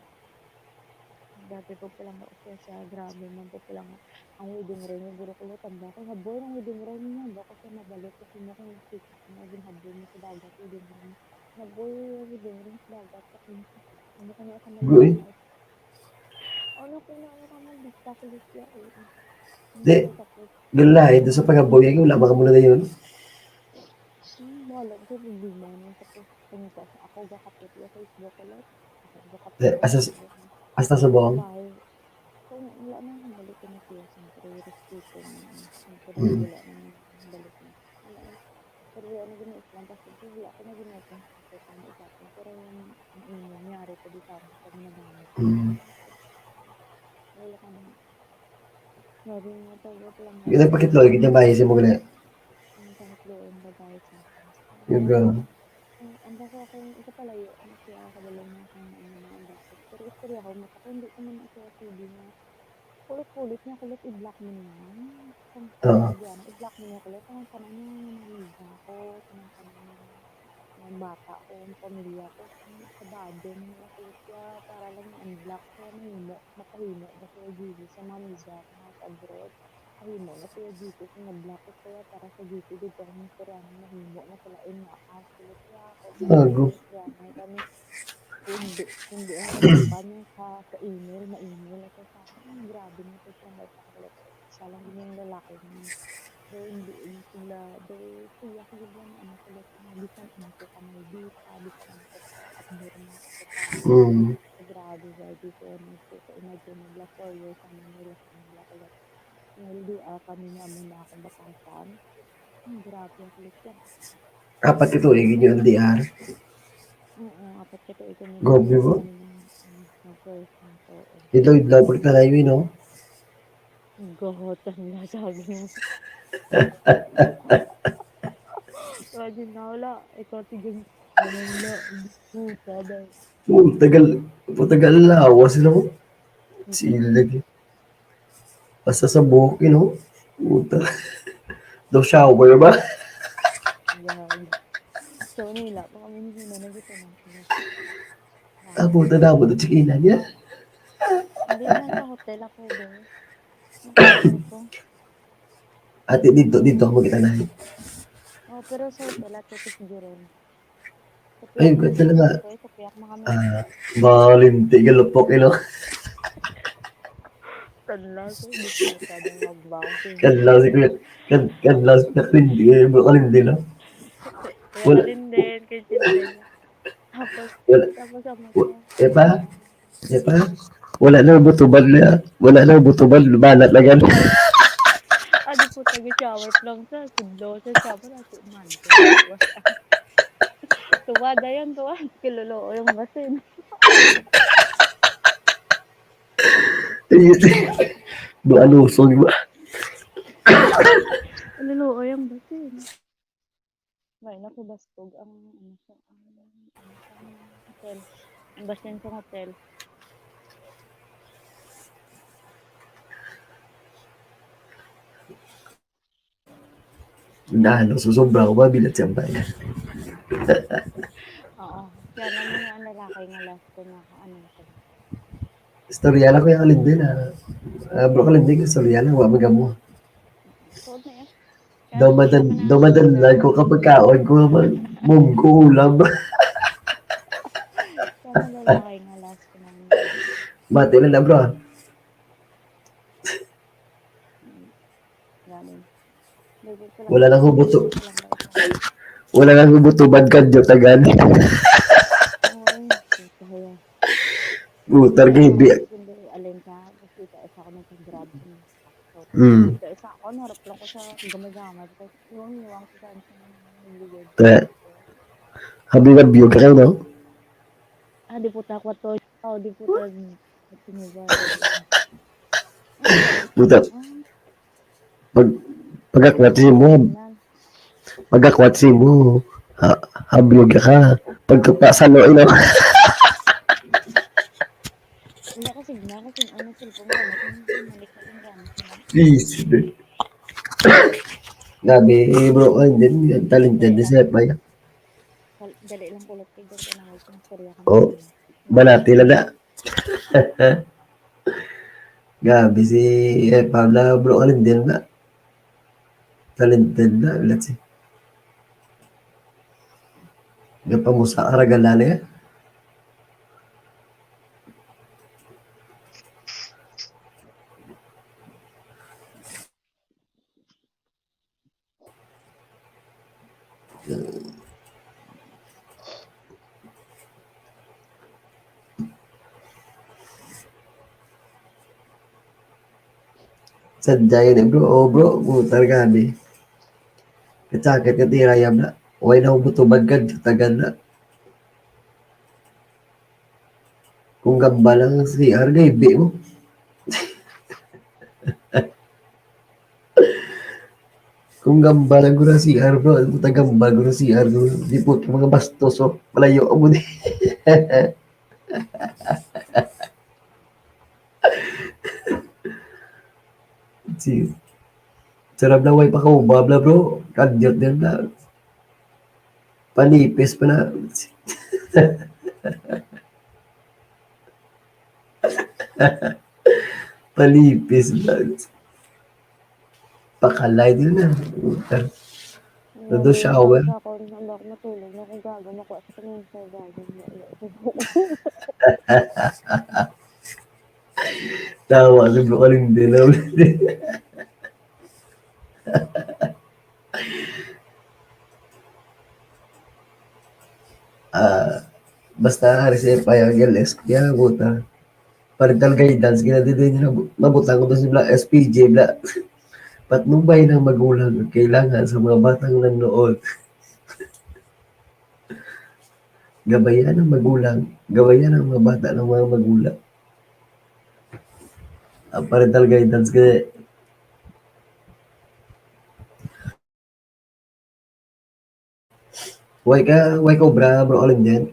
Dati ko pala nga, okay siya, grabe man ko pala nga. Ang wedding ring, yung guro ko, Lord, ang bako, haboy ng wedding ring niya. Ang bako siya, mabalik ko, sino ko yung sikat. Ang naging haboy mo sa dagat, wedding ring. Haboy, yung wedding ring sa dagat, sa pinto. Ano ko na ako Uy. Ano ko na ako magbista ko, Lord, siya, eh. Di. Tapos, Galay, doon sa pagkabuhay, wala ba ka muna na yun? Hmm, wala ko problema na sa Facebook. Kung sa ako gakapit sa Facebook ko lang. Ako gakapit Eh, sa asa- Facebook. Hasta subong? Dahil, kung wala na, balik ko na siya. Siyempre, respeto na. Siyempre, Mm. Wala na, balik na. Wala na. Pero ano, ginawa ko lang, kasi wala ko na ginawa ko. Pero yung, ang imo, nangyari ko di sa akin, pag nagamit. Mm. Wala ka na. Sabi mo, tawag lang. Hindi pakitlo, hindi niya bahay sa mga Ang kahit doon, babae sa akin. Yung gano'n. Ang, ang bako ako yung isa palayo, ang siya, kabalo niya kung ano na ang bako. Pero istorya ko, mata ko, hindi ko man ako T V na. Kulit-kulit niya, kulit i-block mo niya. Kung Oo. Yan, i-block mo niya, kulit. Ang tanong niya, yung mga amiga ko, ang tanong niya, mga bata ko, ang pamilya ko, ang kabado niya, kulit siya, para lang i-unblock siya, mahimo, mapahimo, ba siya, G C, sa mga amiga ko, mga sa abroad. Mahimo na siya G C kung na-block ko siya para sa G C dito ang istorya nga mahimo na sila in nga account sila siya. Gago. Kaya may kami hindi hindi ang pa niya sa sa email, ma-email ako sa akin. Ang grabe niya sa isang may paklit. Siya lang din yung lalaki niya. Do hindi sila do siya ko yung ano sila na bisan ang ko kamay dita, bisan ang ko abnormal ko ka. Mm. Grabe, grabe ko. Nagsuko, imagine, nagla four years ang Manila, Manila, L D R kami nga muna akong batasan. Ang grabe ang kulit yan. Apat ka tuig inyo L D R. Oo, apat ka tuig kami. Grabe ba? Nag-first na to. Idlaw-idlaw pa kita na yun, no? Gohotan na sabi mo. Imagine na wala. Ikaw, tigil. Ano na? Puta, dahil. Oh, tagal, tagal lawas, no? Silag. Basta sa buhok, you know? Puta. Daw shower ba? Yan. So, nila, pa kami ni Sina, nagkita na. Ah, puta na mo, chikinan niya. Hindi naman sa hotel ako, be. Nakaano ko. Ate, dito, dito, magkita na. Oh, pero sa hotel, at least, Jerome. Ay, ganda na nga. Sa piyak na kami. Ah, balinti, galupok, you know? Kanla, so, hindi ko masyadong mag-bouncing. Kanla si Kuya, kan, kanla si Kuya Kalindi, eh, bro, Kalindi, no? Kaya Wala. Kalindin, kay Chinday. Tapos, Wala. tapos ang Wa-, eh, pa? Eh, pa? Wala na, butuban na. Wala na, butuban, banat na gan. Ano po, taga-shower lang sa, sudlo sa shower, ako man. Tuwada yan, tuwada. Kilolo, yung basin. Doon, ano, so, di ba? Kilolo, yung basin. May nakubastog ang, ano siya, ang, ang, ang hotel. Bastian sa hotel. Na, ano, susobra ko ba bilat siyang bayad? Oo. Kaya naman yung lalaki nga last ko na ano ko. Istorya lang ko yung Kalindin, ah. Ah, bro Kalindin, istorya lang, wa magamo. So, na yan. Daw madan-, daw madanlag ko kapag kaon ko, mag-, mom ko ulam. Kaya naman lalaki nga last ko na. Mati na na, bro. Galing. Wala nang hubuto. Wala nang hubuto, bad kadyo, tagan. Ay, kaya. Butar, gabi. Alin ka? Kasi isa ako nag-grab. Mm. Isa ako, narap lang ko sa gamay-gamay. Tapos, yung iwan ko sa, sa ligid. Kaya, habi-habi ka kayo, no? Ah, di po ta, kwato. Oh, di po ta, Puta. Pag, pag-akwat si mo, pag-akwat si mo, ha, habyog ka. Pagkapasalo, you know. Wala kasi, wala kasi, ano, cellphone ko, ano, ano, balik na lang gamit ko. Please. Grabe, bro, ay, din, talented din siya, pa yan. Dal-, dali lang kulot kay Dor, kailangan ko istorya ka. Oh, malati lang na. Grabe si, eh, Pablo, bro, Kalindin na. Talented na, let's see. Gapamusa ka ragalala, eh. Sadya yun, eh, bro. Oh, bro, puta, grabe. Kasakit ka, tira, yab na. Way na, butubag ka, tagan na. Kung gamba lang ang C R, gaibi mo. Kung gamba lang guro ang C R, bro, ang puta gamba guro ang C R, bro. Di po, mga bastos, oh. Malayo mo di. Si, sarap na way pa ka, bla, bla, bro. Kadyot din na. Panipis pa na. Panipis na. Pakalay din na. Nado shower. Ako, ako, ako, matulog na kung gaga, makuha sa kanila sa gaga. Tawa si Bro Kalindin. Ah, basta hari sa F I R, L S, kaya buta. Parental guidance, ginadidi nila, mabutang ko to sila, S P J, bla. Patnubay ng magulang ang kailangan sa mga batang nanood. Gabayan ng magulang, gabayan ng mga bata ng mga magulang. Ang parental guidance, kaya Way ka, way ka obra, Bro Allen, dyan?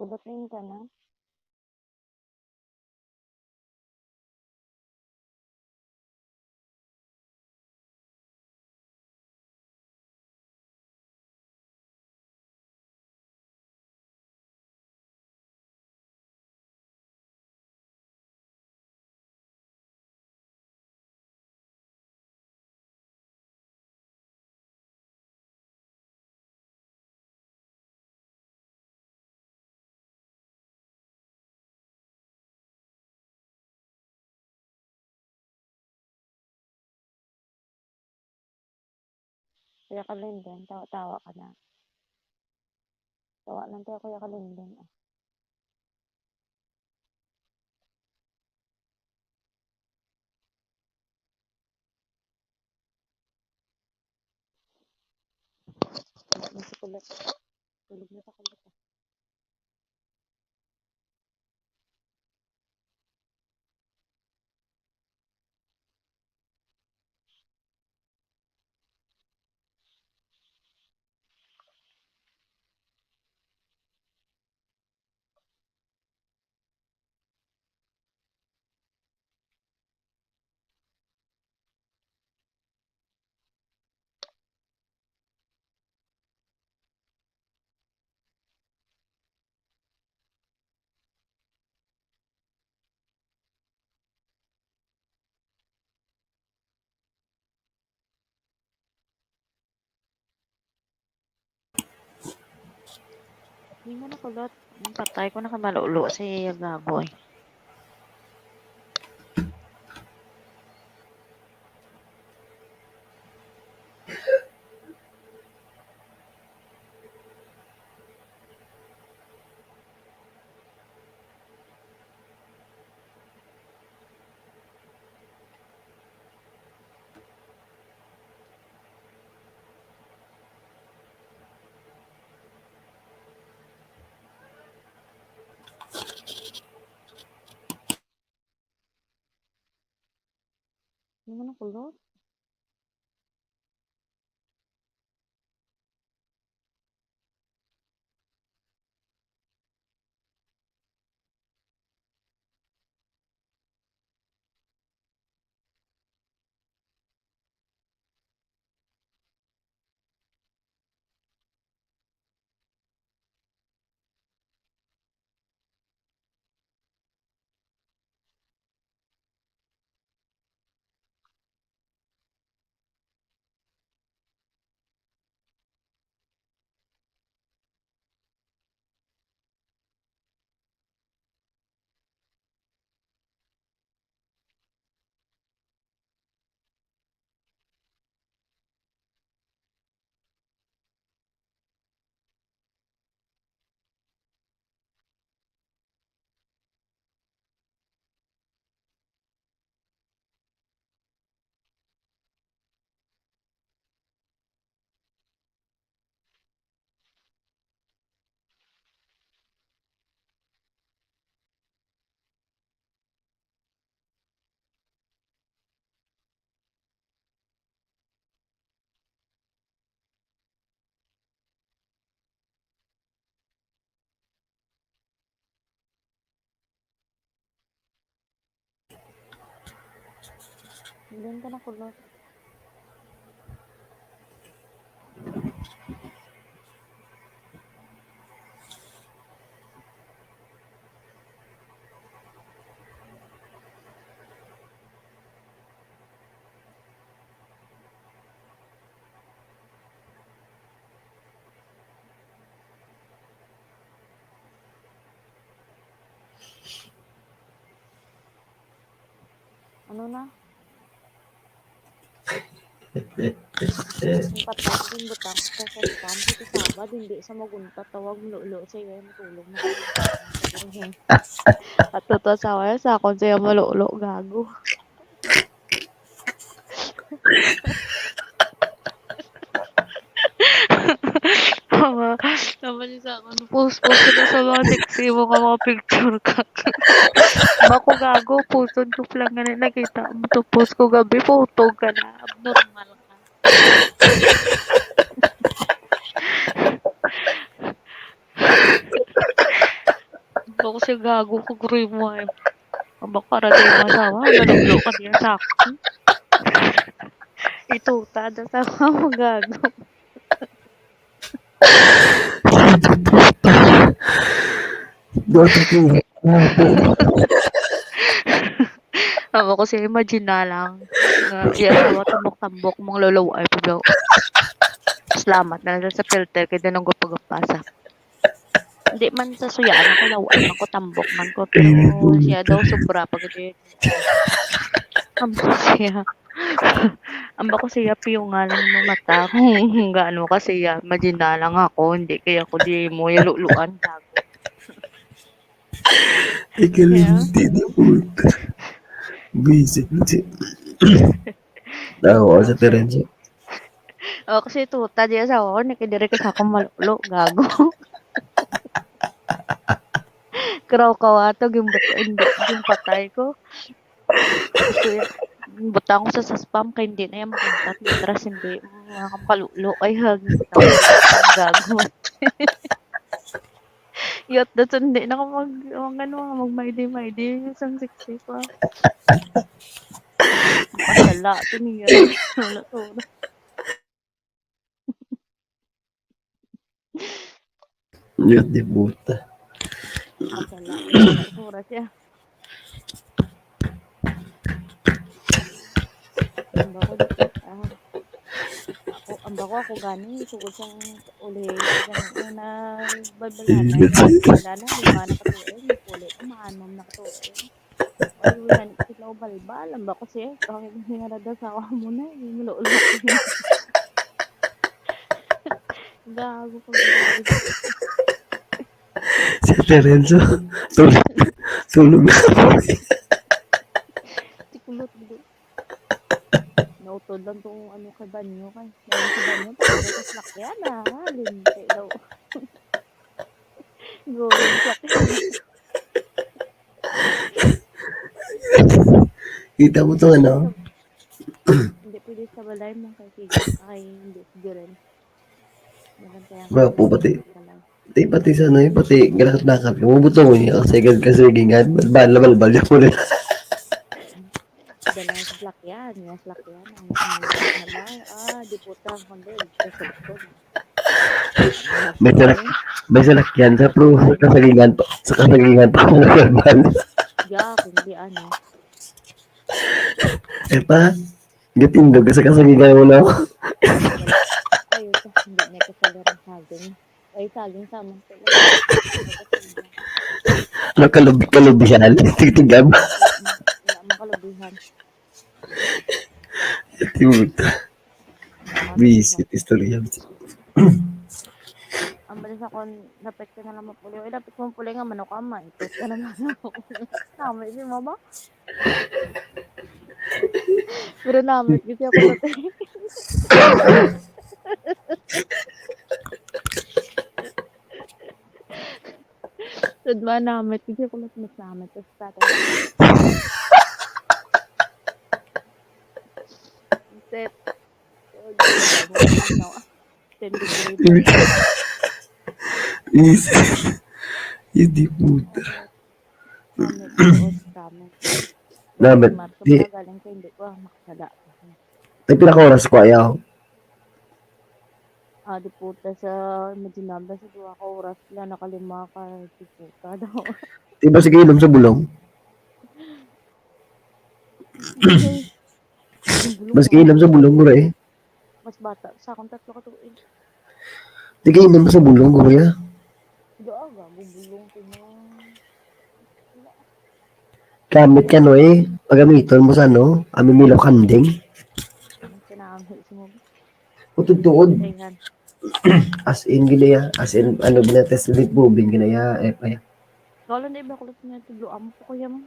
Kulot na yung tanan. Kuya Kalindon, tawa-tawa ka na. Tawa lang tayo, Kuya Kalindon, ah. Wala na si Kulot. Tulog na sa Kulot, ah. Di mo na kulot. Ang patay ko na kamalulo sa iya gago, eh. Ano man ang kulot? Hindi ka na kulot. Ano na? Ang patay din butang sa sa kampo sa Sabad, hindi sa magunta, tawag mo lulo sa iyo, matulog na. At totoo sa wala sa akon siya malulo, gago. Mga, naman sa akon, post, post ko sa mga sexy mo nga mga picture ka. Bako gago, puson ko lang nga nakita mo to, post ko gabi, photo ka na, abnormal ka. Ako siya gago ko, guri mo ay. Ang baka ra tayo masawa, naluglo ka niya sa akin. Ito, tada sa mga gago. Dapat ko. Ako kasi imagine na lang. Nga, iya, asawa, tambok-tambok, mong lolo, ay, paglaw. Salamat na lang sa filter, kaya din ang gupagapasa. Hindi man sa suyaan ako, lawan man ko, tambok man ko, pero siya daw sobra pag ito yun. Ambak siya. Ambak ko siya, piyo nga lang mo mata kung gaano ka siya. Imagine na lang ako, hindi kaya ako di mo yaluluan, gago. Ikaw, yeah, hindi na po. Visit na si... Ako, sa Terenzo. O, kasi tuta, di asawa ko, nakidiri ka sa akong malulo, gago. Kraw ka wato, gimbut-, hindi, gimpatay ko. Kasi, butang ko sa, sa spam, kay hindi na yan makuntat, matras, hindi, mga kalulo, ay, hag, gago. Yot, that's hindi na ako mag, mag, ano, mag-my day, my day, isang sexy pa. Masala, ito niya. Wala to. Yot, di puta. Masala. Oras siya. Ang bako, ah, ako, ang bako ako gani, sugod sang uli, sang una, balbalan, balbalan, lima na katuig, puli, kumaan, ma'am, na katuig. Ay, wala, sila balbal, ang bako siya, kaya nga nada sa ako mo na, eh, malulo. Gago ka, gago. Si Terenzo, tulog, tulog na. Si kulot, di. Nautod lang tong ano kay banyo kay. Meron sa banyo, tapos sa salakyan, ah, linti daw. Go, salakyan. Kita mo to, ano? Hindi pwede sa balay mo kay Kigo. Ay, hindi, sige rin. Maganda yan. Bro, po, pati, pati, pati sa ano, eh, pati galakat-lakat. Kung mabuto mo niya, kasi agad ka sa gigingan, balbal, balbal, yung ulit. Dala sa salakyan, yung salakyan, ang, ang, ang, ah, di puta, kundi, sa cellphone. May salak-, may salakyan sa pro, sa kasagingan pa, sa kasagingan pa, balbal. Yeah, hindi, ano. Eh, pa? Gatindog ka sa kasagingan mo, no? Ay, ito, hindi niya kasali ang saging. Ay, saging sa amon pala. Ano, kalub-, kalubihan? Tigtigab. Wala, wala mo kalubihan. Tibuta. Visit, istorya. Ang bilis ako, dapat ka na lang mapuli. Ay, dapat ko mapuli nga manok ama. Ito ka na lang ako. Tama, hindi mo ba? Pero namit kasi ako sa tayo. Sadma namit kasi ako mas namit sa tatay. Set. Ten degree. Easy. Hindi puta. Namit. Namit. Marso pa galing ko, hindi ko, ah, makasala. Ay, pila ka oras ko ayaw? Ah, di puta sa Maginaba sa duha ka oras lang, nakalima ka, di puta daw. Di ba sige inom sa bulong? Mas kailom sa bulong ko ra eh. Mas bata sa akong tatlo ka tuig. Di kayo naman sa bulong ko ya. Doon, gago, bulong ko na. Gamit ka, no, eh. Pagamiton mo sa, no? Ami Milo Kanding. Kinamit mo. Utod-tuod. Ayan. As in, ginaya. As in, ano, ginaya, test ulit, bubing, ginaya, eh, pa. Kala na iba ko lang niya, tudlo, amo po kaya mo.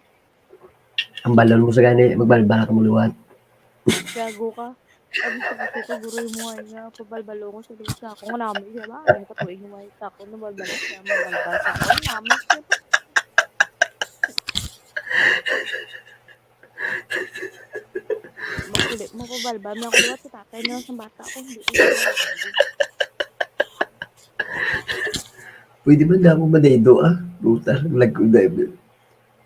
Ang balon mo sa gani, magbalbal ka mo liwat. Gago ka. Ang sakit ko, guro mo ay nga, pabalbalo ko sa liwat sa ako. Nga naman siya ba? Ang katuig mo ay sa ako, nabalbal siya, mabalbal sa ako. Ang naman siya ba? Makulit mo, pabalbal mo ako liwat sa tatay na sa bata ko. Hindi ko. Pwede man na ako madaydo, ah. Puta, lag ko, dai.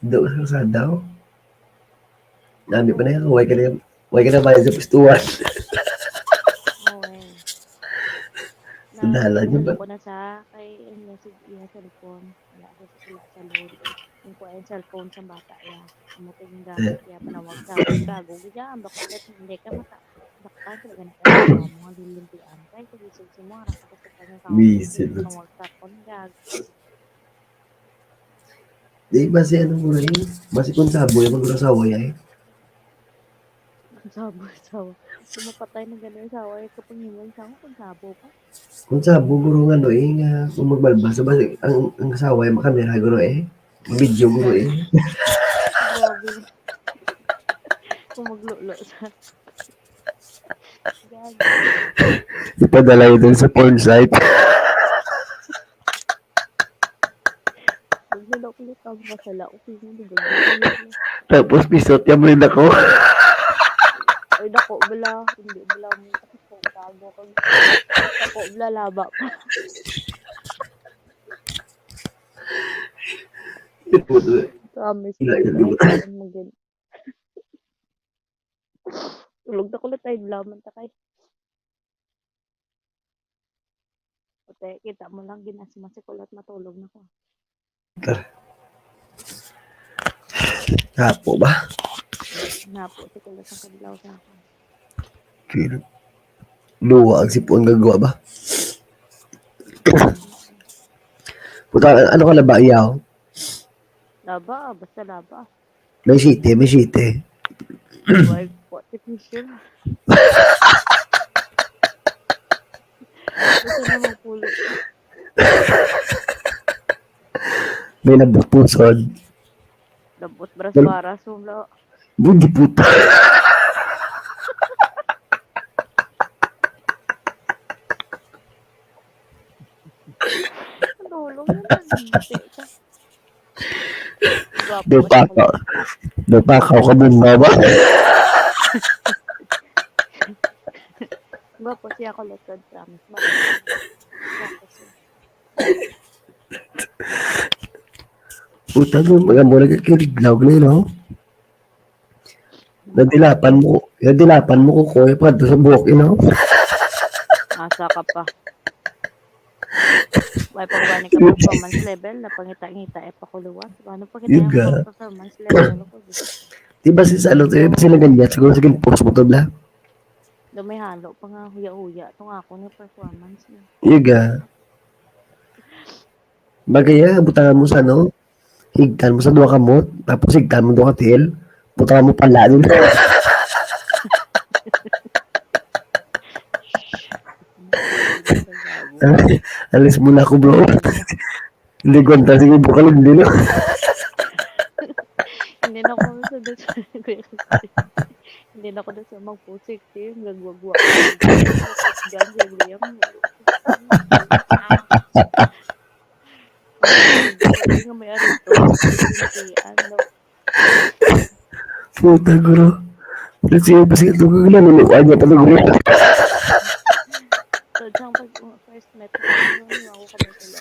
Daw sa kalsada, oh. Nami pa na yan, why ka na, why ka na bayad sa pistuan? Oo, eh. Sa dalan, di ba? Ko na sa, kay, ano, si, iya cellphone. Wala ko sa, sa, sa load. Yung ko, yung cellphone sa bata, iya. Amo to yung gamit, iya, panawag sa akin, gago. Gaya, ang bakit, hindi ka maka-, bakit ka ganito, mga lilimpian. Kaya, kung isog si mo, harap ka sa kanya, sa Busy, akin, no? Panawag sa akin, gago. Di, basi ano ko na yun? Basi kung sabo yung mag-asawa yan, eh. Kung sabo, asawa. Kung mapatay na gano'n, asawa, eh, kapag yun, asawa, kung sabo pa. Kung sabo, guro, nga, no, eh, nga, kung magbalbas, basi, ang, ang asawa, eh, makamera, guro, eh. Video, guro, eh. Grabe. Kung maglulo sa. Gago. Ipadala yun dun sa porn site. Huwag na daw ulit ang masala. Okay na, di ba? Tapos, pisot niya mo rin ako. Ay, dako, bala. Hindi, bala mo. Tapos, kung tago ko. Dako, bala, laba pa. Promise. Hindi, hindi. Ay, magin-, tulog na ko ulit, ay, laman ta kay. Ate, kita mo lang, ginasma si Kulot, matulog na ko. Tar-, napo ba? Napo si Kulot ang kadlaw sa akon. Pero, luwa ang sipon nga gwa ba? Puta, ano ka na ba, yaw? Laba, basta laba. May siyete, may siyete. Why? What if you should? Gusto na magpulo. May nabot pusod. Nabot bras-baras mo, bro. Bugi puta. Tulong mo na, hindi ka. Gwapo. Daw pa ako. Daw pa ako kabunga ba? Gwapo siya, Kulot, promise. Gwapo siya. Puta, no, mga mura ka kilig, lawag na yun, oh. Nadilapan mo, nadilapan mo ko, kuya, pa doon sa buhok, you know? Asa ka pa? Why pa ba ni ka performance level? Napangita-ngita, eh, pa ko luwas. Ano pa kita yung performance level? Ano ko, di ba? Di ba si, sa ano to, di ba sila ganyan? Siguro, sige, post mo to, bla. Daw may halo pa nga huya-huya. Itong ako nga performance niya. Iga. Bagay, ah, butangan mo sa ano? Higtan mo sa duha ka mot, tapos higtan mo duha ka tiil. Butangan mo pala din. Alis muna ako, bro. Hindi ko ang tasig yung bukal, hindi, no? Hindi na ako sa, hindi na ako sa magpusik, eh. Nagwagwa. Diyan, diyan, diyan. Hindi nga may arito. Hindi, ano. Puta, guro. Kasi, kasi ito ko na, nuluan niya pala, guro. So, siyang pag, uh, first met ko, yun, yun, ako kami sila.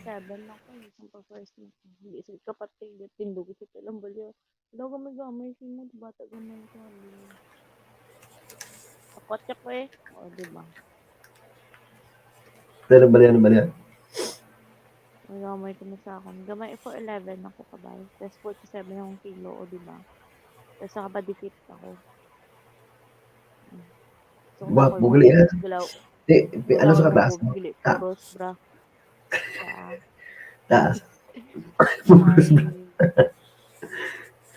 Seven lang ko, yung pag first met ko. Hindi, sige, kapatid, tindog, sige, lang balyo. Daw gamay-gamay, sige mo, bata, gamay ko, ano. Takot siya ko eh. O, di ba? Pero bali, ano, bali, ah? May gamay ko na sa akon. Gamay, four eleven ako, kabay. Tapos forty-seven akong kilo, o, di ba? Tapos nakabody fit ako. So, gwapo, ako, gali, ah. Gulaw. Eh, eh, ano sa kataas mo? Guli, puros, bra. Sa taas. Puros, bra.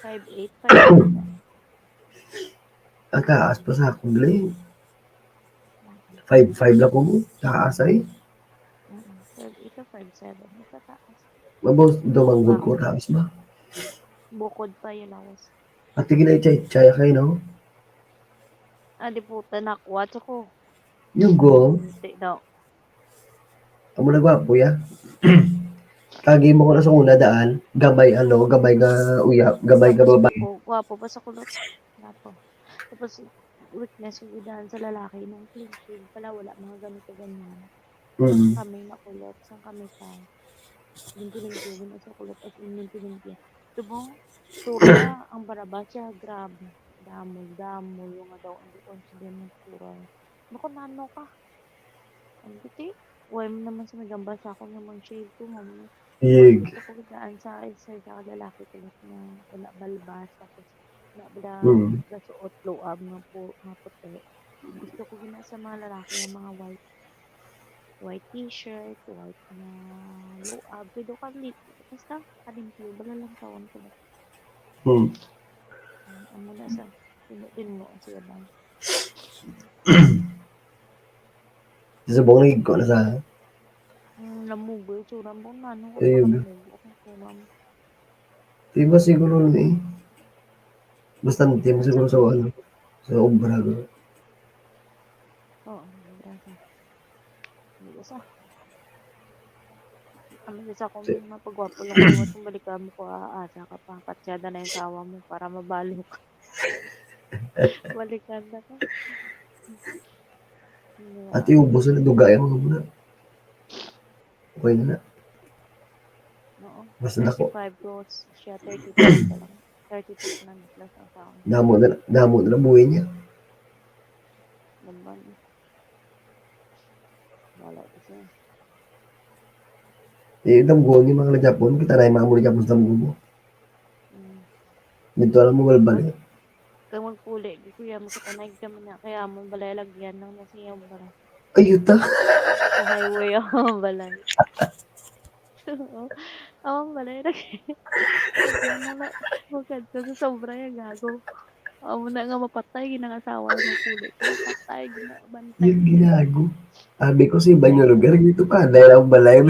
Five eight, five eight. Ang taas pa sa akon, gali. Five five lang ko mo. Taas ay. Mm, five eight to five seven. Ito taas. Mabaw, dumanggol ko, taas ba? Bukod pa yun, lawas. Ate, ginay chay-chay kay, no? Ah, di puta, nakuha ko. You go. Hindi daw. Amo na gwapo, ya. Kagi mo ko na sa una daan, gamay, ano, gamay nga uya, gamay nga babae. Gwapo, gwapo pa sa kulot. Gwapo. Tapos, weakness yung idahan sa lalaki, nang clean, clean pala, wala mga ganito, ganyan. Mm. Kami makulot, sang kami pa. Limpyo-limpyo, gina sa kulot, as in, limpyo-limpyo. Subong, sura, ang barabas siya, grabe. Damol, damol, yung nga daw, ang di ko ang sabihan ng sura. Naku, nano ka? Ang giti, why mo naman sa may gambal sa akon nga mang shave ko, nga mo. Iyig. Gusto ko gidaan sa, sa, sa lalaki ko, nga wala balbas, tapos, na, wala, Mm. gasuot, luab, nga pu-, nga puti. Gusto ko gina sa mga lalaki, nga mga white, white t-shirt, white na luab, pero kali, basta, kalimpyo, bala lang tawon ko ba? Hmm. Ang, ang muna sa, tino-tino mo, siya ba? Sa bangig ko na sa Mm, namugo yung tsura mo, nano, Eh, yun. Namugo ang tsura mo. Di ba siguro ni? Basta, di mo siguro sa, ano, sa obra, no? Oo, obra ka. Hindi ko sa. Kami sa akong Si- mapagwapo lang, kung balikan mo ko, ah, asa ka pa, patsada na yung asawa mo para mabalo ka. Balikan na ka. Ate, ubos na, dugay ang mga muna. Okay na na. Oo. Basta dako. Thirty-five goals siya, thirty-five pa lang. Thirty-two na plus ang sound. Damo na, damo na buhay niya. Naman. Wala ko siya. Eh, damgo ni mga Japon, kita na yung mga muli Japon sa damgo mo. Mm. Dito alam mo, balbal eh. Kang magpuli, di kuya, makita na yung kami na, kaya mo balay lagyan lang na siya yung balay. Ay, yuta. Sa highway, ang balay. Oo. Ang balay lagi. Lagyan na na, magkadto sa sobra yung gago. Amo na nga mapatay, ginang asawa ng puli. Mapatay, ginabantay. Yung ginago. Sabi ko sa iba niyo lugar, dito pa, dahil ang balay.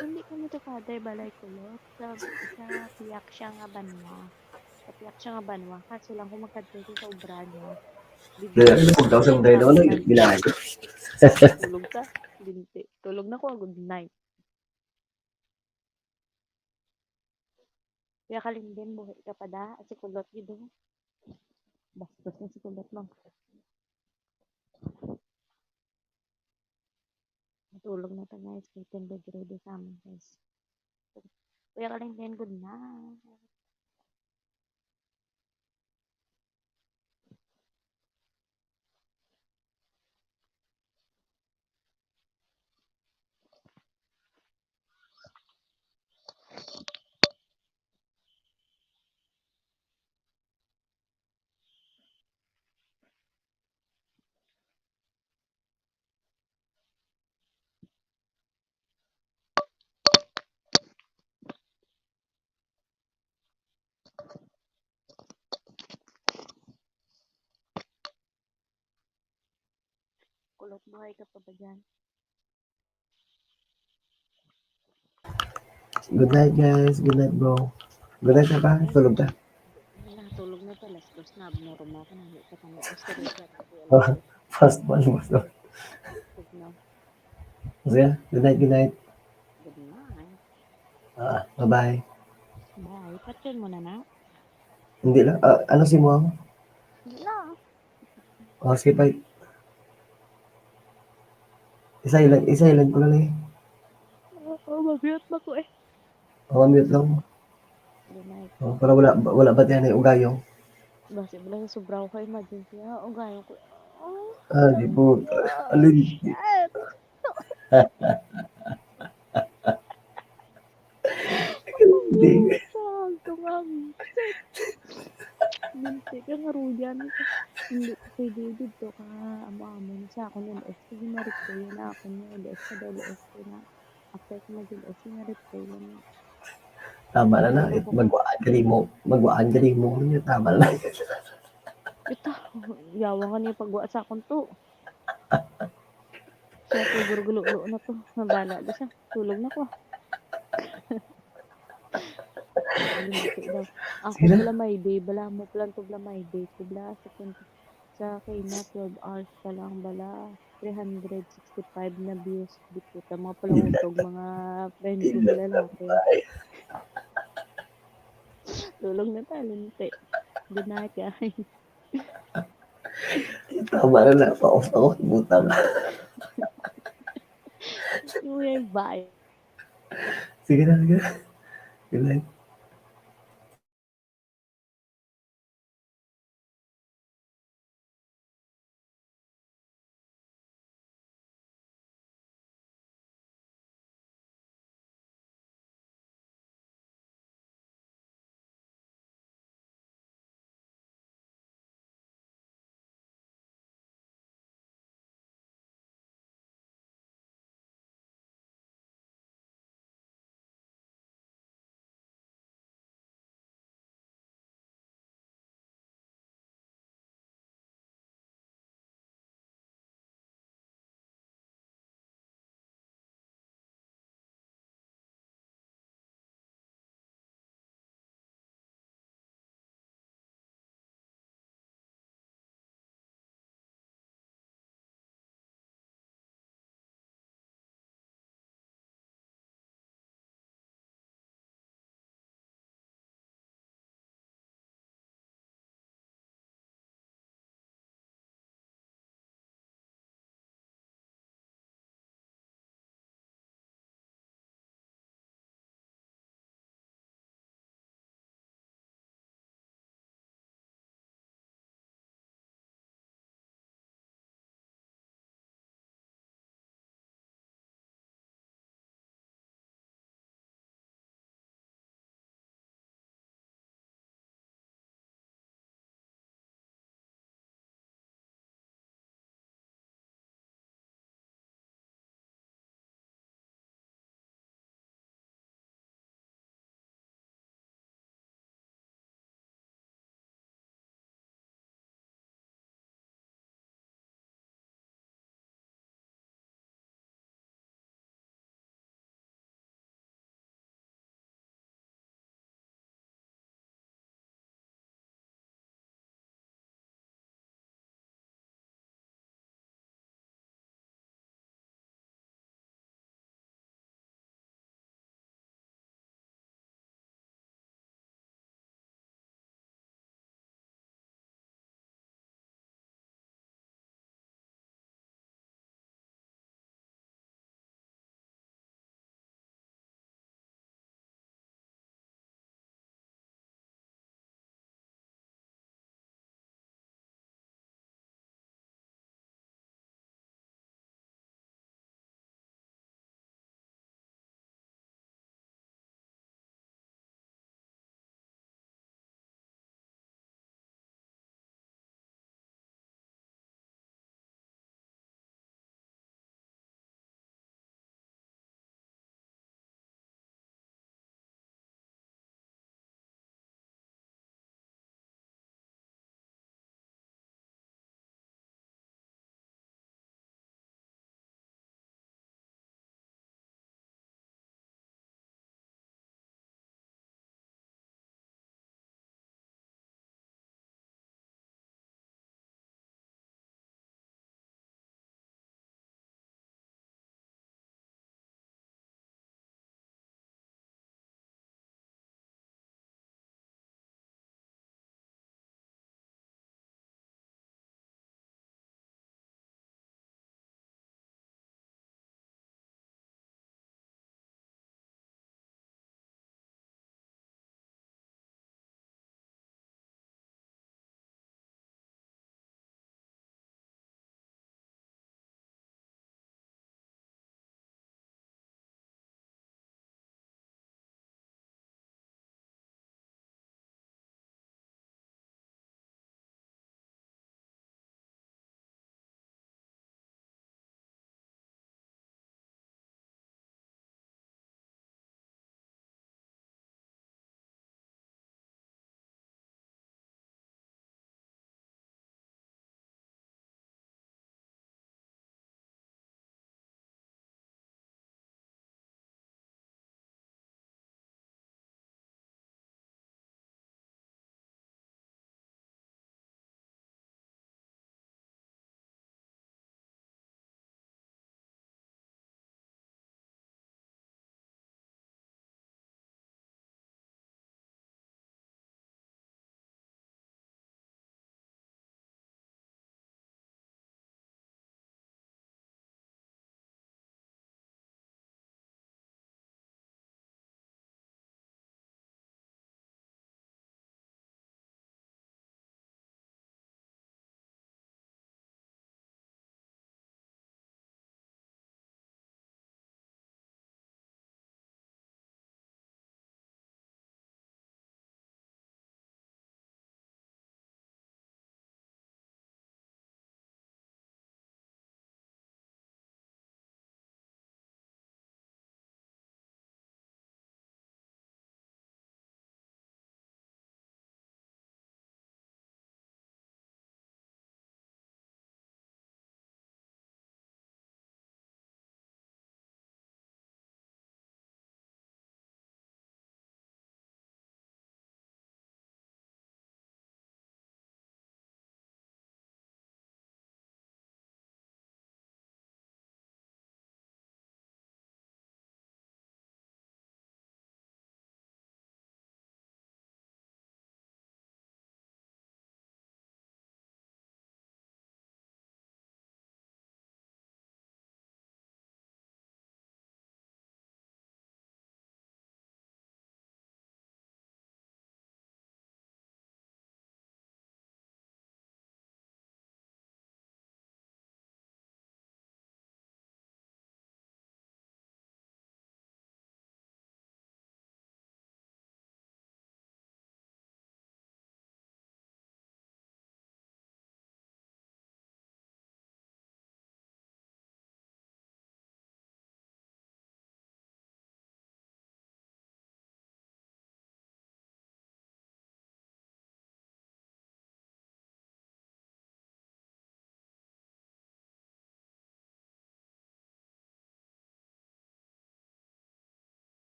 Hindi kami to, Father, balay kulot. Sa, sa piyak siya nga banwa. Sa piyak siya nga banwa. Kaso lang kung magkadto siya sa obra niya, bigla Dahil ano, pagdaw sa dahil ako lang, ginago. Tulog ka, binti. Tulog na ko, good night. Kuya Kalindin, buhi ka pa da? Si Kulot gid, oh. Bastos na si Kulot, no? Matulog na ta, guys. Kay ten bed ready sa amin, guys. Kuya Kalindin, good night. Kulot, buhay ka pa ba dyan? Good night, guys. Good night, bro. Good night na ba? Tulog ka? Wala, tulog na to. Alas dos na. Abnormal ka na. Hindi ka pa na-, Oh, fast one, fast one. Tulog na. Sige, good night, good night. Good night. Ah, bye-bye. Bye. Patyon mo na na. Hindi lang. Ah, ano si mo? Hindi lang. Oh, sige, bye. Isa-ilan, isa-ilan ko lang eh. Oo, mag-mute ba ko eh? Oh, mute lang. Good night. Oh, para wala, wala ba tiyan eh, ugayong? Basi wala sa sobra ko ka emergency, ah, ugayong ko. Oh, Ah, di po. Alin? Shit. Hindi. Sa tumang. Minti ka nga, Ruyan. Hindi ko pwede dito ka. Amo-amo na sa akon, L S. Sige, ma-reply na ako niya, L S ka daw, L S ko na. After ko mag-L S, sige, ma-reply na niya. Tama na na. It-, magwaan ka di mo. Magwaan ka di mo. Tama na. Ito, yawa nga niya pagwa sa akon to. Siya, siguro gulo-gulo na to. Nabala na siya. Tulog na ko. Limiti daw. Ako Sino? Bala may day. Bala mo plan to bala may day. Ko bala sa kun-, sa kay na twelve hours pa lang bala. Three hundred sixty-five na views. Di po ta mga palangutog, mga friend ko Ina. Lalaki. Tulog na ta, limiti. Good night, guys. Tama na na, pa-off ako, butang. Kuya, bye. Sige na, sige na. Good night.